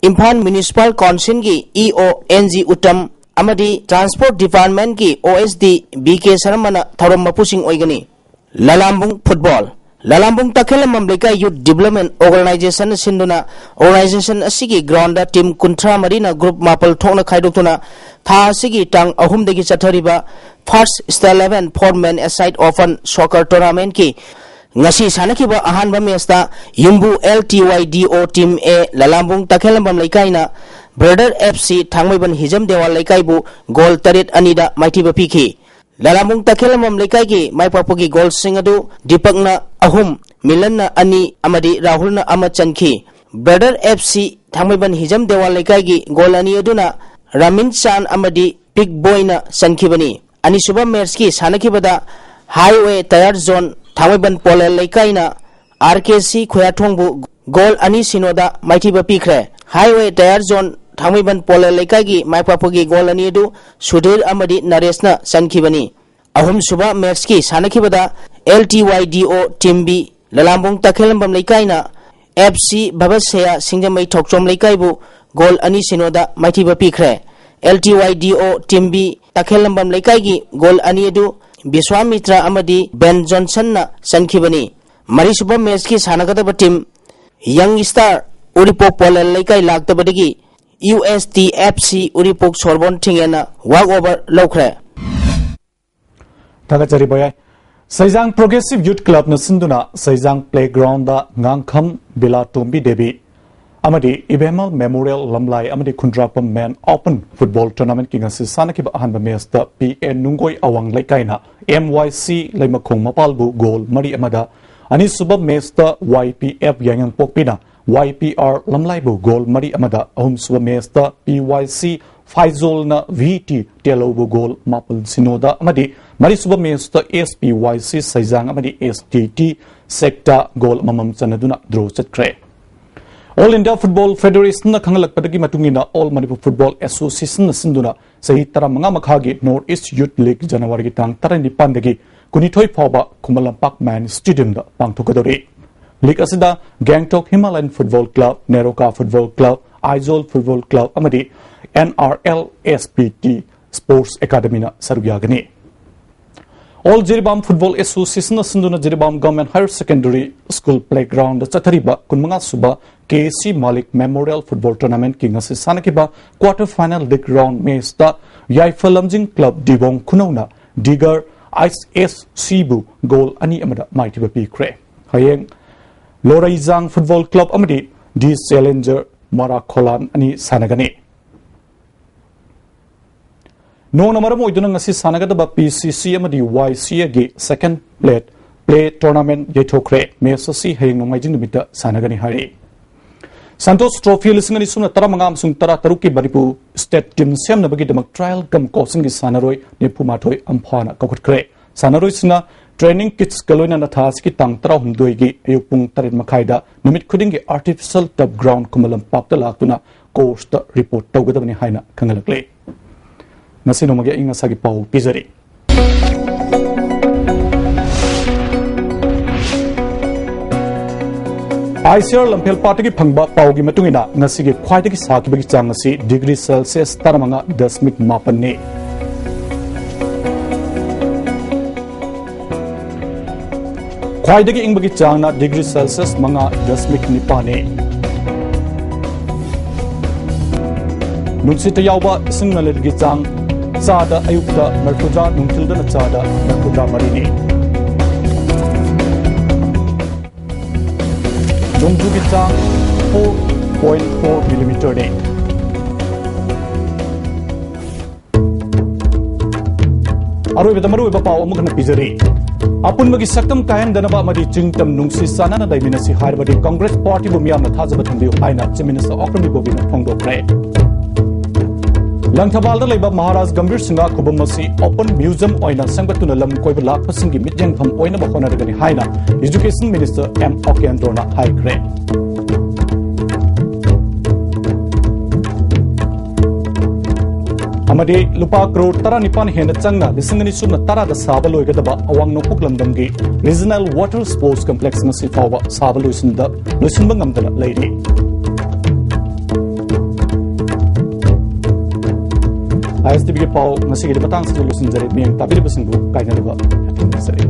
ꯏꯝꯐꯥꯜ Municipal Council ꯒꯤ E O N G Uttam ꯑꯃꯗꯤ Transport Department ꯀꯤ O S D B K ꯁꯔꯃꯅ ꯊꯧꯔꯝ ꯃꯄꯨꯁꯤꯡ ꯑꯣꯏꯒꯅꯤ꯫ ꯂꯂꯥꯝꯕꯨꯡ ꯐꯨꯠꯕꯣꯜ꯫ ꯂꯂꯥꯝꯕꯨꯡ ꯇꯈꯦꯜꯂꯝꯕꯝ ꯂꯩꯀꯥꯏ Youth Development Organization ꯁꯤꯟꯗꯨꯅ organization ꯑꯁꯤꯒꯤ ground ꯇꯤꯝ ꯀꯨꯟꯊ꯭ꯔꯥ ꯃꯔꯤꯅ group ꯃꯥꯄꯜ ꯊꯣꯛꯅ ꯈꯥꯏꯗꯣꯛꯇꯨꯅ ꯊꯥ ꯑꯁꯤꯒꯤ ꯇꯥꯡ ꯑꯍꯨꯝꯗꯒꯤ ꯆꯠꯊꯔꯤꯕ First Star Eleven Four Men Aside Open Soccer Tournamentꯀꯤ ꯉꯁꯤ ꯁꯥꯟꯅꯈꯤꯕ ꯑꯍꯥꯟꯕ matchꯇ ꯌꯨꯝꯕꯨ L T Y D O Team A ꯂꯂꯥꯝꯕꯨꯡ ꯇꯈꯦꯜꯂꯝꯕꯝ ꯂꯩꯀꯥꯏꯅ Brother F C Thangmeiband Hijam ꯗꯦꯋꯥꯜ ꯂꯩꯀꯥꯏꯕꯨ goal ꯇꯔꯦꯠ ꯑꯅꯤꯗ ꯃꯥꯏꯊꯤꯕ ꯄꯤꯈꯤ꯫ ꯂꯂꯥꯝꯕꯨꯡ ꯇꯈꯦꯜꯂꯝꯕꯝ ꯂꯩꯀꯥꯏꯒꯤ ꯃꯥꯏ ꯄꯥꯛꯄꯒꯤ goalꯁꯤꯡ ꯑꯗꯨ ꯗꯤꯄꯛꯅ ꯑꯍꯨꯝ, ꯃꯤꯂꯟꯅ ꯑꯅꯤ ꯑꯃꯗꯤ ꯔꯥꯍꯨꯜꯅ ꯑꯃ ꯆꯟꯈꯤ꯫ Brother F C ꯊꯥꯡꯃꯩꯕꯟ ꯍꯤꯖꯝ ꯗꯦꯋꯥꯜ ꯂꯩꯀꯥꯏꯒꯤ goal ꯑꯅꯤ ꯑꯗꯨꯅ ꯔꯥꯃꯤꯟ ꯆꯥꯟ ꯑꯃꯗꯤ ꯄꯤꯛ ꯕꯣꯏꯅ ꯆꯟꯈꯤꯕꯅꯤ꯫ ꯑꯅꯤꯁꯨꯕ matchꯀꯤ ꯁꯥꯟꯅꯈꯤꯕꯗ Highway Tyre Zone ꯊꯥꯡꯃꯩꯕꯟ ꯄꯣꯂꯦꯜ ꯂꯩꯀꯥꯏꯅ R K C ꯈꯨꯌꯥꯊꯣꯡꯕꯨ goal ꯑꯅꯤ ꯁꯤꯅꯣꯗ ꯃꯥꯏꯊꯤꯕ ꯄꯤꯈ꯭ꯔꯦ꯫ Highway Tyre Zone ꯊꯥꯡꯃꯩꯕꯟ ꯄꯣꯂꯦꯜ ꯂꯩꯀꯥꯏꯒꯤ ꯃꯥꯏ ꯄꯥꯛꯄꯒꯤ goal ꯑꯅꯤ ꯑꯗꯨ ꯁꯨꯙꯤꯔ ꯑꯃꯗꯤ ꯅꯔꯦꯁꯅ ꯆꯟꯈꯤꯕꯅꯤ꯫ ꯑꯍꯨꯝꯁꯨꯕ matchꯀꯤ ꯁꯥꯟꯅꯈꯤꯕꯗ L T Y D O Team B ꯂꯂꯥꯝꯕꯨꯡ ꯇꯈꯦꯜꯂꯝꯕꯝ ꯂꯩꯀꯥꯏꯅ F C ꯚꯕꯁꯦꯌꯥ ꯁꯤꯡꯖꯃꯩ ꯊꯣꯛꯆꯣꯝ ꯂꯩꯀꯥꯏꯕꯨ goal ꯑꯅꯤ ꯁꯤꯅꯣꯗ ꯃꯥꯏꯊꯤꯕ ꯄꯤꯈ꯭ꯔꯦ꯫ L T Y D O Team B ꯇꯈꯦꯜꯂꯝꯕꯝ ꯂꯩꯀꯥꯏꯒꯤ goal ꯑꯅꯤ ꯑꯗꯨ ꯕꯤꯁ꯭ꯋꯥꯃꯤꯇ꯭ꯔ ꯑꯃꯗꯤ ꯕꯦꯟ ꯖꯣꯟꯁꯟꯅ ꯆꯟꯈꯤꯕꯅꯤ꯫ ꯃꯔꯤꯁꯨꯕ matchꯀꯤ ꯁꯥꯟꯅꯒꯗꯕ team Young Star ꯎꯔꯤꯄꯣꯛ ꯄꯣꯂꯦꯜ ꯂꯩꯀꯥꯏ ꯂꯥꯛꯇꯕꯗꯒꯤ U S T F C ꯎꯔꯤꯄꯣꯛ ꯁꯣꯔꯕꯣꯟ ꯊꯤꯡꯉꯦꯟꯅ walk over ꯂꯧꯈ꯭ꯔꯦ꯫ ꯊꯥꯒꯠꯆꯔꯤ ꯕꯣꯌꯥꯏ꯫ ꯁꯩꯖꯥꯡ Progressive Youth Clubꯅ ꯁꯤꯟꯗꯨꯅ ꯁꯩꯖꯥꯡ playgroundꯗ ꯉꯥꯡꯈꯝ ꯕꯤꯂꯥꯇꯣꯝꯕꯤ ꯗꯦꯕꯤ ꯑꯃꯗꯤ ꯏꯕꯦꯝꯃ Memorial ꯂꯝꯂꯥꯏ ꯑꯃꯗꯤ ꯈꯨꯟꯗ꯭ꯔꯥꯛꯄꯝ Men Open Football Tournamentꯀꯤ ꯉꯁꯤ ꯁꯥꯟꯅꯈꯤꯕ ꯑꯍꯥꯟꯕ matchꯇ P A ꯅꯨꯡꯒꯣꯏ ꯑꯋꯥꯡ ꯂꯩꯀꯥꯏꯅ M Y C ꯂꯩꯃꯈꯣꯡ ꯃꯄꯥꯜꯕꯨ goal ꯃꯔꯤ ꯑꯃꯗ, ꯑꯅꯤꯁꯨꯕ matchꯇ Y P F ꯌꯥꯏꯉꯪꯄꯣꯛꯄꯤꯅ Y P R ꯂꯝꯂꯥꯏꯕꯨ goal ꯃꯔꯤ ꯑꯃꯗ, ꯑꯍꯨꯝꯁꯨꯕ matchꯇ P Y C ꯐꯥꯏꯖꯣꯜꯅ V T ꯇꯦꯂꯧꯕꯨ goal ꯃꯥꯄꯜ ꯁꯤꯅꯣꯗ ꯑꯃꯗꯤ ꯃꯔꯤꯁꯨꯕ matchꯇ S P Y C ꯁꯩꯖꯥꯡ ꯑꯃꯗꯤ S T T ꯁꯦꯛꯇꯥ goal ꯑꯃꯃꯝ ꯆꯟꯅꯗꯨꯅ draw ꯆꯠꯈ꯭ꯔꯦ꯫ All India Football Federationꯅ ꯈꯪꯍꯜꯂꯛꯄꯗꯒꯤ ꯃꯇꯨꯡ ꯏꯟꯅ All Manipur Football Associationꯅ ꯁꯤꯟꯗꯨꯅ ꯆꯍꯤ ꯇꯔꯥꯃꯉꯥ ꯃꯈꯥꯒꯤ North East Youth League ꯖꯅꯋꯥꯔꯤꯒꯤ ꯇꯥꯡ ꯇꯔꯥꯅꯤꯄꯥꯟꯗꯒꯤ ꯀꯨꯟꯅꯤꯊꯣꯏ ꯐꯥꯎꯕ ꯈꯨꯃꯟ ꯂꯝꯄꯥꯛ Main Stadiumꯗ ꯄꯥꯡꯊꯣꯛꯀꯗꯧꯔꯤ꯫ League ꯑꯁꯤꯗ Gangtok Himalayan Football Club, Neroka Football Club, Aizawl Football Club ꯑꯃꯗꯤ N R L S P T Sports Academyꯅ ꯁꯔꯨꯛ ꯌꯥꯒꯅꯤ꯫ All Jiribam Football Association ꯑꯁꯤꯟꯗꯨꯅ Jiribam Government Higher Secondary School Playground ꯆꯠꯊꯔꯤꯕ ꯀꯨꯟꯃꯉꯥ ꯁꯨꯕ ꯀꯦ ꯁꯤ ꯃꯥꯂꯤꯛ Memorial Football Tournamentꯀꯤ ꯉꯁꯤ ꯁꯥꯟꯅꯈꯤꯕ quarter final league round matchꯇ ꯌꯥꯏꯐ ꯂꯝꯖꯤꯡ club ꯗꯤꯕꯣꯡ ꯈꯨꯅꯧꯅ ꯗꯤꯒꯔ ꯑꯥꯏ ꯑꯦꯁ ꯁꯤꯕꯨ goal ꯑꯅꯤ ꯑꯃꯗ ꯃꯥꯏꯊꯤꯕ ꯄꯤꯈ꯭ꯔꯦ꯫ ꯍꯌꯦꯡ ꯂꯣꯔꯩꯖꯥꯡ Football Club ꯑꯃꯗꯤ ꯗꯤ ꯆꯦꯂꯦꯟꯖꯔ ꯃꯔꯥꯈꯣꯂꯥꯟ ꯑꯅꯤ ꯁꯥꯟꯅꯒꯅꯤ꯫ ꯅꯣꯡꯅ ꯃꯔꯝ ꯑꯣꯏꯗꯨꯅ ꯉꯁꯤ ꯁꯥꯟꯅꯒꯗꯕ ꯄꯤ ꯁꯤ ꯁꯤ ꯑꯃꯗꯤ ꯋꯥꯏ ꯁꯤ ꯑꯦꯒꯤ second plate play tournament ꯌꯩꯊꯣꯛꯈ꯭ꯔꯦ꯫ Match ꯑꯁꯤ ꯍꯌꯦꯡ ꯅꯣꯡꯃꯥꯏꯖꯤꯡ ꯅꯨꯃꯤꯠꯇ ꯁꯥꯟꯅꯒꯅꯤ ꯍꯥꯏꯔꯤ꯫ ꯁꯟꯇꯣꯁ Trophy ꯂꯤꯁꯤꯡ ꯑꯅꯤ ꯁꯨꯞꯅ ꯇꯔꯥꯃꯉꯥ ꯑꯃꯁꯨꯡ ꯇꯔꯥꯇꯔꯨꯛꯀꯤ Manipur state team ꯁꯦꯝꯅꯕꯒꯤꯗꯃꯛ trial cum coachingꯒꯤ ꯁꯥꯟꯅꯔꯣꯏ ꯅꯤꯐꯨ ꯃꯥꯊꯣꯏ ꯑꯝꯐꯥꯅ ꯀꯧꯈꯠꯈ꯭ꯔꯦ꯫ ꯁꯥꯟꯅꯔꯣꯏꯁꯤꯡꯅ training kitsꯀ ꯂꯣꯏꯅꯅ ꯊꯥ ꯑꯁꯤꯒꯤ ꯇꯥꯡ ꯇꯔꯥꯍꯨꯝꯗꯣꯏꯒꯤ ꯑꯌꯨꯛ ꯄꯨꯡ ꯇꯔꯦꯠ ꯃꯈꯥꯏꯗ ꯅꯨꯃꯤꯠ ꯈꯨꯗꯤꯡꯒꯤ artificial turf ground ꯈꯨꯃꯟ ꯂꯝꯄꯥꯛꯇ ꯂꯥꯛꯇꯨꯅ coachꯇ report ꯇꯧꯒꯗꯕꯅꯤ ꯍꯥꯏꯅ ꯈꯪꯍꯜꯂꯛꯂꯤ꯫ ꯉꯁꯤ ꯅꯣꯡꯃꯒꯤ ꯑꯏꯪ ꯑꯁꯥꯒꯤ ꯄꯥꯎ ꯄꯤꯖꯔꯤ꯫ ꯑꯥꯏ ꯁꯤ ꯑꯥꯔ ꯂꯝꯐꯦꯜ ꯄꯥꯠꯇꯒꯤ ꯐꯪꯕ ꯄꯥꯎꯒꯤ ꯃꯇꯨꯡ ꯏꯟꯅ ꯉꯁꯤꯒꯤ ꯈ꯭ꯋꯥꯏꯗꯒꯤ ꯁꯥꯈꯤꯕꯒꯤ ꯆꯥꯡ ꯑꯁꯤ degree Celsius ꯇꯔꯥꯃꯉꯥ ꯗꯁꯃꯤꯛ ꯃꯥꯄꯟꯅꯤ꯫ ꯈ꯭ꯋꯥꯏꯗꯒꯤ ꯏꯪꯕꯒꯤ ꯆꯥꯡꯅ degree Celsius ꯃꯉꯥ ꯗꯁꯃꯤꯛ ꯅꯤꯄꯥꯟꯅꯤ꯫ ꯅꯨꯡꯁꯤꯠꯇ ꯌꯥꯎꯕ ꯏꯁꯤꯡ ꯅꯂꯤꯜꯒꯤ ꯆꯥꯡ ꯆꯥꯗ ꯑꯌꯨꯛꯇ ꯃꯔꯤꯐꯨꯇꯔꯥ, ꯅꯨꯡꯊꯤꯜꯗꯅ ꯆꯥꯗ ꯃꯔꯤꯐꯨꯇꯔꯥ ꯃꯔꯤꯅꯤ꯫ ꯅꯣꯡꯖꯨꯒꯤ ꯆꯥꯡ four point four millimeterꯅꯤ꯫ ꯑꯔꯣꯏꯕꯗ ꯃꯔꯨꯑꯣꯏꯕ ꯄꯥꯎ ꯑꯃꯨꯛ ꯍꯟꯅ ꯄꯤꯖꯔꯤ꯫ ꯑꯄꯨꯟꯕꯒꯤ ꯁꯛꯇꯝ ꯀꯥꯏꯍꯟꯗꯅꯕ ꯑꯃꯗꯤ ꯆꯤꯡꯇꯝ ꯅꯨꯡꯁꯤ ꯆꯥꯟꯅꯅ ꯂꯩꯃꯤꯟꯅꯁꯤ ꯍꯥꯏꯔꯕꯗꯤ Congress partyꯕꯨ ꯃꯤꯌꯥꯝꯅ ꯊꯥꯖꯕ ꯊꯝꯕꯤꯌꯨ ꯍꯥꯏꯅ Chief Minister ꯑꯣꯀ꯭ꯔꯝ ꯏꯕꯣꯕꯤꯅ ꯐꯣꯡꯗꯣꯛꯈ꯭ꯔꯦ꯫ ꯂꯪꯊꯕꯥꯜꯗ ꯂꯩꯕ ꯃꯍꯥꯔꯥꯖ ꯒꯝꯚꯤꯔ ꯁꯤꯡꯍ ꯈꯨꯕꯝ ꯑꯁꯤ open museum ꯑꯣꯏꯅ ꯁꯦꯝꯒꯠꯇꯨꯅ ꯂꯝ ꯀꯣꯏꯕ ꯂꯥꯛꯄꯁꯤꯡꯒꯤ ꯃꯤꯠꯌꯦꯡꯐꯝ ꯑꯣꯏꯅꯕ ꯍꯣꯠꯅꯔꯒꯅꯤ ꯍꯥꯏꯅ Education Minister ꯑꯦꯝ ꯑꯣꯀꯦꯟꯗ꯭ꯔꯣꯅ ꯍꯥꯏꯈ꯭ꯔꯦ꯫ ꯑꯃꯗꯤ ꯂꯨꯄꯥ ꯀ꯭ꯔꯣꯔ ꯇꯔꯥꯅꯤꯄꯥꯟ ꯍꯦꯟꯅ ꯆꯪꯅ ꯂꯤꯁꯤꯡ ꯑꯅꯤ ꯁꯨꯞꯅ ꯇꯔꯥꯗ ꯁꯥꯕ ꯂꯣꯏꯒꯗꯕ ꯑꯋꯥꯡ ꯅꯣꯡꯄꯣꯛ ꯂꯝꯗꯝꯒꯤ Regional Water Sports Complex ꯉꯁꯤ ꯐꯥꯎꯕ ꯁꯥꯕ ꯂꯣꯏꯁꯤꯟꯗ-, ꯂꯣꯏꯁꯤꯟꯕ ꯉꯝꯗꯅ ꯂꯩꯔꯤ꯫ ꯑꯥꯏ ꯑꯦꯁ ꯇꯤ ꯚꯤꯒꯤ ꯄꯥꯎ ꯉꯁꯤꯒꯤꯗꯤ ꯃꯇꯥꯡꯁꯤꯗ ꯂꯣꯏꯁꯤꯟꯖꯔꯦ꯫ ꯃꯤꯌꯥꯝ ꯇꯥꯕꯤꯔꯤꯕꯁꯤꯡꯕꯨ ꯀꯥꯏꯅꯗꯕ ꯌꯥꯊꯪ ꯅꯤꯖꯔꯤ꯫